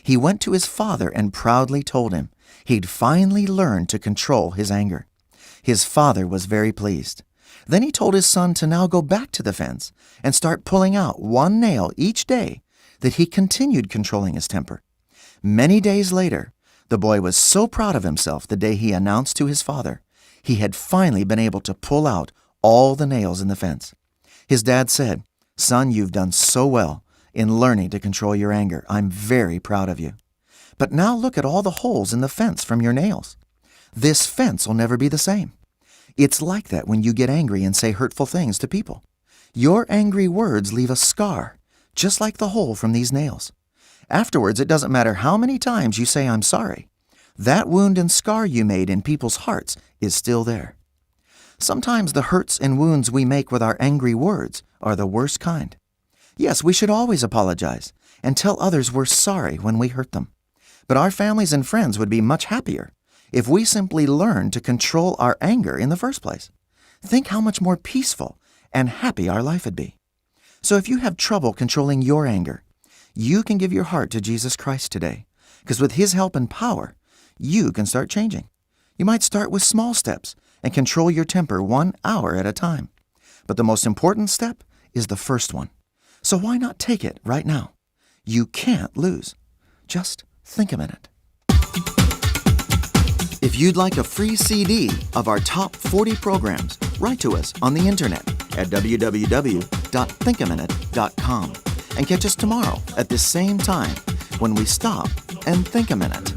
He went to his father and proudly told him he'd finally learned to control his anger. His father was very pleased. Then he told his son to now go back to the fence and start pulling out one nail each day that he continued controlling his temper. Many days later, the boy was so proud of himself the day he announced to his father he had finally been able to pull out all the nails in the fence. His dad said, Son, you've done so well in learning to control your anger. I'm very proud of you. But now look at all the holes in the fence from your nails. This fence will never be the same. It's like that when you get angry and say hurtful things to people. Your angry words leave a scar, just like the hole from these nails. Afterwards, it doesn't matter how many times you say, I'm sorry. That wound and scar you made in people's hearts is still there. Sometimes the hurts and wounds we make with our angry words are the worst kind. Yes, we should always apologize and tell others we're sorry when we hurt them. But our families and friends would be much happier if we simply learned to control our anger in the first place. Think how much more peaceful and happy our life would be. So if you have trouble controlling your anger, you can give your heart to Jesus Christ today, because with His help and power, you can start changing. You might start with small steps and control your temper 1 hour at a time. But the most important step is the first one. So why not take it right now? You can't lose. Just think a minute. If you'd like a free CD of our top 40 programs, write to us on the internet at www.thinkaminute.com and catch us tomorrow at this same time when we stop and think a minute.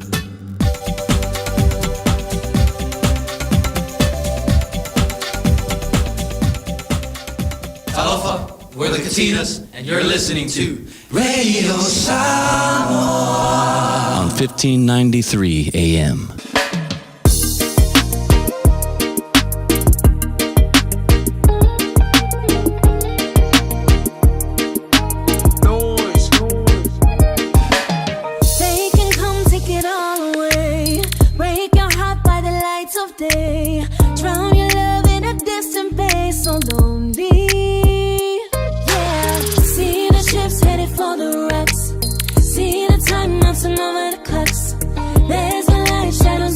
Talofa, we're the Katinas, and you're listening to Radio Samoa on 1593 AM. They can come take it all away. Break your heart by the lights of day. Drown your love in a distant bay. So lonely. Yeah. See the ships headed for the wrecks. See the time melting over the clocks. There's a light shadow.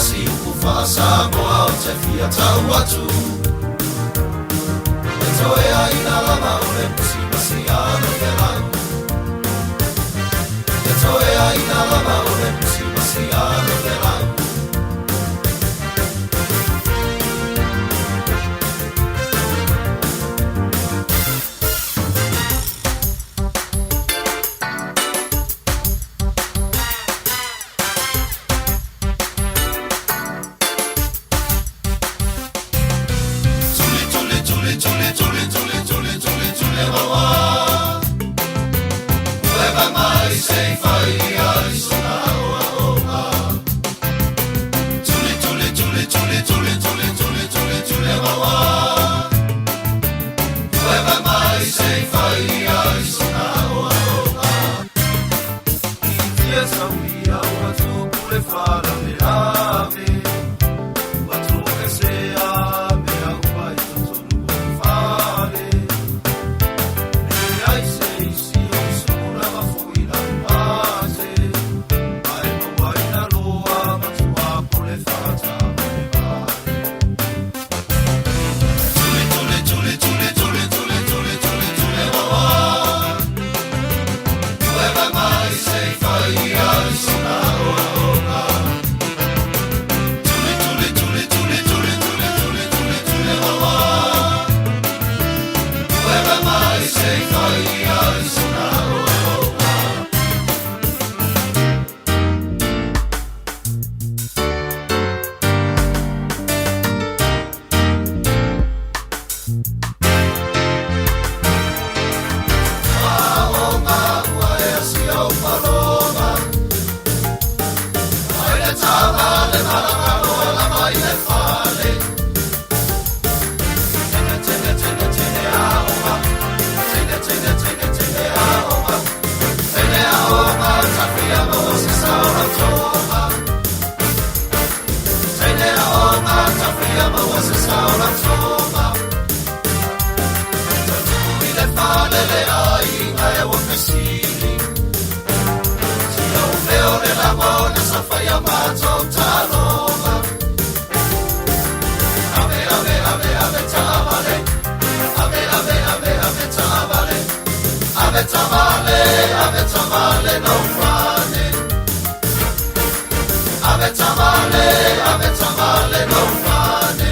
Tasi upu faa-Samoa ou te fia tau atu E toeaina lava o le musimasi a Lofelau E toeaina lava o le musimasi a Lofelau. Tuli tuli tuli tuli tuli tuli tuli tuli tuli wawa Ua e mai se i fai ai sona aoaoga Tuli tuli tuli tuli tuli tuli tuli tuli tuli wawa Ua e mai se i fai ai sona aoaoga I tia sauia ua tupu le faalavelave Ua toesea mea uma i totonu o le fale E leai se isi o usu lava foi laupate Ae mauaina loa matuapo le faatavalevale Tuli tuli tuli tuli tuli tuli tuli tuli tuli wawa Ua e mai se i fai ai sona aoaoga Tuli tuli tuli tuli tuli tuli tuli tuli tuli wawa Ua e mai se i fai ai sona aoaoga. Aoga ua e asia o paloma Ai le tavale malagaloa lava i le fale Tene tene tene tene aoga Tene tene tene tene aoga Tene aoga tafia maua se sao lau toma Tene aoga tafia maua se sao lau toma Tatu i le fale le aiga e ua fesili Sia umea o le lagona sa faia matou taloga Ave ave ave ave taavale Ave ave ave ave taavale Ave taavale ave taavale laufane Ave taavale ave taavale laufane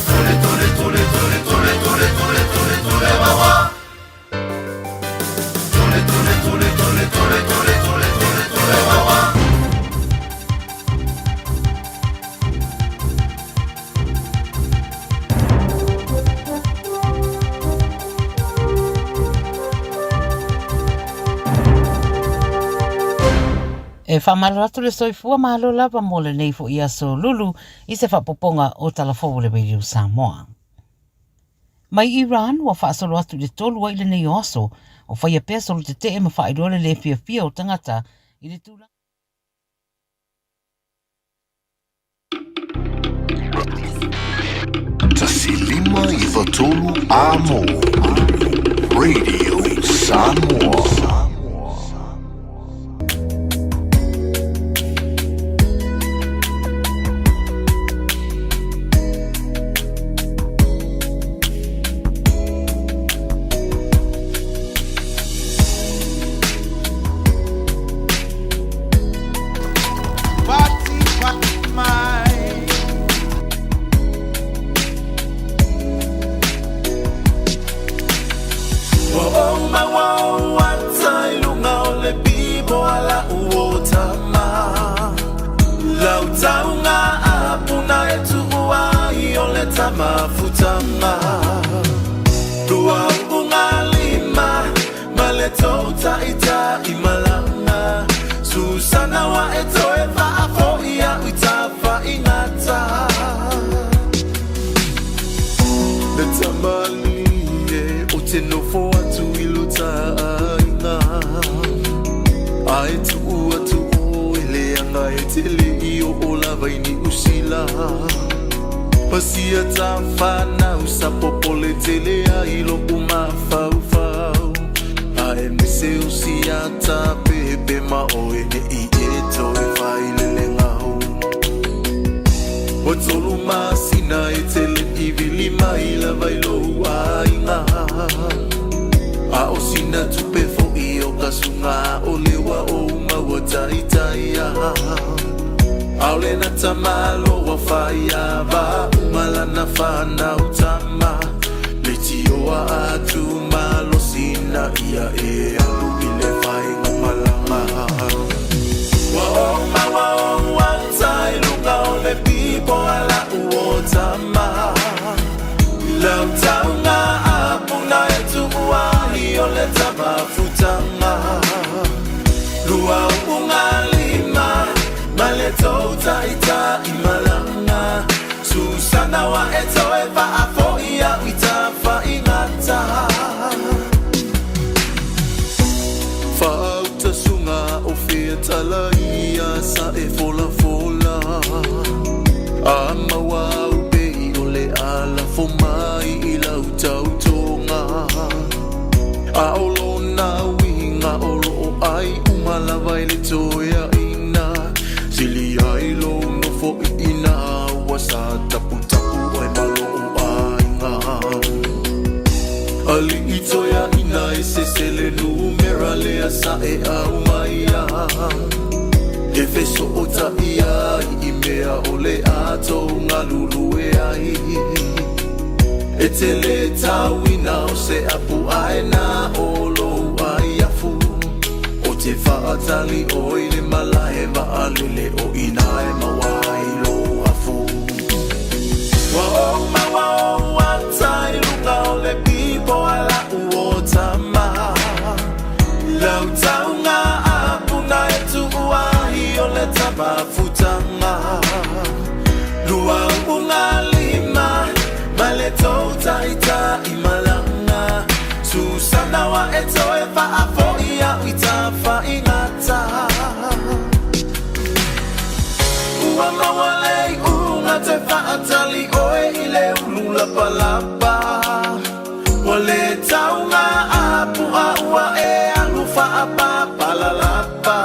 Tuli tuli tuli tuli tuli tuli tuli tuli tuli wawa Tuli tuli tuli tuli tuli tuli tuli tuli tuli wawa. E faamalo atu le soifua malo lava mo lenei foi aso Lulu i se faapopoga o Tala Fou o le Radio Samoa. Mai Iran ua faasolo atu i le 3 ai lenei o aso o faia pea solo tetee ma faailoa le le fiafia o tagata i le tulaga. 1 5 93 Amo Radio Samoa. Ua ou maua ou ata i luga o le bibo a la'u o tama. Lau tauga apuna e tu'u ai o le tama futama. Tua upuga lima ma le tou ta'ita'i malaga. Susana ua e toe fa'afo'i a'u i tafa'igata. Le tamalii e o te nofo atu i lo taaiga. Ae tuu atu oe leaga e te le i oo lava i Niu Sila. Pasia tafanau sa popole tele ai lo'u mafaufau. Ae mise o si ata pepe ma oe ne'i e toe failelega. tamalo ua faiava uma lana fanau tama Le tioa atu malosi ina ia e alu i le vaega malaga Ua ou maua ou auta i luga o le pipo a la'u o tama Lau taunga a puna e tu'u ai o le tamafutaga Lua u'uga lima ma le tou ta'ita'imalaga Susana ua e toe fa'afo'i a'u i tafaigata Faautasuga o fea tala ia sa e folafola A maua au pei o le a lafo mai i lau tautoga A o lona uiga o loo ai uma lava i le toeaina Sili ai lou nofo iina ua sa taputapu oe ma lou aiga Alii toeaina e sese le numera lea sa e aumaia E fesootai ai i mea o le a tou galulue ai E te le tauina o se apu aena o lou aiafu O te faatali oe i le malae vaalele o ina e maua ai lou afu Ua ou maua ou ata i luga o le pipo a la'u o tama Lau taunga a puna e tu'u ai o le tamafutaga Lua u'uga lima ma le tou ta'ita'imalaga Susana ua e toe fa'afo'i a'u i tafaigata Ua maua le iuga toe fa'atali oe i le ulu lapalapa Ua le tauga a pu'a ua e alu fa'apapalalapa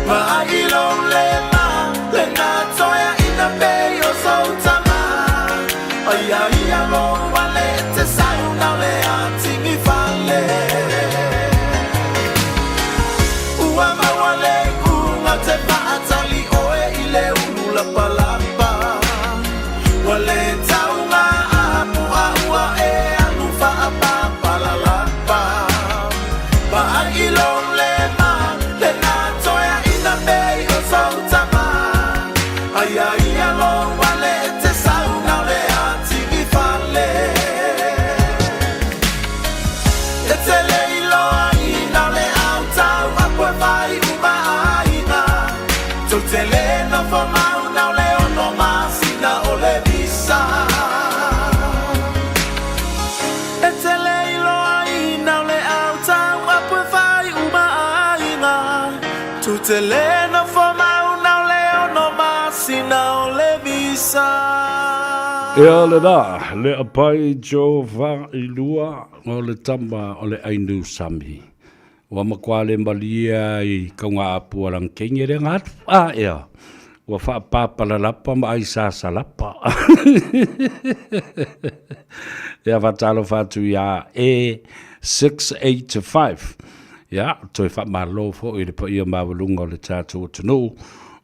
Vaai i lou lema lena toeaina pei o sou tama Aia ia lou ale e te sau na o le atigi fale Ua maua le iuga te faatali oe i le ulu lapalapa Ua le tauga a pu'a ua e alu faapapalalapa Vaai i lou lema lena toeaina pei o sou tama Aia ia lou ale e te sau na o le atigi fale E te le iloaina o le autau apu e fai uma aiga Tou te le nofo mau na o le 6 masina o le visa E te le iloaina o le autau apu e fai uma aiga Tou te le nofo mau na o le 6 masina o le visa. Ia lena, le apai Jova i lua o le tama o le Ainu Sami. Ua matua le malie a i Kaugaapu a Langkenge le ga atu a ea. Ua faapapalalapa ma ai sasalapa. Ia faatalofa atu iā E685. Ia, toe faamalo foi i le paia maualuga o le tatou atunuu,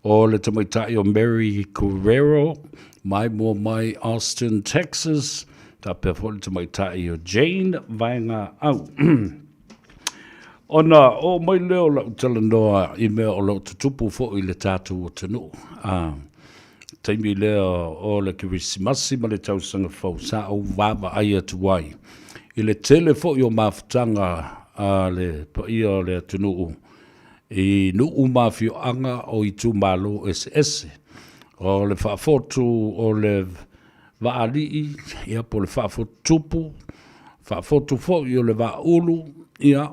o le tamaitai o Mary Guerrero, mai mua mai Austin, Texas, faapea foi le tamaitai o Jane Vaegaau. Ona oo mai lea o lau talanoa i mea o lo o tutupu foi i le tatou atunuu. A, taimi lea o le Kerisimasi ma le tausaga fou, sa ou vaavaai atu ai i le tele foi o mafutaga a le paia o le atunuu i nuu ma afioaga o itumalo eseese. O le faafotu o le Vaalii, ia po o le faafotutupu, faafotu foi o le Vaaulu, ia,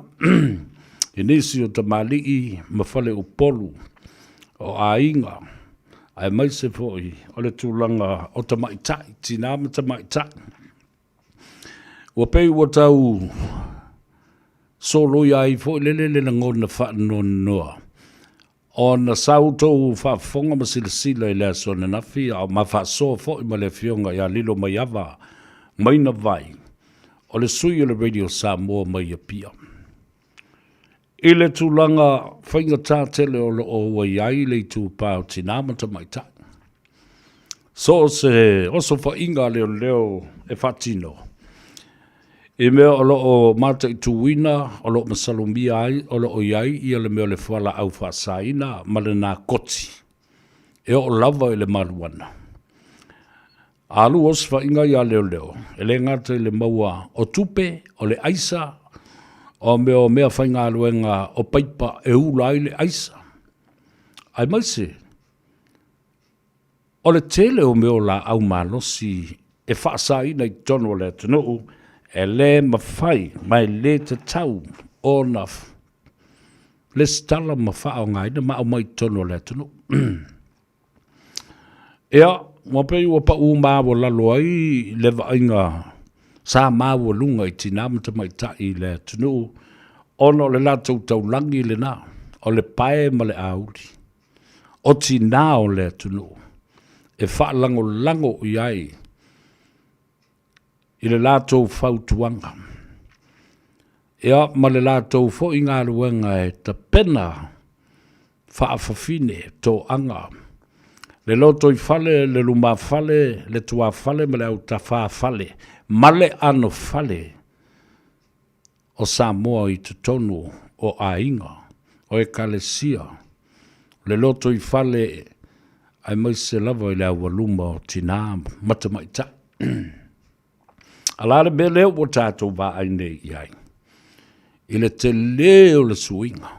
i nisi o tamalii ma faleupolu o aiga, aemaise foi o le tulaga o tamaitai, tina ma tamaitai. Ua pei ua tau soloia ai foi lele le lagona faanoanoa Ona sau tou faafofoga ma silasila i le aso ananafi, a o ma faasoa foi ma le Afioga ia Lilomaiava Maina Vai, o le sui o le Radio Samoa mai Apia. I le tulaga faigata tele o lo o ua i ai le itupa o tina ma tamaitai. So o se osofaiga a leoleo e faatino i mea o lo o mataituina, o lo o masalomia ai, o lo o i ai ia le mea o le fualaau faasaina ma le nakoti e oo lava i le maluana. A alu osofaiga ia leoleo, e le gata i le maua o tupe, o le aisa, o mea o mea faigaluega o paipa e ula ai le aisa, aemaise O le tele o mea o laau malosi e faasaina i totonu o le atunuu, e le mafai ma e le tatau ona lesitala ma faaaogaina ma aumai i totonu o le atunuu. Ia, ua pei ua pau maualalo ai le vaaiga sa maualuga i tina ma tamaitai i le atunuu ona o le latou taulagi lena, o le pae ma le auli. o tinā o le atunuu e faalagolago i ai i le latou fautuaga, ia ma le latou foi galuega e tapena faafafine toaga, le lotoifale, le lumafale, le tuafale ma le autafafale ma le anofale o Samoa i totonu o aiga, o Ekalesia, le lotoifale aemaise lava i le aualuma o tinā ma tamaitai. A o le a le mea lea ua tatou vaai nei i ai? I le tele o le suiga.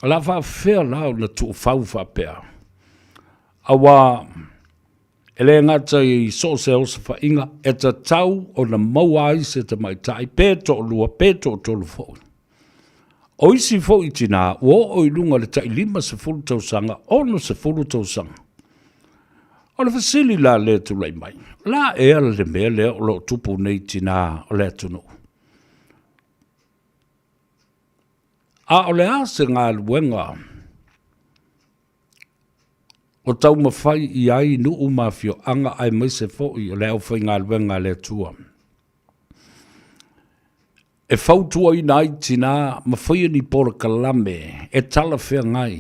O le a faafefea la ona tuufau faapea? Aua E le gata i so o se osofaiga e tatau ona maua ai se tamaitai pe toalua pe toatolu foi. O isi foi tinā ua oo i luga o le tai 50 tausaga, 60 tausaga. O le fesili la lea e tulai mai, o le a ea le mea lea o lo o tupu nei i tinā o le atunuu? A o le a se galuega O taumafai i ai nuu ma afioaga aemaise foi o le aufaigaluega a le Atua. E fautuaina ai tinā ma faia ni polokalame e talafeagai,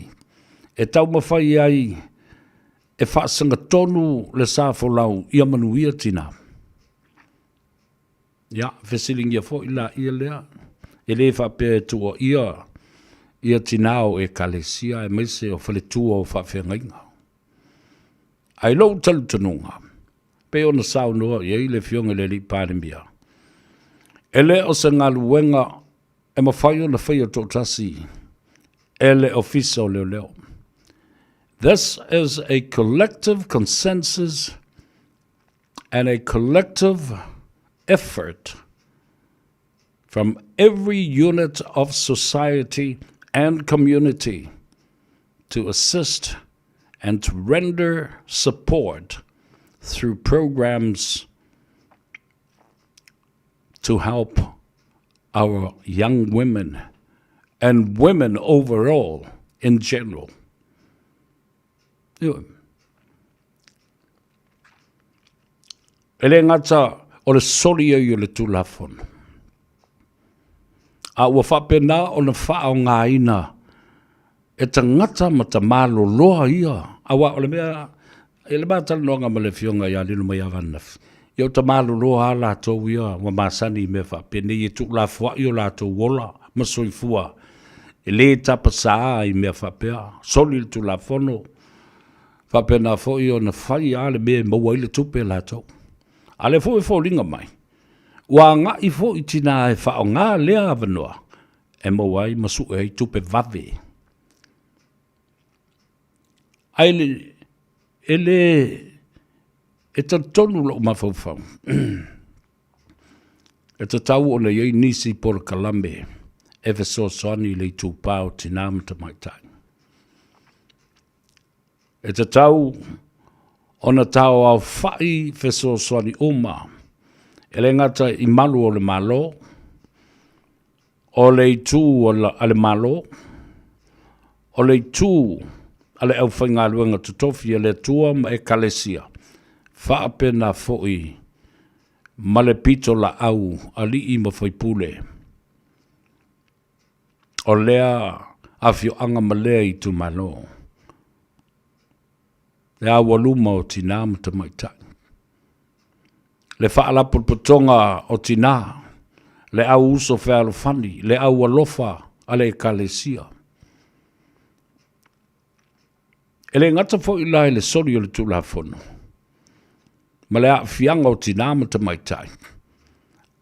e taumafai ai e faasagatonu le sa folau ia manuia tinā. Ia, fesiligia foi laia lea, e le faapea e tuuaia ia tinā o Ekalesia aemaise o faletua o faafeagaiga. Ae i lou talitonuga, pei ona saunoa i ai le Afioga i le Alii Palemia, e le o se galuega e mafai ona faia toatasi e le Ofisa o Leoleo. This is a collective consensus and a collective effort from every unit of society and community to assist and to render support through programs to help our young women and women overall in general. Ioe. E le gata o le soli ai o le Tulafono, a ua faapena ona faaaogaina e tagata ma tamaloloa ia, aua o le mea, i le ma talanoaga ma le Afioga ia Lilomaiava ananafi, ia o tamaloloa lava latou ia ua masani i mea faapenei e tuulafoai o latou ola ma soifua, e le tapasa i mea faapea, soli le Tulafono, faapena foi ona fai lava le mea e maua ai le tupe latou. A o lea foi e foliga mai, ua agai foi tinā e faaaoga lea avanoa e maua ai ma sue ai tupe vave. Ae e le e talitonu lou mafaufau, e tatau ona i ai nisi polokalame e fesoasoani i le itupa o tinā ma tamaitai. E tatau ona taoaofa'i fesoasoani uma, e le gata i malu o le Malo, o le itu a le Malo, o le itu a le aufaigaluega totofi a le Atua ma Ekalesia, faapena foi ma le pitolaau alii ma faipule o lea afioaga ma lea itumalo. Le aualuma o tinā ma tamaitai. Le faalapotopotoga o tinā, le au uso fealofani, le au alofa a le Ekalesia. E le gata foi la i le soli o le Tulafono ma le aafiaga o tinā ma tamaitai,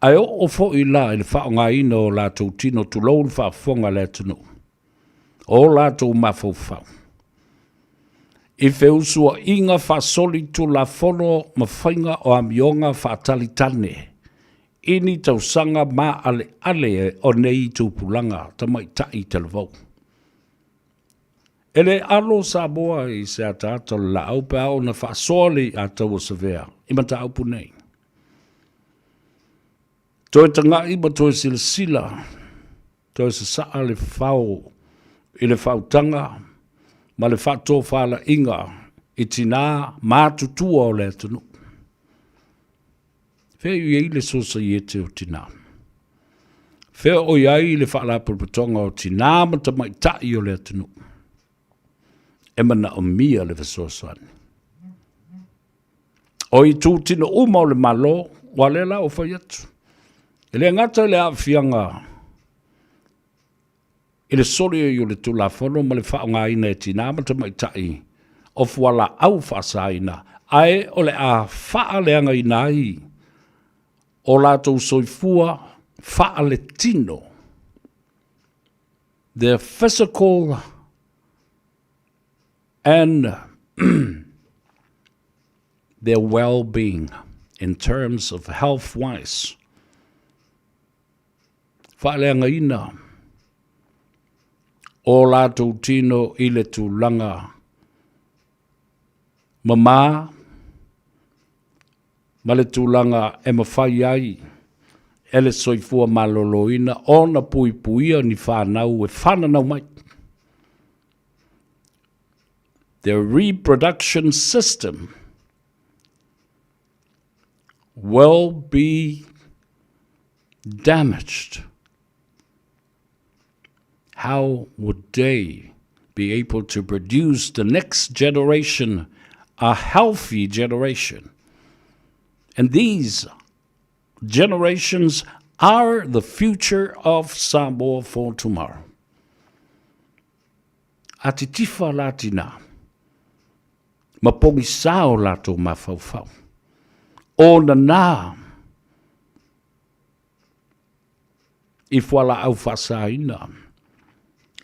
ae oo foi la i le faaaogaina o latou tino tulou le faafofoga a le atunuu, o latou mafaufau i feusuaiga faasolitulafono ma faiga o amioga faatalitane i ni tausaga maaleale o nei tupulaga tamaitai talavou. E le alo Samoa i se ataata o le laau pe a oo ina faasoa le i'a tauasavea i mataupu nei. Toe taga'i ma toe silasila, toe sasa'a le fao i le faautaga ma le faatofalaiga i tinā matutua o le atunuu. Fea o i ai le Sosaiete o Tinā? Fea o i ai le Faalapotopotoga o Tinā ma Tamaitai o le atunuu? E manaomia le fesoasoani. O itutino uma o le Malo, aua o lea la ua fai atu, e le gata i le aafiaga i le soli ai o le Tulafono ma le faaaogaina e tinā ma tamaitai o fualaau faasaina, ae o le a faaleagaina ai o latou soifua faaletino, their physical and their well-being in terms of health-wise. Faaleagaina o latou tino i le tulaga mamā ma le tulaga e mafai ai e le soifua maloloina ona puipuia ni fanau e fananau mai. The reproduction system will be damaged. How would they be able to produce the next generation, a healthy generation? And these generations are the future of Samoa for tomorrow. A titifa la tinā, ma pogisā o latou mafaufau. O nanā i fualaau faasaina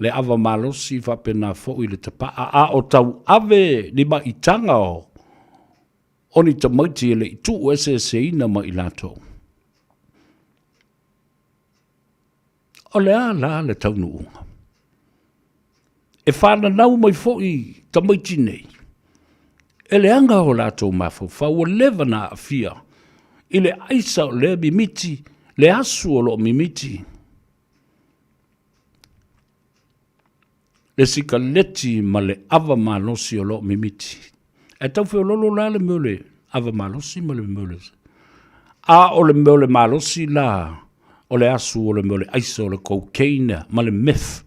le ava malosi faapena foi le tapa'a, a o tauave ni maitaga o ni tamaiti e le i tuueseeseina ma i latou. O le a la le taunuuga? E fananau mai foi tamaiti nei, e leaga o latou mafaufau ua leva na aafia i le aisa o lea mimiti, le asu o loo mimiti, le sikaleti ma le ava malosi o loo mimiti. Ae tau feololo la le mea o le ava malosi ma le mea o le... A o le mea o le malosi la, o le asu o le mea o le aisa o le cocaine ma le meth.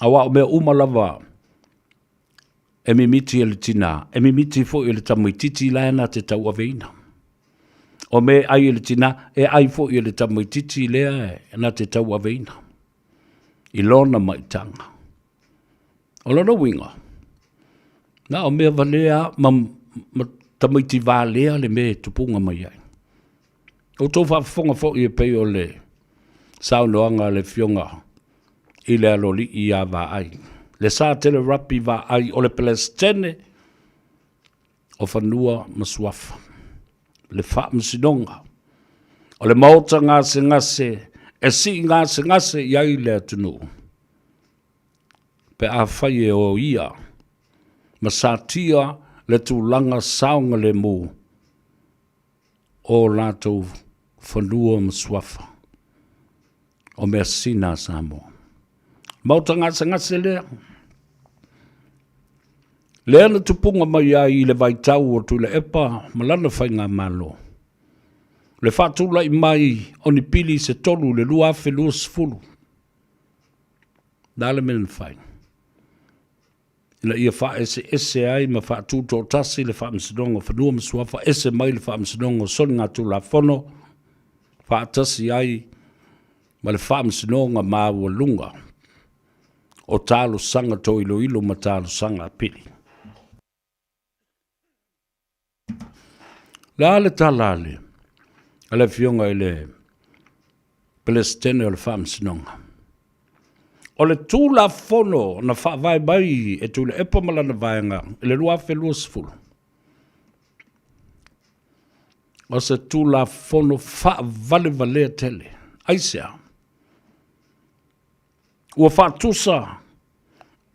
Aua o mea uma lava e mimiti e le tinā, e mimiti foi e le tamaitiiti la e na te tauaveina. O mea e ai e le tinā, e ai foi e le tamaitiiti lea e na te tauaveina i lona maitaga. O lona uiga, na o mea valea ma, ma tamaiti valea le mea e tupuga mai ai. Outou faafofoga foi e pei o le saunoaga a le Afioga i le Aloalii ia Vaai, le Sa Telerapi Vaai o le Pelesitene o Fanua ma Suafa, le Faamasinoga o le Maota Gasegase e sii gasegase i ai le atunuu pe afai e o ia ma satia le tulaga saogalemu o latou fanua ma suafa o measina a Samoa. Maota gasegase lea. Lea na tupuga mai ai i le vaitau o Tuilaepa ma lana faigamalo. Le faatulai mai o ni pili se tolu i le 2020. Le a le mea na fai? ina ia faaeseese ai ma faatutoatasi le Faamasinoga o Fanua ma Suafa ese mai le Faamasinoga o Soligatulafono faatasi ai ma le Faamasinoga Maualuga o Talosaga Tauiloilo ma Talosaga Apili. Le a le tala a le, a le Afioga i le Peresetene o le Faamasinoga? O le Tulafono na faavae mai e Tuilaepa ma lana vaega i le 2020, o se Tulafono faavalevalea tele. Aisea? Ua faatusa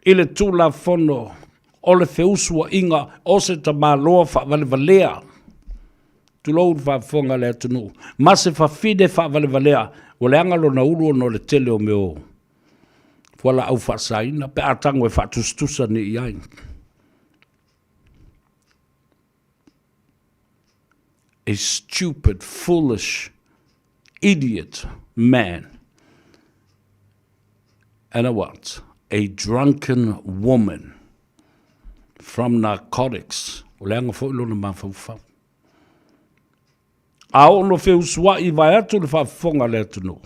i le Tulafono o le feusuaiga o se tamaloa faavalevalea, tulou le faafofoga a le atunuu, ma se fafine faavalevalea, ua leaga lona ulu ona o le tele o mea o fualaau faasaina pe a tago e faatusatusa nei i ai. A stupid, foolish, idiot man and a what? A drunken woman from narcotics. O leaga foi lona mafaufau. A oo no feusuai vaeatu le faafofoga a le atunuu.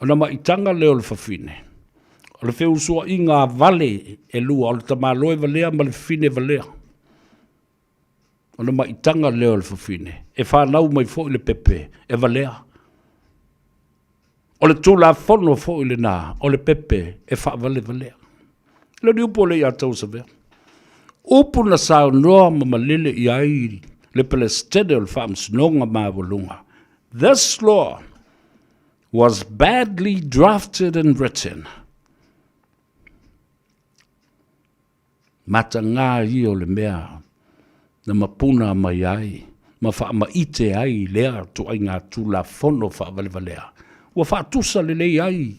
O na maitaga lea o le fafine. O le feusuaiga a vale e lua, o le tamaloa e valea ma le fafine e valea. O le maitaga lea o le fafine, e fanau mai foi le pepe e valea. O le Tulafono foi lena o le pepe e faavalevalea. Le ni upu o le ia tau savea. Upu na saunoa ma malele i ai le Pelestene o le Faamasinoga Maualuga. This law was badly drafted and written. Matagā ia o le mea na mapuna mai ai ma faamaite ai lea ituaiga Tulafono faavalevalea, ua faatusa lelei ai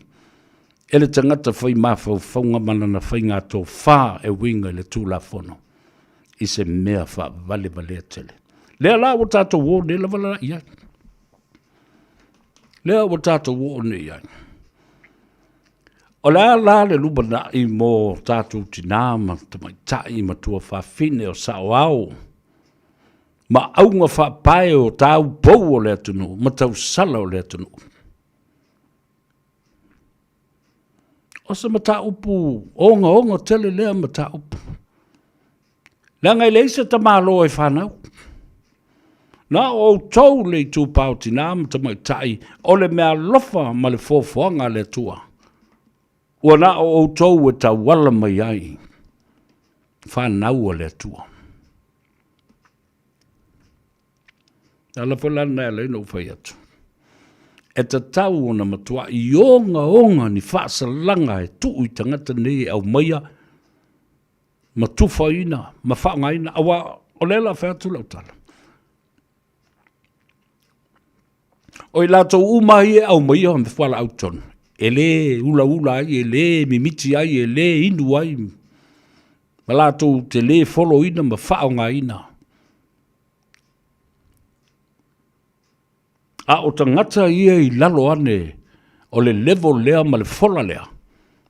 e le tagata fai mafaufauga ma lana faiga tofa e uiga i le Tulafono i se mea faavalevalea tele. Lea la ua tatou o nei lava la i ai. Lea ua tatou oo nei i ai. O le a la le lumanai mo tatou tinā ma tamaitai ma tuafafine o saoao ma auga faapae o taupou o le atunuu ma tausala o le atunuu? O se mataupu ogaoga tele lea mataupu. Leaga e leai se tamaloa e fanau. Na o outou le itupa o tinā ma tamaitai o le meaalofa ma le foafoaga a le Atua, ua na o outou e tauala mai ai fanau a le Atua. Le ala foi la lena e ala ai ona ou fai atu, e tatau ona matuai ogaoga ni faasalaga e tuu i tagata nei e aumaia ma tufaina ma faaaogaina, aua o lea o le a fai atu lau tala. O i latou uma ia e aumaia ma fualaau i totonu, e le ulaula ai, e le mimiti ai, e le inu ai, ma latou te le foloina ma faaaogaina. A o tagata ia i lalo ane o le level lea ma le fola lea,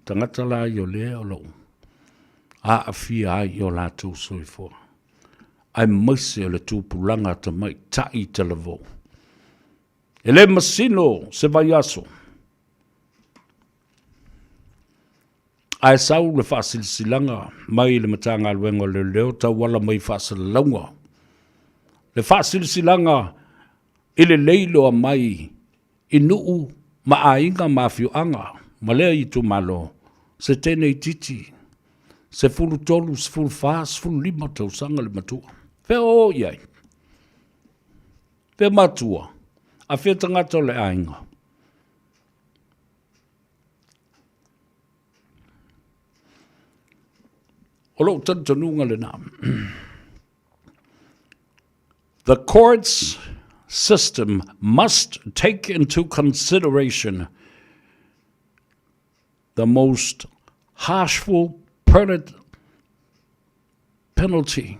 tagata la ia o lea o lo o aafia ai i o latou soifua, aemaise o le tupulaga tamaitai talavou. E le masino se vaiaso, ae sau le faasilasilaga mai le Matagaluega o Leoleo tauala mai faasalalauga. Le faasilasilaga i le leiloa mai i nuu ma aiga ma afioaga ma lea itumalo, se teine itiiti, 13, 14, 15 tausaga le matua. Fea o o i ai? Fea matua? A fea tagata o le aiga? O lou talitonuga lena. The courts system must take into consideration the most harshful penalty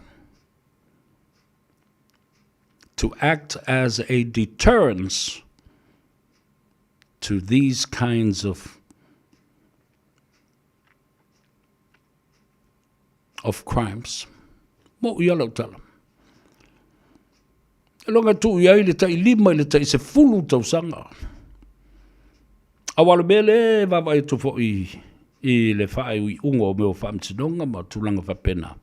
to act as a deterrence to these kinds of of crimes. Moʻi lava lau tala. E loga e tuu i ai le tai 5 i le tai 10 tausaga. Aua o le mea lea e vaavaai atu foi i le faaiuiuga o mea o faamasinoga ma tulaga faapena.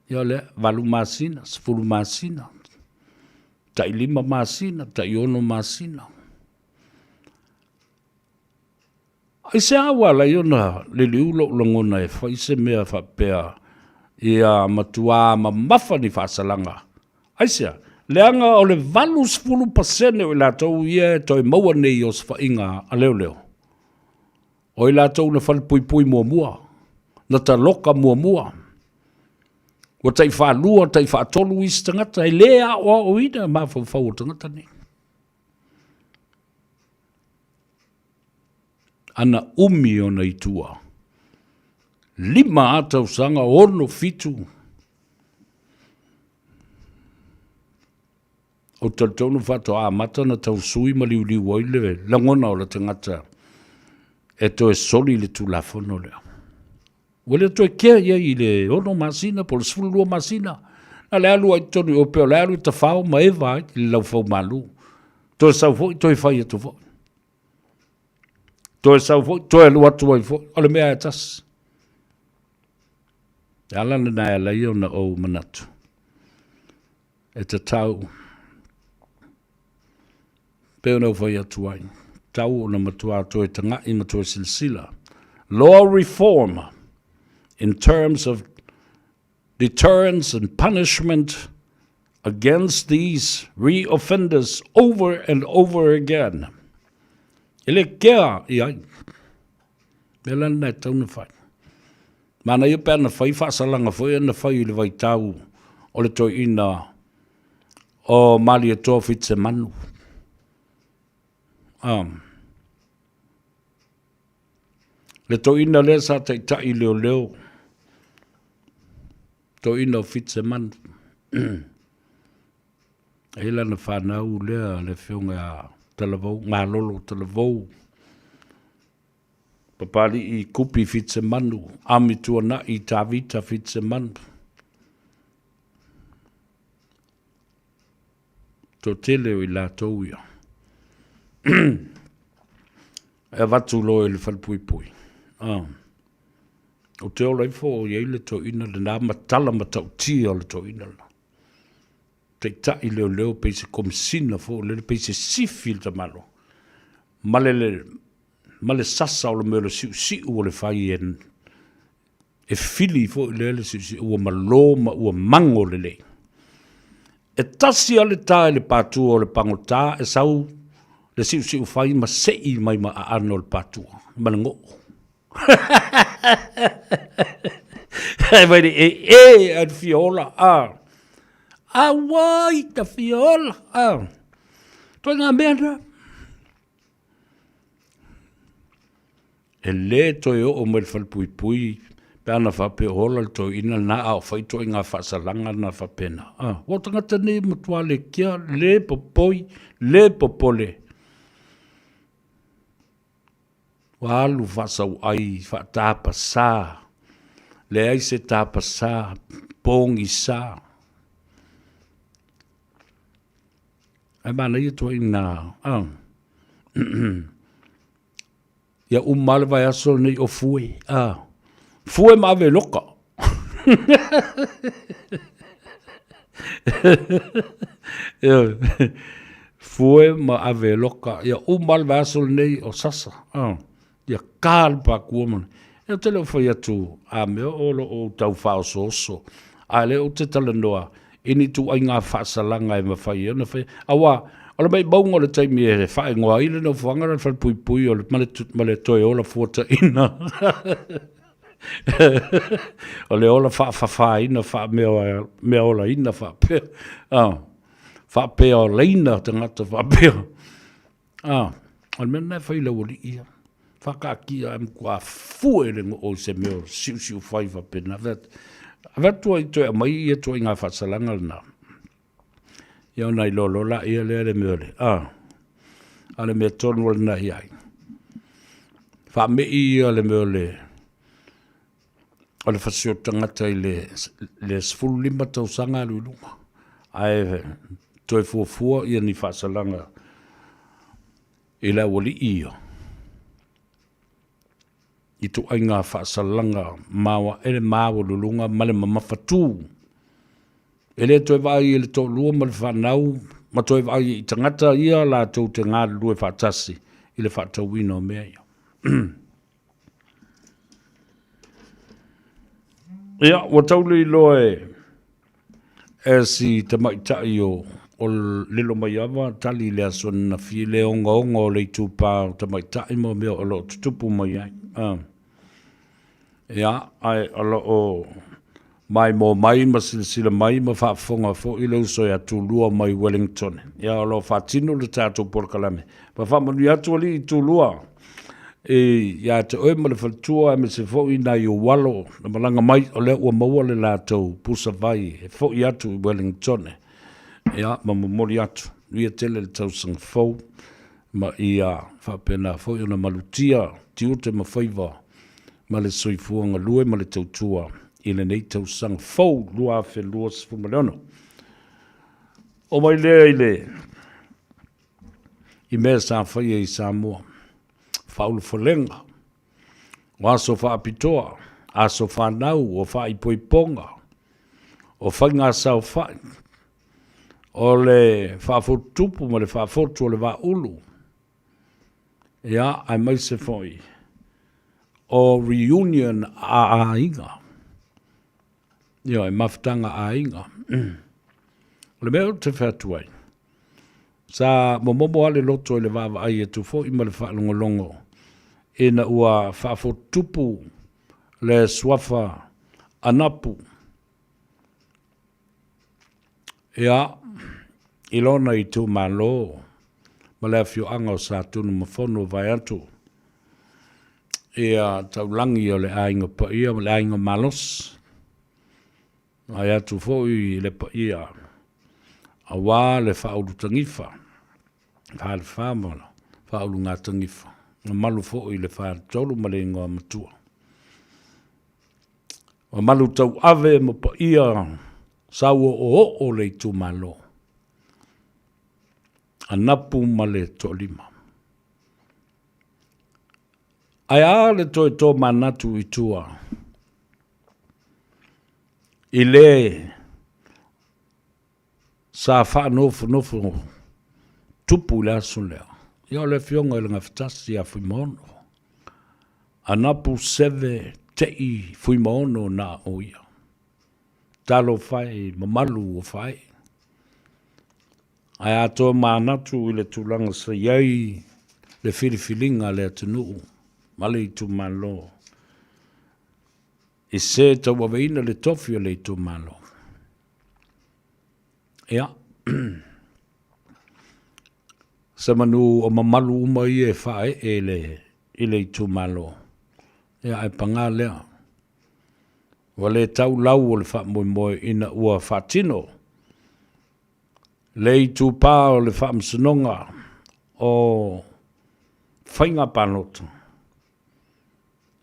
Ia o lea, 8 masina, 10 masina, tai 5 masina, tai 6 masina. Aisea ua ala ai ona liliu lou lagona e fai se mea faapea ia matuā mamafa ni faasalaga? Aisea? Leaga o le 80% o i latou ia e toe maua nei i osofaiga a leoleo, o i latou na falepuipui muamua, na taloka muamua, ua tai faalua, tai faatolu isi tagata, e le aoaoina mafaufau o tagata nei. Ana umi ona i tua. 5 a tausaga, 6, 7. Ou te talitonu faatoa amata ona tau sui ma liuliu ai le lagona o le tagata e toe soli le Tulafono lea. Ua le toe kea i ai i le 6 masina po o le 12 masina, na le alu ai i totonu i o pei o le alu i tafao ma eva ai i le laufaumalu. Toe sau foi, toe fai atu foi. Toe sau foi, toe alu atu ai foi. O le mea e tasi. E ala lena e ala ai ona ou manatu. E tatau, pei ona ou fai atu ai, tau ona matua toe taga'i ma toe silasila. Law reform in terms of deterrence and punishment against these re-offenders over and over again. E le kea i ai. Mea la lena e tau na fai. Manaia pe ana fai faasalaga foi ana fai i le vaitau o le toeaina o Malietoa Fitisemanu. Le toeaina lea sa taitai leoleo, toeaina o Fitisemanu. E i ai lana fanau lea le afioga ia Talavou, Malolo Talavou. Papalii Kupi Fitisemanu, Amituanai Tavita Fitisemanu. Toatele o i latou ia. E avatu loa i le falepuipui. Ah. Ou te ola ifo o i ai le toeaina lena ma tala matautia o le toeaina lena. Taitai leoleo pei se komisina foi lele pei se sifi le tamaloa. Ma le, le ma le sasa o le mea o le siusiu o le fai e, e fili foi lea le siusiu ua malo ma ua mago lelei. E tasi lava le ta i le patua o le pagota e sau le siusiu fai ma sei mai ma aano o le patua ma le goo. Ai mai le e e a le fia ola a. Auai ta fia ola a. Toi ngā mea na. E lē toe oo mai le falepuipui pe ana faapea o ola le toeaina lena a o fai ituaiga faasalaga na faapena. A, ua o tagata nei e matua le kea, le popoi, le popole. Ua alu faasauai faatapasā, leai se tapasā, pogisa. Ae manaia ituaiga, a. Ia uma lava le vaiaso lenei o fue, a. Fue ma ave loka. Fue ma ave loka. Ia uma lava le vaiaso lenei o sasa, a. Ia ka le pākua ma. E ou te le o fai atu a mea o lo o tau faaosooso, a o lea ou te talanoa i ni ituaiga faasalaga e mafai ai ona fai. Aua o le maumauga o le taimi e faaigoa ai le nofoaga lea o le falepuipui o le, ma le, ma le toe ola fuataina. O le ola faafafaina, faamea meaolaina faapea, faapeaolaina tagata faapea. O le mea lena e fai i le aualii ia. Faakaatia ae matua fue le goo i se mea o siusiu fai faapena. Avatu ai toe aumai ia ituaiga faasalaga lena. Ia ona iloa loa laia lea le mea o le, a o le mea tonu lena i ai. Faamei ia le mea o le, O le fasioti tagata i le le 15 tausaga alu i luga, ae toe fuafua ia ni faasalaga i le aualii ia i ituaiga faasalaga maoae le maualuluga ma le mamafatū. E le toe vaai i le toalua ma le fanau ma toe vaai i tagata ia latou te galulue faatasi i le faatauina o mea ia. Ia, ua tau le iloa e e si tamaitai o o Lilomaiava tali i le aso ananafi i le ogaoga o le itupa o tamaitai ma mea o lo o tutupu mai ai. Ia, ae o lo o maimoa mai ma silasila mai ma faafofoga foi le uso ia Tulua mai Wellington. Ia, o lo o faatino le tatou polokalame. Ma faamanuia atu alii Tulua ia te oe ma le faletua aemaise foi nai ou alo na malaga mai, o lea ua maua le latou pusa vai e foi atu i Wellington. Ia, ma momoli atu, manuia tele le tausaga fou ma ia faapena foi ona malutia tiute ma faiva ma le soifua galue ma le tautua i lenei tausaga fou 2026. Oo mai lea i le i mea sa faia i Samoa, faaulufalega, o aso faapitoa, aso fanau, o faaipoipoga, o faiga saofai, o le faafotutupu ma le faafotu o le vaaulu, ia, aemaise foi o reunion a aiga, ioe, mafutaga a aiga. O le mea ou te fai atu ai, sa momomo lava le loto i le vaavaai atu foi ma le faalogologo ina ua faafotutupu le suafa Anapu, ia, i lona itumalo ma le afioaga o Satunumafono vaeatu ia taulagi o le aiga paia ma le aiga malosi, vaeatu foi i le paia aua le faaulutagifa, falefa ma le faaulugatagifa, mamalu foi i le faletolu ma le igoa matua. Mamalu tauave ma paia sauoooo o le itumalo, Anapu ma le Toalima. Ae a le toe tomanatu i tua i le sa faanofonofo tupu i le aso lea, ia o le Afioga i le Gafatasi ia Fuimaono, Anapu Seve Tei Fuimaono na o ia. Talofa e mamalu ua faaee. Ae a tomanatu i le tulaga sa i ai le filifiliga a le atunuu ma le itumalo i se tauaveina le tofi o le itumalo, ia, semanu o mamalu uma ia e faaee i le itumalo, ia ae paga lea, ua le tau lau o le faamoemoe ina ua faatino le itupa o le Faamasinoga o Faiga Palota,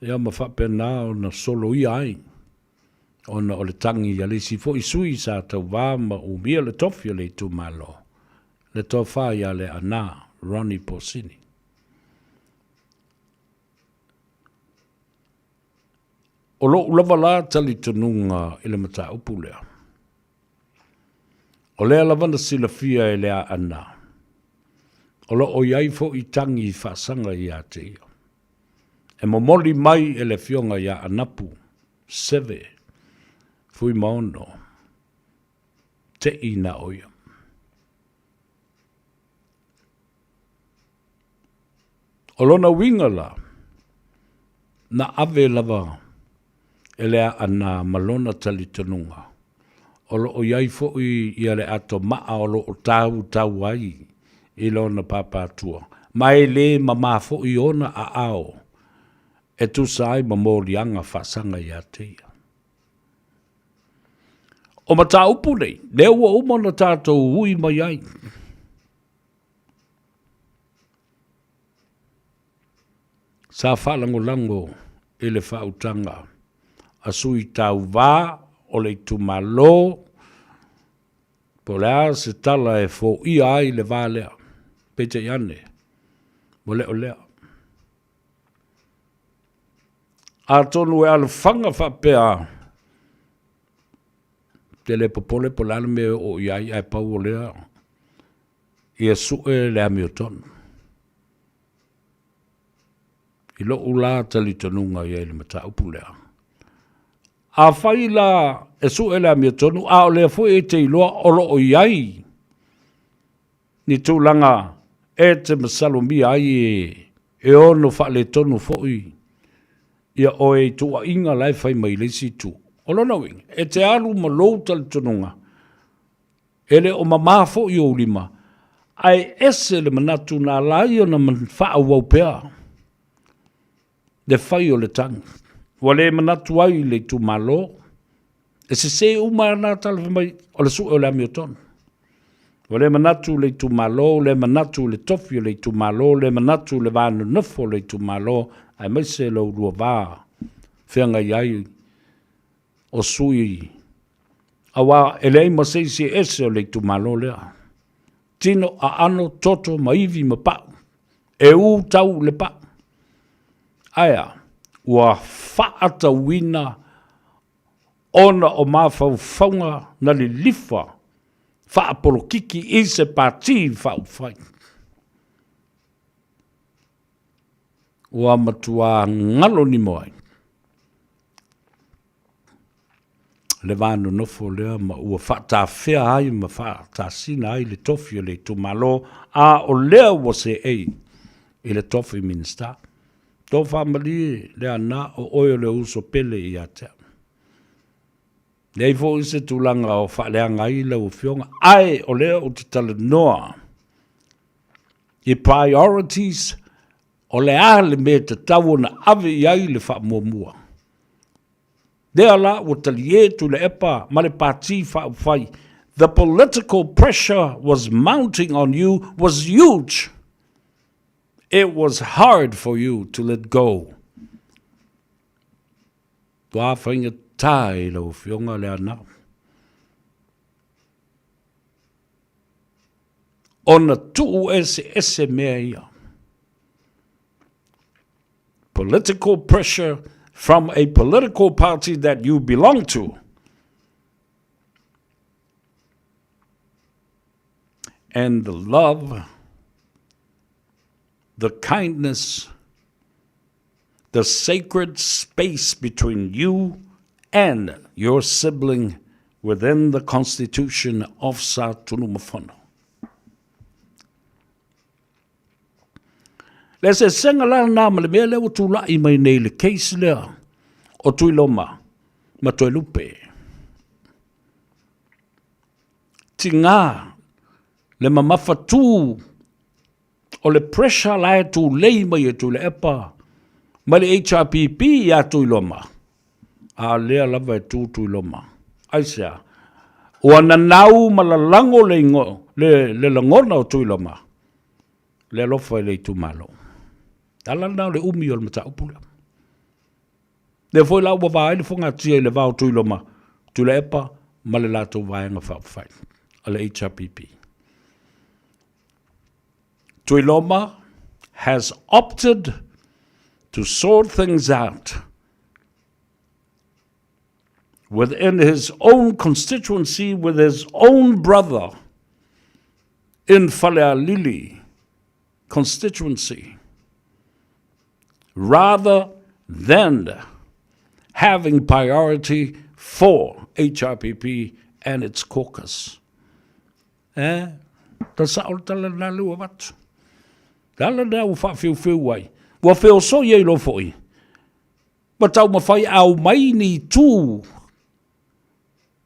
ia ma faapena ona soloia ai ona o le tagi a le isi foi sui sa tauva ma umia le tofi o le itumalo, le Tofa ia Leaana Ronnie Posini. O lou lava la talitonuga i le mataupu lea, o lea lava na silafia e Leaana, o lo o i ai foi tagi faasaga ia te ia, e momoli mai e le Afioga ia Anapu Seve Fuimaono Te'i na o ia. O lona uiga la, na ave lava e Leaana ma lona talitonuga, o lo o i ai foi ia le ato maa o lo o tautau ai i lona pāpātua, ma e le mamā foi ona aao e tusa ai ma moliaga faasaga ia te ia. O mataupu nei, lea ua uma ona tatou ui mai ai. Sa faalagolago i le faautaga a sui tauvā o le itumalo, po o le a se tala e foia ai le va lea, peitai ane, ua le o lea. Atonu e alofaga faapea, te le popole po o le a le mea e oo i ai, ae pau o lea, ia sue le amiotonu. I lou la talitonuga i ai i le mataupu lea, afai la e sue le amiotonu, a o lea foi e te iloa o lo o i ai ni tulaga e te masalomia ai e ono faaletonu foi ia oe i tuuaiga la e fai mai i le isi itu. O lona uiga, e te alu ma lou talitonuga, E le o mamā foi ou lima, ae ese le manatu na ala ai ona faaauau pea le fai o le tagi. Ua le manatu ai le itumalo, e sesē uma ana tala fai mai o le sue o le amiotonu. Ua le manatu le itumalo, le manatu le tofi o le itumalo, le manatu le va nonofo o le itumalo, aemaise lo ulua va feagai ai o sui aua e leai ma se isi e ese o le itumalo lea. Tino, aano, toto ma ivi ma pau. E u tau le pau. Ae a? Ua faatauina ona o mafaufauga na lilifa faapolokiki i se pati faaupufai. Ua matua galo nimo ai le va nonofo lea ma ua faatafea ai ma faatasina ai le tofi o le itumalo, a o lea ua seei i le tofi Minisita. Tofaamalie Leaana, o oe o le uso pele ia te au. Leai foi se tulaga o faaleaga ai lau Afioga, ae o lea ou te talanoa i priorities, o le a le mea e tatau ona ave i ai le faamuamua. Lea la ua talie Tuilaepa ma le Pati Faaupufai, the political pressure was mounting on you was huge. It was hard for you to let go. Ua faigata i lau Afioga Leaana ona tuu eseese mea ia. Political pressure from a political party that you belong to and the love, the kindness, the sacred space between you and your sibling within the constitution of Sa Tunumafono. Le eseesega la lena ma le mea lea ua tulai mai nei le case lea o Tuiloma ma Toelupe. Tiga le mamafa tu o le pressure la e tulei mai e Tuilaepa mai le HRPP ia Tuiloma, a o lea lava e tu Tuiloma. Aisea? Ua nanau ma lalago le, le, le lagona o Tuiloma le alofa i le itumalo. Ala lena o le umi o le mataupu lea. Lea foi la ua vaai le fogatia i le va o Tuiloma, Tuilaepa ma le latou vaega faaupufai a le HRPP. Tuiloma has opted to sort things out within his own constituency with his own brother in Falealili constituency rather than having priority for HRPP and its caucus. Eh, ta sao le tala lena lea ua avatu. Le ala lea ua faafeufeu ai, ua feosoi ai loa foi, ma taumafai a aumai ni itu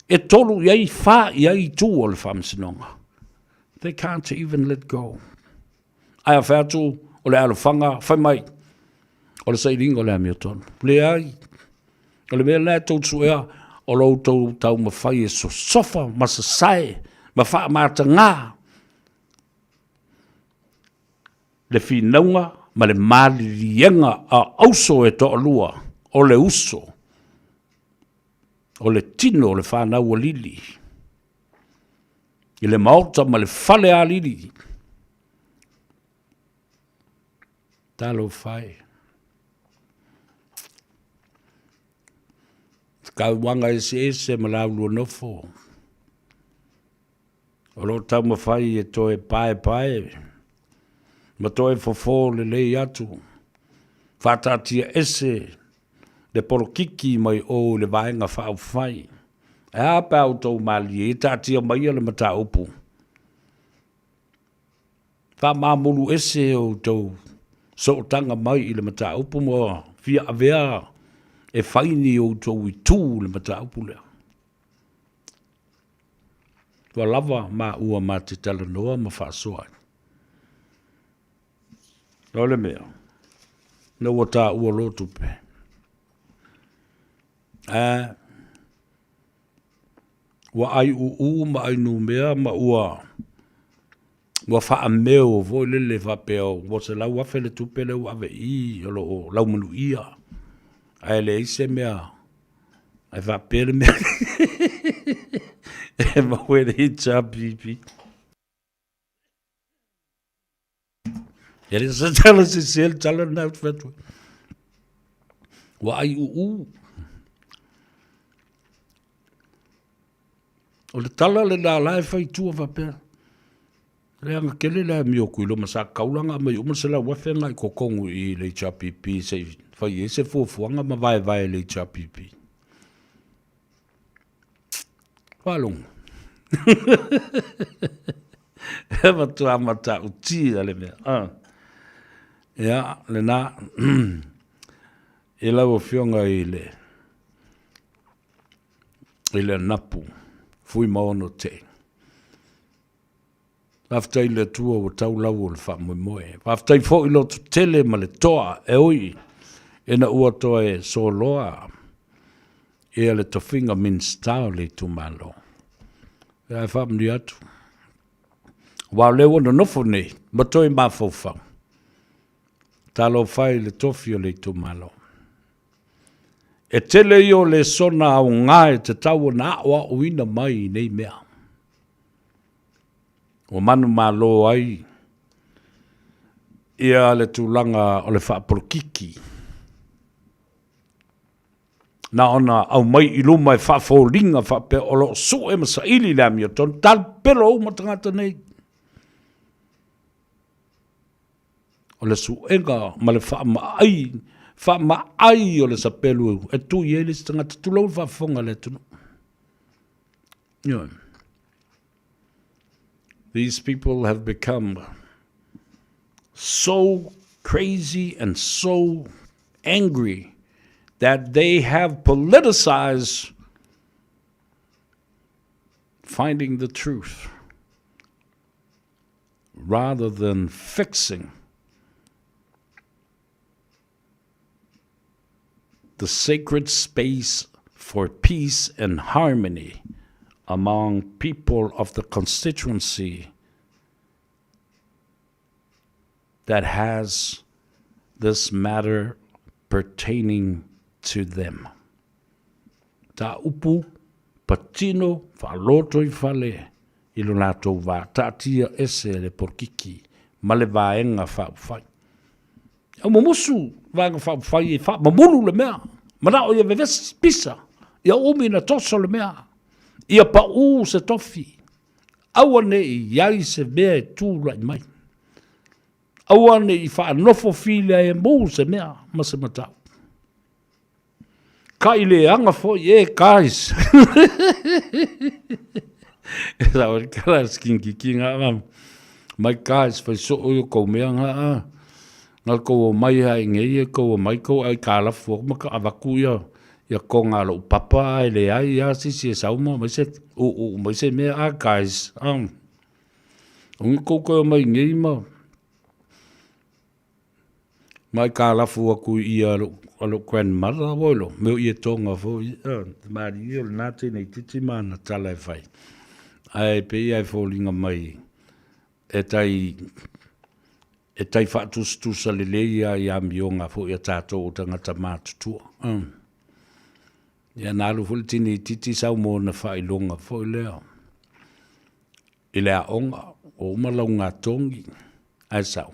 e tolu i ai, fa i ai itu o le Faamasinoga. They can't even let go. Ae a fai atu o le alofaga, fai mai, o le sailiga o le amiotonu. Leai, o le mea lena e tou suea, o lo outou taumafai e sosofa ma sasae ma faamataga le finauga ma le maliliega a auso e toalua o le uso. O le tino o le fanau a Lili. I le maota ma le fale a Lili. Talofa e. Kauaga eseese ma laulua nofo. O lo o taumafai e toe paepae ma toe fofo lelei atu, faataatia ese le polokiki mai o i le Vaega Faaupufai. Ae a pe a outou malilie e taatia maia le mataupu, faamamulu ese outou sootaga mai i le mataupu ma fia avea e fai ni outou itu i le mataupu lea. Ua lava maua ma te talanoa ma faasoa ai. O le mea, na ua taua lo tupe. A, ua ai uu ma ai numea ma ua ua faameo foi lele faapea ua 100,000 le tupe lea ua ave i i o lo o laumanuia ae leai se mea ae faapea le mea e maua e le HRPP. E le se tala sese le tala lena ou te fai atu ai. Ua ai uu. O le tala lena o la e fai i tua faapea, leaga tele le amio Tuiloma sa tatau la ona aumai uma le 100,000 lena i totonu i i le HRPP se i fai ai se fuafuaga ma vaevae e le HRPP. Faalogo. E matua matautia le mea. Ah. Ia, lena. I lau Afioga i le i le anapu Fuimaono Te. Faafetai i le Atua ua tau lau o le faamoemoe. Faafetai foi i lototele ma le toa e ui ina ua toe soloa ia le tofiga Minisita o le itumalo. Ae faamanuia atu. Aua o lea ua nonofo nei ma toe mafaufau. Talofa e i le tofi o le itumalo. E tele ia o lesona aoga e tatau ona aoaoina mai i nei mea. Ua manumalo ai ia le tulaga o le faapolokiki. Na ona aumai i luma e faafoliga faapea o lo o sue ma saili le amiotonu, talupelo uma tagata nei. O le suega ma le faamaai, faamaai o le sapelu e tui ai le isi tagata, tulou le faafofoga a le atunuu. Ioe. These people have become so crazy and so angry that they have politicized finding the truth rather than fixing the sacred space for peace and harmony among people of the constituency that has this matter pertaining to them. Ta upu patino whaaloto i fale i lo latou va taatia ese le polokiki ma le Vaega Faaupufai. Au mumusu Vaega Faaupufai e faamamulu le mea, manao ia vevesi pisa, ia umi na toso le mea, ia paʻū se tofi, aua ne i i ai se mea e tulai mai. Aua ne i faanofo filemu se mea ma se mataupu. Kai leaga foi e guys. E sa oi kala skin kiki nga ma. Mai guys fai so o kou mea nga a. Nga kou o mai hai ngei e kou o mai kou ai ka lafu ma ka avaku ia ia konga lo papa ai le ai ia sisi e sauma mai se u u mai se mea a guys. Um. Unga kou koe o mai ngei ma. Mai ka lafu aku i a lou grandmother voi lo, mea o ia tonga foi, te marie o lena teinei titi ma ana tala e fai. Ae pei ia e foliga mai e tai, e tai faatusatusa lelei lava i amioga foi a tatou o tagata matutua. Ia na alu foi le tinei titi sau mo ona faailoga foi lea i le aoga, ua uma laugatogi ae sau.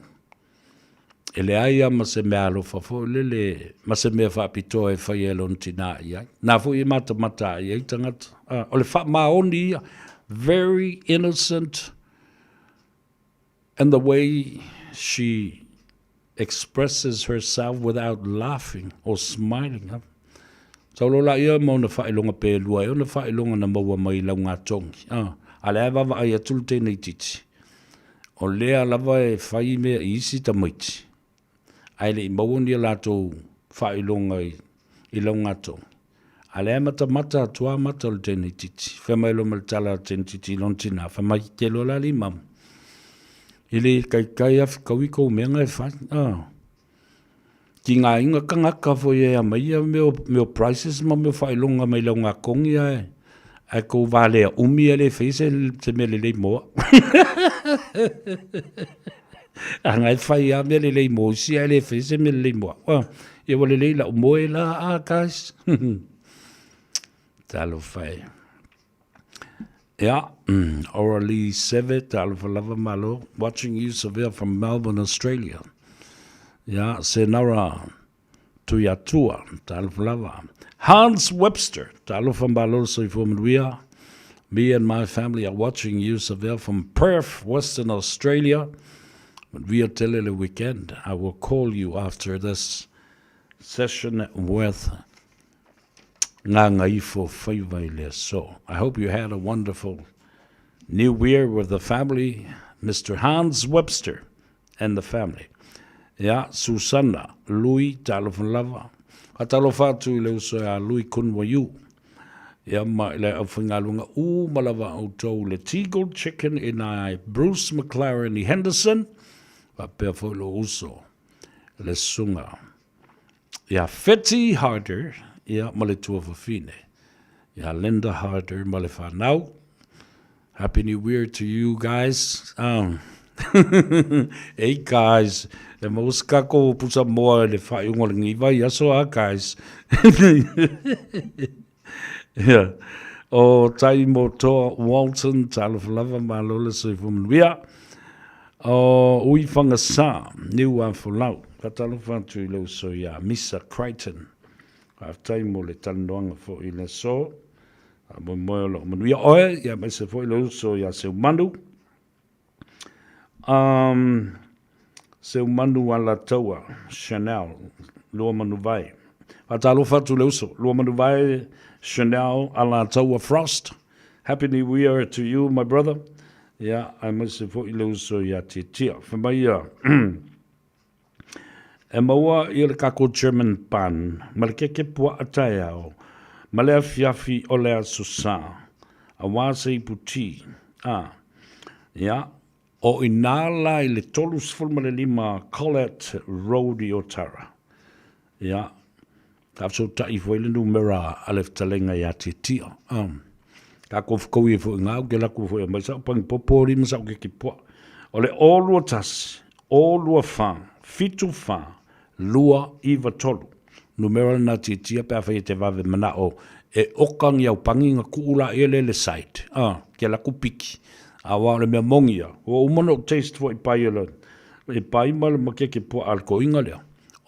E leai lava ma se meaalofa foi lele ma se mea faapitoa e faia e lona tina i ai. Na foi e matamata i ai tagata. O le faamaoni ia, very innocent and the way she expresses herself without laughing or smiling. Ha? Sau loa laia ma ona faailoga pe lua ea ona faailoga na maua mai i laugatogi. Ah, a lea e vaavaai atu le teine itiiti. O lea lava e fai mea i isi tamaiti, ae le i maua ni a latou faailoga i laugatogi. A lea e matamata atu lava mata o le teine itiiti. Fai mai loa ma le tala a le teine itiiti i lona tina, fai mai, Te iloa la alii mama, e le taitai lava fetaui kou mea na e fai. Ah. Tigaina tagata foi e aumaia mea o prizes ma mea o faailoga mai laugatogi ae tou valea umi e le faia se mea lelei mo au. A na e fai lava mea lelei mo isi ae le faia se mea lelei mo au. Ia ua lelei lau moe la, ah guys. Talofa e. Ia, Oralee Seve, talofa lava malo. Watching you Savea from Melbourne, Australia. Ia, Senara Tuiatua, talofa lava. Hans Webster, talofa malo le soifua manuia. Me and my family are watching you Savea from Perth, Western Australia. Manuia tele le weekend. I will call you after this session with Gagaifo Faiva i le aso. I hope you had a wonderful New Year with the family, Mr. Hans Webster and the family. Ia, Susana, Lui, talofa lava. Faatalofa atu i le uso ia Lui Kun Wayu. Ia ma i le aufaigaluega uma lava a outou le Teagle Chicken ina Bruce McLaren i Henderson, faapea foi lou uso le susuga ia Feti Harder ia ma le tuafafine ia Linda Harder ma le fanau. Happy New Year to you guys. Hey guys, e maua se kako pusa moa i le faaiuga o lenei vaiaso a guys. Yeah. O Tai Motoa Walton, talofa lava, malo le soifua manuia. O Ui Fagasa, Niuafolau, faatalofa atu i le uso ia Misa Crichton. Faafetai mo le talanoaga foi i le aso. Faamoemoe o lo o manuia oe, ia aemaise foi le uso ia Seumanu. Um, Seumanu Alataua, Chanel, Luamanuvae. Faatalofa atu le uso, Luamanuvae, Chanel, Alataua Frost. Happy New Year to you, my brother. Ia, aemaise foi le uso ia Tiatia. Fai mai ia, e maua ia le kako German bun ma le keke puaa taeao ma le afiafi o le Aso Sa, aua se ipu ti. A, ia, o i nā la i le 35 Collett Road i Otara. Ia, ka fesootai foi le numera a le fetalaiga ia Tiatia. A, ka kofukau ia foi ngā, ke laku foi mai sa'u pangi popo rima sa'u keke puaa. O le o lua tasi, o lua whā, whitu whā, lua iwa tolu. Numera lena Tiatia pe a whai e te vave mana'o e oka ngi au pangi nga kuu la ia le le site. A, ke laku piki. A wā o le mea mongi ia. Ua uma na o taste foi pai o le, e pai ma le makeke puaa a le koiga lea.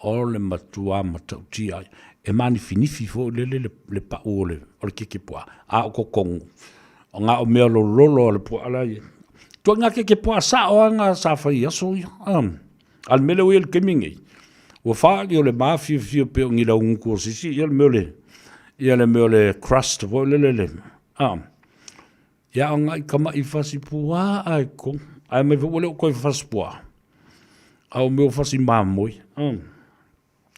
O le matua matautia ai. E manifinifi foi lele le, le pau o le, o le keke puaa. A o kokongu. O ngā o mea lololo a le puaa la ia. Tua ngā keke puaa sao a ngā sa whai aso ia. Um, a le mele o ia le kemi nei. Ua whaali o le māfiafia pe o ngi lau nguku o sisi, ia le mea o le, ia le mea o le crust foi lele le. Um, ia o ngā i kama i fasi puaa ai ko. Ai mai foi ua le o koe fasi puaa. A o mea o fasi mamoe.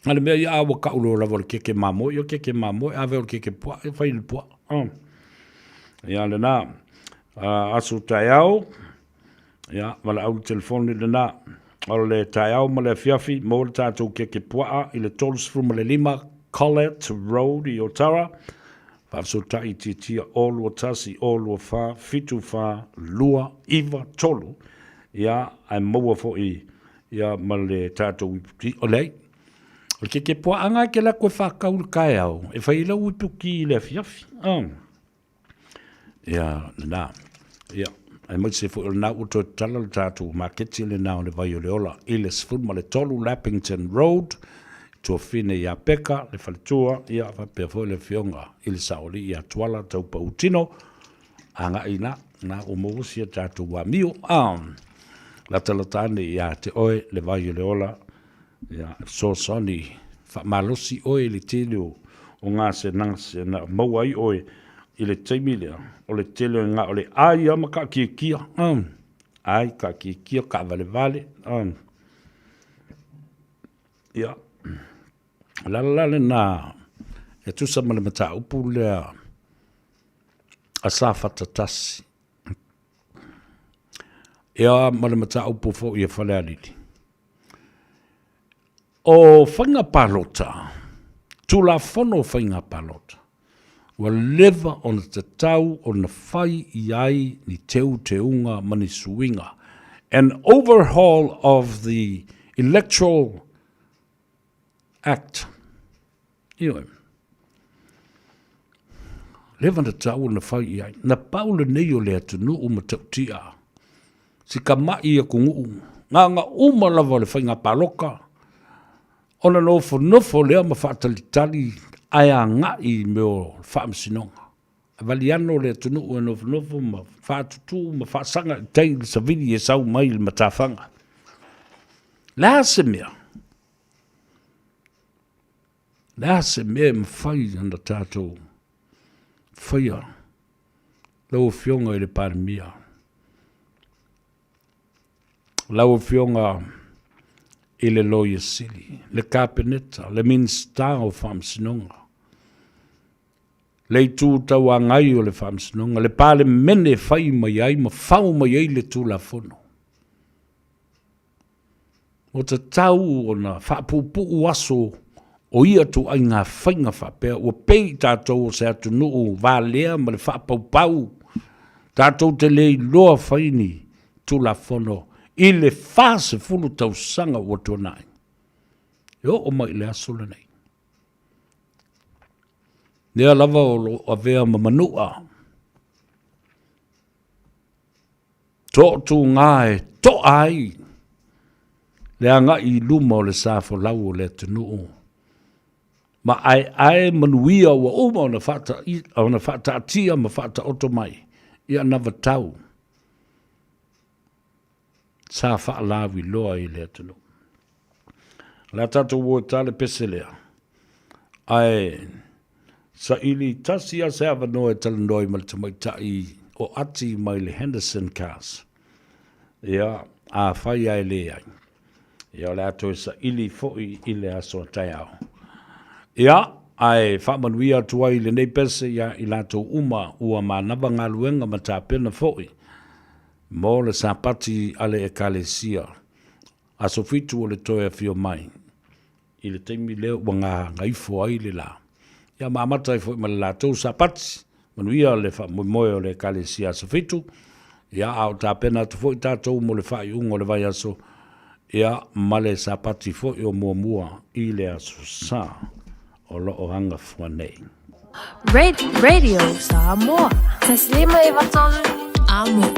A le mea ia a ua kau loa lava o le keke mamoe, ia keke mamoe, ave o le keke puaa, ia fai le puaa. Ia lena, aso taeao, ia valaau le telefoni lena. O le taeao ma le afiafi, maua le tatou keke puaa i le 35 Collett Road i Otara. Faafesootai itiitia 0 2 1 0 2 4 7 4 2 9 3, ia, ae maua foi ia ma le tatou iputi, o leai, O le kekepuaaga e te alu atu e faatau i le taeao, e fai ai lau uiputi i le afiafi. Ia, lena. Ia, aemaise foi o lena ua toe tatala le tatou maketi lena o le Vai o le Ola i le 13 Lappington Road, Tuafine ia Peka, le faletua, ia faapea foi le afioga i le Saoalii ia Tuala Taupautino, agai i ina, na ua maua si a tatou amio. Latalata ane ia te oe le Vai o le Ola, ia fesoasoani faamalosi oe i le tele o gasegase na maua ai oe i le taimi lea, o le tele o na o le ai lava ma taakiekia, ai taakiekia, taavalevale. Ia, o le ala la lena e tusa ma le mataupu lea a Safata 1, ia ma le mataupu foi a Falealili. O faiga palota, Tulafono o Faiga Palota, ua leva ona tatau ona fai i ai ni teuteuga ma ni suiga, an overhaul of the Electoral Act. Ioe. Leva na tatau ona fai i ai. Na pau lenei o le atunuu matautia, si tama'i atunuu, gaga uma lava o le faiga palota, ona nofonofo lea ma faatalitali ae agai i mea o faamasinoga. E valiano le atunuu e nofonofo ma faatutū ma faasaga i tai i le savili e sau mai i le matafaga. Le a se mea? Le a se mea e mafai ona tatou faia lau Afioga i le Palemia, lau Afioga i le Loia Sili, le Kapeneta, le Minisita o Faamasinoga, le Itu Tauagai o le Faamasinoga, le Palemene e fai mai ai ma fao mai ai le Tulafono. Ua tatau ona faapuupuu aso o ia ituaiga faiga faapea ua pei tatou o se atunuu valea ma le faapaupau, tatou te le iloa fai ni Tulafono i le 40 tausaga ua tuanai, e oo mai i le aso lenei. Lea lava o lo o avea ma manua Toatuga e toa ai le agai i luma o le sa folau o le atunuu ma aeae manuia ua uma ona faataatia ma faataoto mai i anavatau sa faalauiloa i le atunuu. O le a tatou o e ta le pese lea, ae saili tasi lava se avanoa e talanoa ai ma le tamaitai o Ati mai le Henderson Cars. Ia, afai lava e leai, ia o le a toe saili foi i le aso a taeao. Ia, ae faamanuia atu ai i lenei pese ia i latou uma ua manava galuega ma tapena foi mo le Sapati a le Ekalesia, aso 7 o le toe afio mai, i le taimi lea ua gagaifo ai le lā. Ia ma amata ai foi ma le latou Sapati, manuia le faamoemoe o le Ekalesia aso 7, ia a o tapena atu foi tatou mo le faaiuga o le vaiaso, ia ma le Sapati foi o muamua i le aso Sa o lo o agafua nei. Radio Samoa. 153 Amo.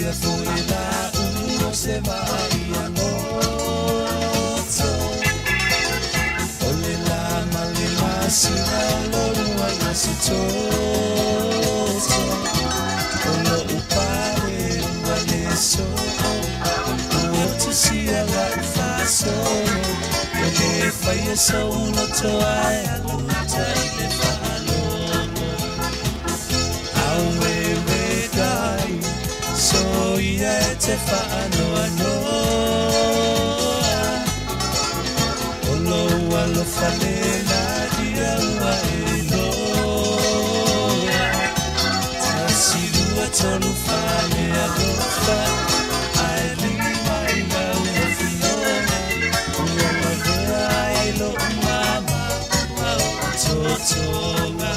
ia foi la u o se vai a loto. O le la ma le masina o lo ua na se toto. O lo upale ua le so. Ua tusia la ufaso. E le whaia sa uloto ai aluta i le whaalogo. Au e gai, so ia e te whaanoa noa. O lo alofa le la ia ua e loa. Tasi lua tolu whale alofa. Ai lima i lau ofinona. Ua lavea ai lo mama au totoga.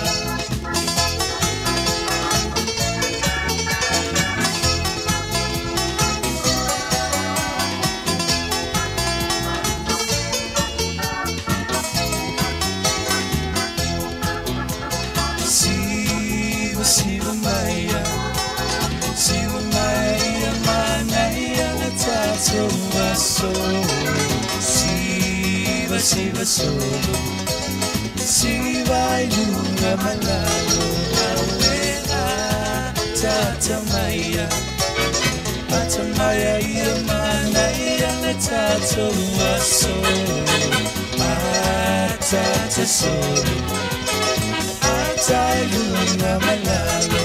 Siva, siva maya, siva maya, manaya le tato aso. Siva, siva solo, siva ilunga malalo. Awena tata maya, tata maya ia manaya le tato aso. Atata solo, ata ilunga malalo.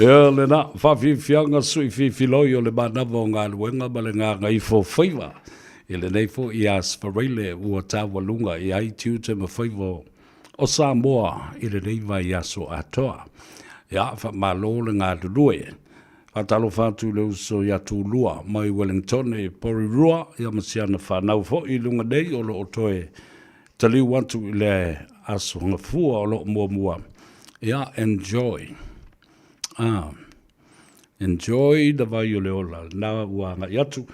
Ia lena, whawhiwhianga sui whiwhiloi o le manawa o galuega ma le gagaifo faiva. I lenei foi aso faraile ua taualuga i ai tiute ma faiva o Samoa i lenei vaiaso atoa. Ia, faamalo le galulue. Faatalofa atu i le uso ia Tulua mai Wellington e Porirua, ia ma si ana fanau foi i luga nei o lo o toe taliu atu i le aso gafua o lo o muamua. Ia, enjoy. Ah, enjoy le vai o le ola. Na ua agai atu.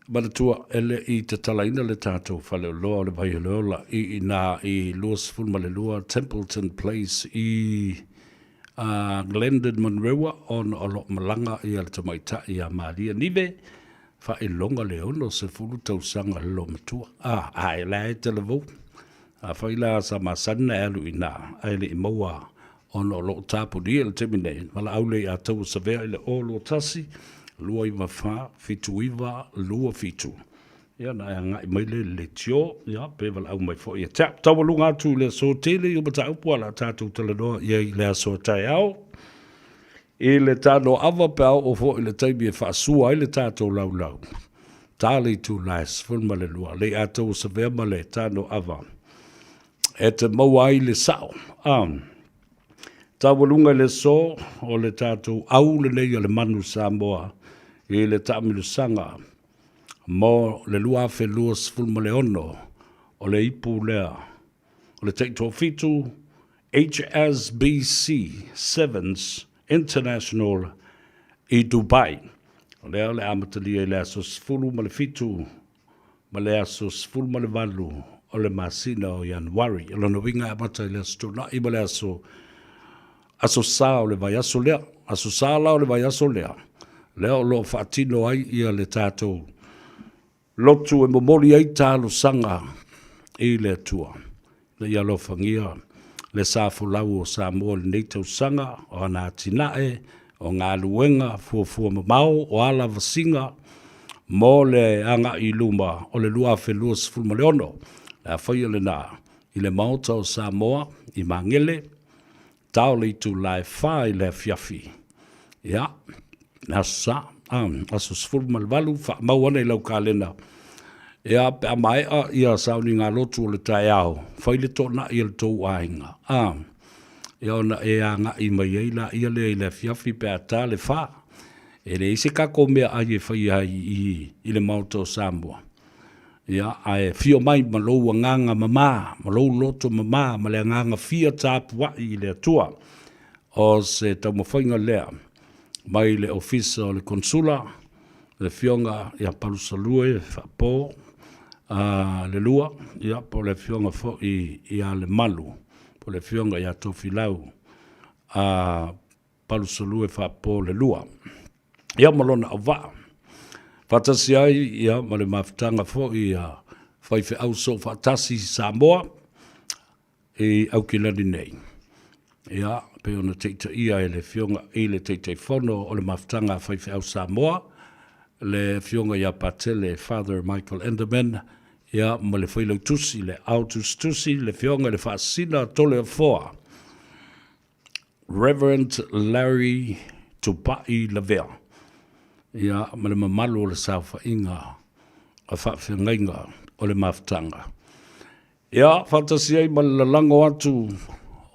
Manatua, e le i tatalaina le tatou faleoloa o le vai o le ola i inā i 22 Templeton Place i uh, Glendon Monrewa ona o loo malaga ia le tamaitai ia Maria Nive faailoga le 60 tausaga le loomatua. Ah, ae la e talavou. Afai la sa masani na e alu i ina, ae le i maua ona o lo o tapunia i le taimi nei, valaau lea ia Taua Savea i le 021 294 7927. Ia, na e agai mai lea i le leitio, ia, pe valaau mai foi ia te au. Taualuga atu i le aso tele i o mataupu a la tatou talanoa i ai i le aso a taeao. I le tanoaava pe a oo foi i le taimi e faasua ai le tatou laulau. Ta le itula e 12, lei atoa savea ma le tanoaava e te maua ai le sao. A taualuga i le aso o le tatou au lenei o le manu Samoa i le taamilosaga mo le 2026 o le ipu lea o le taitoafitu HSBC Sevens International i Dubai. O lea o le amatalia i le aso 17 ma le aso 18 o le masina o Ianuari. O lona uiga e amata i le aso Toonai ma le aso aso Sa o le vaiaso lea. Aso Sa la o le vaiaso lea, lea o lo o faatino ai ia le tatou lotu e momoli ai talosaga i le Atua ina ia alofagia le sa folau o Samoa i lenei tausaga, o ana atinae, o galuega fuafua mamao, o a lavasiga mo le agai i luma o le 2026. O le a faia lena i le Maota o Samoa i Magele, tao le itula e 4 i le afiafi. Ia, le aso Sa, aso 18, faamau ane i lau kalena. Ia, pe a maea ia sauniga lotu o le taeao, fai le toonai a le tou aiga. Ia ona e agai mai ai laia lea i le afiafi pe a ta le 4. E leai se tatou meaai e faia ai i i le Maota o Samoa. Ia, ae afio mai ma lou agaga mama, ma lou loto mama, ma le agaga fia tapuai i le Atua. O se taumafaiga lea mai le Ofisa o le Konesula, le Afioga ia Palusalue Faapo le lua, ia, po o le Afioga foi ia Lemalu, po o le Afioga ia Tofilau Palusalue Faapo le lua. Ia ma lona auvaa. Faatasi ai ia ma le mafutaga foi a faifeau soofaatasi Samoa i Aukilani nei. Ia, pei ona taitaia e le Afioga i le Taitaifono o le Mafutaga a Faifeau Samoa, le Afioga ia Patele Father Michael Enderman, ia ma le Failautusi, le Ao Tusitusi, le Afioga i le Faasisina Toleafoa, Reverend Larry Tupai Lavea, ia ma le mamalu o le saofaiga a faafeagaiga o le Mafutaga. Ia faatasi ai ma le lalago atu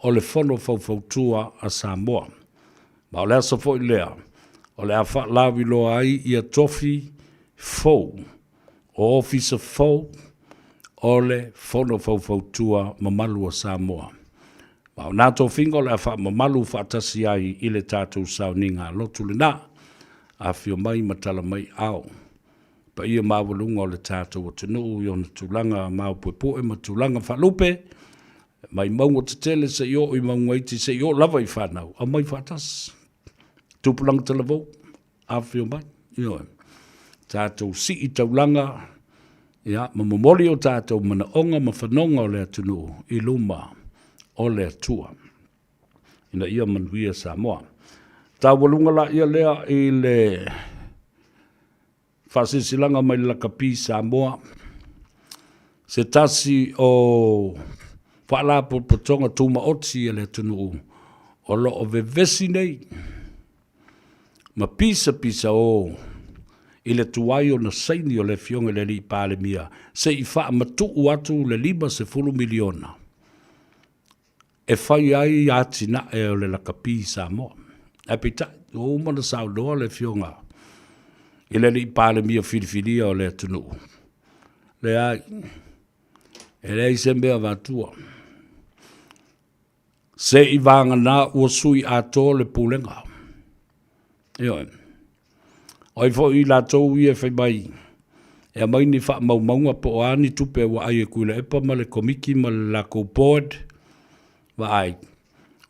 o le Fono Faufautua a Samoa. Ma o le aso foi lea o le a faalauiloa ai ia tofi fou o ofisa fou o le Fono Faufautua mamalu a Samoa. Ma o nā tofiga o le a faamamalu faatasi ai i le tatou sauniga lotu lenā. Afio mai ma tala mai ao. Paia maualuga o le tatou atunuu i ona tulaga maopuepue ma tulaga faalupe, mai mauga tetele seia oo i mauga iti seia oo lava i fanau, aumai faatasi. Tupulaga talavou, afifio mai, ioe. Tatou sii taulaga, ia, ma momoli o tatou manaoga ma fanoga o le atunuu i luma o le Atua ina ia manuia Samoa. Taualuga laia lea i le Faasilasilaga mai le Lakapi Samoa, se tasi o Faalapotopotoga Tumaoti a le atunuu o lo o vevesi nei ma pisapisao i le tuai ona saini o le Afioga i le Alii Palemia se i faamatuu atu le $50 miliona e fai ai atinae o le lakapi i Samoa. Ae peitai, ua uma ona saunoa le Afioga i le Alii Palemia filifilia o le atunuu, leai, e leai se mea avatua. Se i vagana ua sui atoa le pulega. Ioe. O ai foi i latou ia e fai mai e aumai ni faamaumauga po o a ni tupe ua ai e Tuilaepa ma le Komiti ma le latou board, vaai,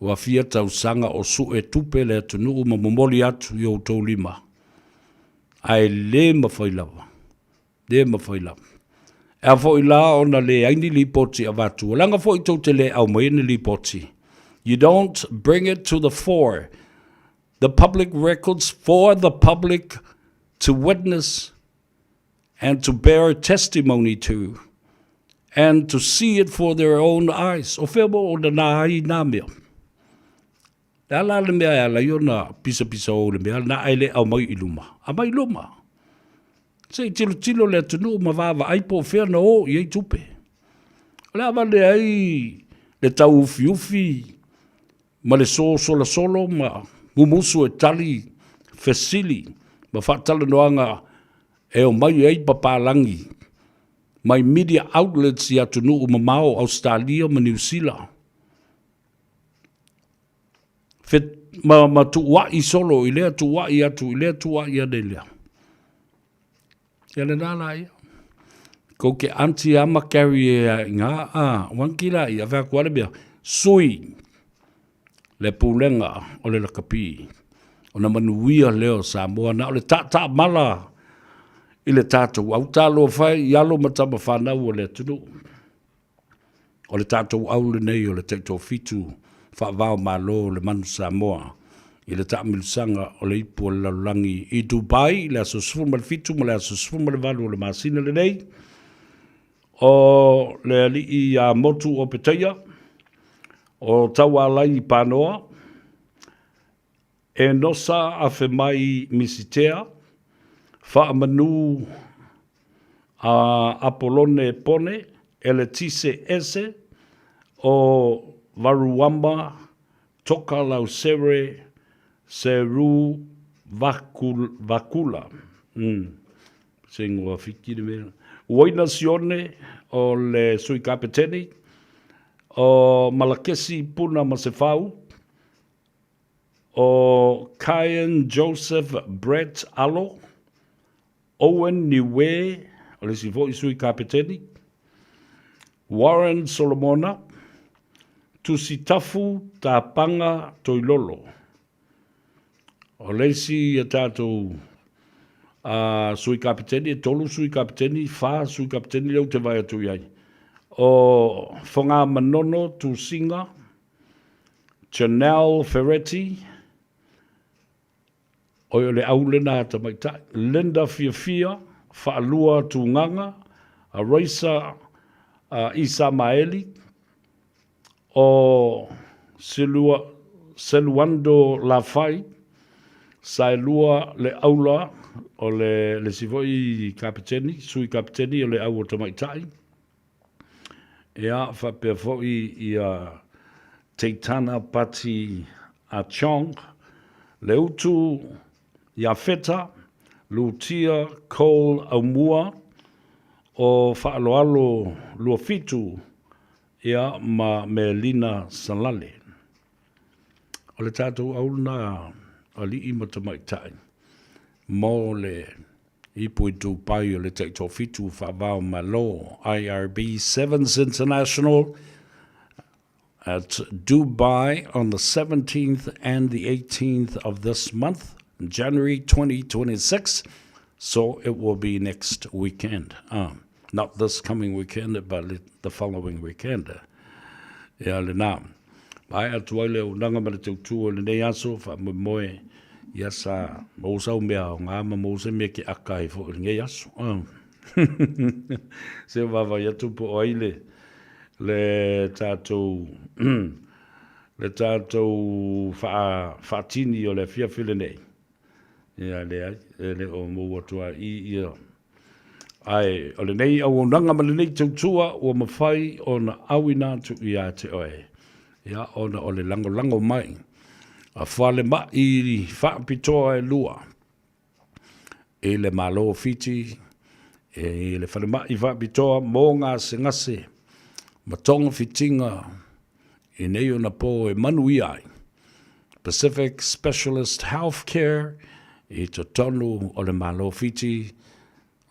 ua fia tausaga o sue tupe le atunuu ma momoli atu i outou lima, ae le mafai lava, le mafai lava. E a foi la ona leai ni lipoti avatu, leaga foi tou te le aumaia ni lipoti. You don't bring it to the fore, the public records for the public to witness and to bear testimony to and to see it for their own eyes. O fea mo ona nā ai nā mea? Le a la le mea e ala ai ona pisapisa ou le mea na ai le au mai i luma. A mai luma. Se i tilotilo le atunuu ma vaavaai po o fea na o i ai tupe. O le a vale ai le tauufiufi ma le sosolasolo ma mumusu e tali fesili ma faatalanoaga e omai ai papalagi mai media outlets i atunuu mamao, Ausetalia ma Niu Sila. Ma tuuai solo i lea tuuai atu i lea tuuai ane i lea. Ia lena la ia. Kou ke aunty ama carry e a inga a wanki la ia fai atu a le mea sui le pulega o le lakapi ona manuia lea o Samoa na o le taataamala i le tatou au talofa e i alo ma tama fanau o le atunuu. O le tatou au lenei o le taitoafitu faava o Malo o le Manu Samoa i le taamilosaga o le Ipu o le Lalolagi i Dubai i le aso 17 ma le aso 18 o le masina lenei. O le alii ia Motu o Petaia, o Taualai i Panoa, Enosa Afemai Misitea, Faamanu a Apolone Pone, Eletise Ese, o Varuama Toka Lausere Seru Vakula. Se ingoa Fiti le mea. Uaina Sione o le Sui Kapeteni, o Malakesi Puna Masefau, ʻO Kyan Joseph Brett Alo, Owen Niue, o le isi foi sui kapeteni, Warren Solomona, Tusitafu Tapanga Toilolo. O le isi a tatou a sui kapeteni, e tolu sui kapeteni, fa sui kapeteni lea ou te vaai atu i ai. O Fogamanono Tusiga, Janelle Ferretti, oi o le au lena tamaitai, Linda Fiafia, Faalua Tugaga, Raisa Isamaeli, o Selua, Seluando Lafai, Saelua Le Aula, o le, le isi foi kapeteni, sui kapeteni o le au o tamaitai. Ia, faapea foi ia Teitana Pati a Chong, le utu ia Feta, Lutia Cole Aumua, o Faaaloalo Luafitu, ia, ma Melina Salale. O le tatou au lena alii ma tamaitai mo le Ipu i Dubai o le Taitoafitu Faava o Malo, IRB Sevens International at Dubai on the 17th and the 18th of this month, January 2026. So it will be next weekend. Not this coming weekend, but the following weekend. Ia lena. Maea atu ai le auaunaga ma le tautua o lenei aso, faamoemoe ia sa maua sau mea aoga ma maua se mea e keaka ai foi i lenei aso. Se vaavaai atu po o ai le le tatou le tatou faatini o le afiafi lenei. Ia leai, e le o maua atu lava i i ia. Ae o lenei auaunaga ma lenei tautua ua mafai ona auina atu ia te oe, ia ona o le lagolago mai a falemai faapitoa e lua i le Malo o Fiti, i le falemai faapitoa mo gasegase ma togafitiga i nei ona po e manuia ai. Pacific Specialist Healthcare i totonu o le Malo o Fiti,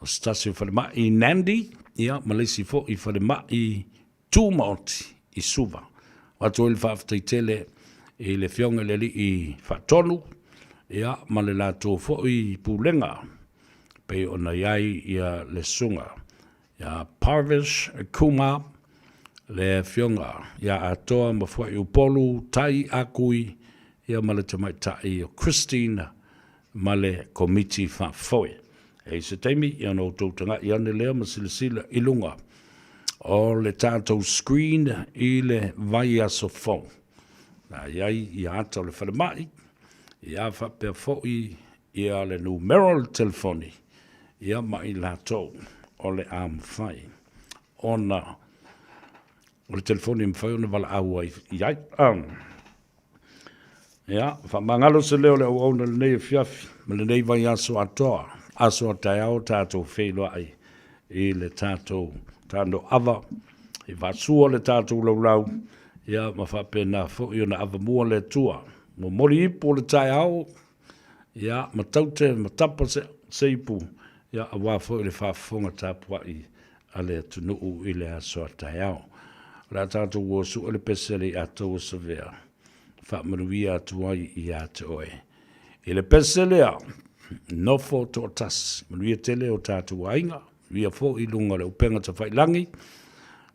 o se tasi o falemai i Nandi, ia, ma le isi foi falemai tumaoti i Suva. Avatu ai le faafetai tele i le Afioga i le Alii Faatonu, ia, ma le latou foi Pulega, pei ona i ai ia le Susuga ia Parvish Kumar, le Afioga ia Atoa Mafuaiupolu Tai Akui, ia ma le Tamaitai o Christine ma le Komiti Faafoe. E i se taimi, ia ona outou taga'i ane lea ma silasila i luga o le tatou screen i le vaiaso fou. Na i ai ia ata o le falemai, ia faapea foi ia le numera o le telefoni, ia ma i latou o le a mafai ona o le telefoni e mafai ona valaau ai i ai. Ia, faamagalo se leo o le auauna i lenei afiafi ma lenei vaiaso atoa, aso a taeao tatou feiloai i le tatou tanoava i faasua le tatou laulau, ia ma faapena foi ona avamua le Atua. Momoli ipu o le taeao, ia ma taute ma tapa se ipu. Ia, aua foi le faafofoga tapuai a le atunuu i le aso a taeao. O le a tatou o sue le pese a le Iataua Savea, faamanuia atu ai ia te oe. I le pese lea, nofo toatasi, manuia tele o tatou aiga, manuia foi i luga o le upega tafailagi,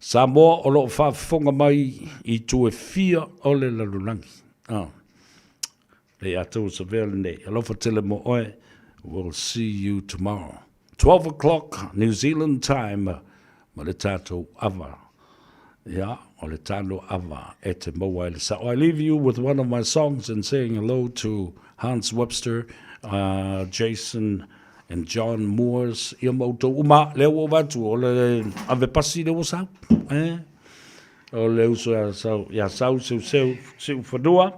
Samoa o lo o faafofoga mai i itu e fia o le lalolagi. Ah. Le Iataua Savea lenei. Alofa tele mo oe. We'll see you tomorrow. 12 o'clock New Zealand time ma le tatou ava. Ia, o le tano ava e te maua ai le sao. I leave you with one of my songs and saying hello to Hans Webster, Jason and John Moores. Ia ma outou uma, lea ua ou vaai atu, o le ave pasi lea ua sau. Eh? O le uso ia Sau, ia Sau Seuseu Siufanua.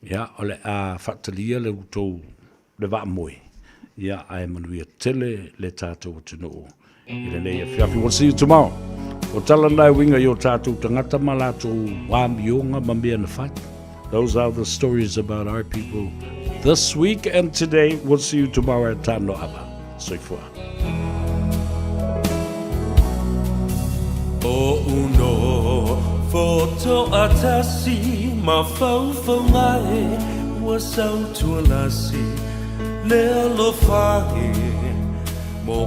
Ia, o le a faatalia le outou le vaa moe, ia, ae manuia tele le tatou atunuu i lenei afiafi. We'll see you tomorrow. O tala na e uiga i o tatou tagata ma latou amioga ma mea na fai. Those are the stories about our people this week and today. We'll see you tomorrow at Tano Ava. Soifua. O uno foto atasi ma faufauga e ua sautualasi le alofa e.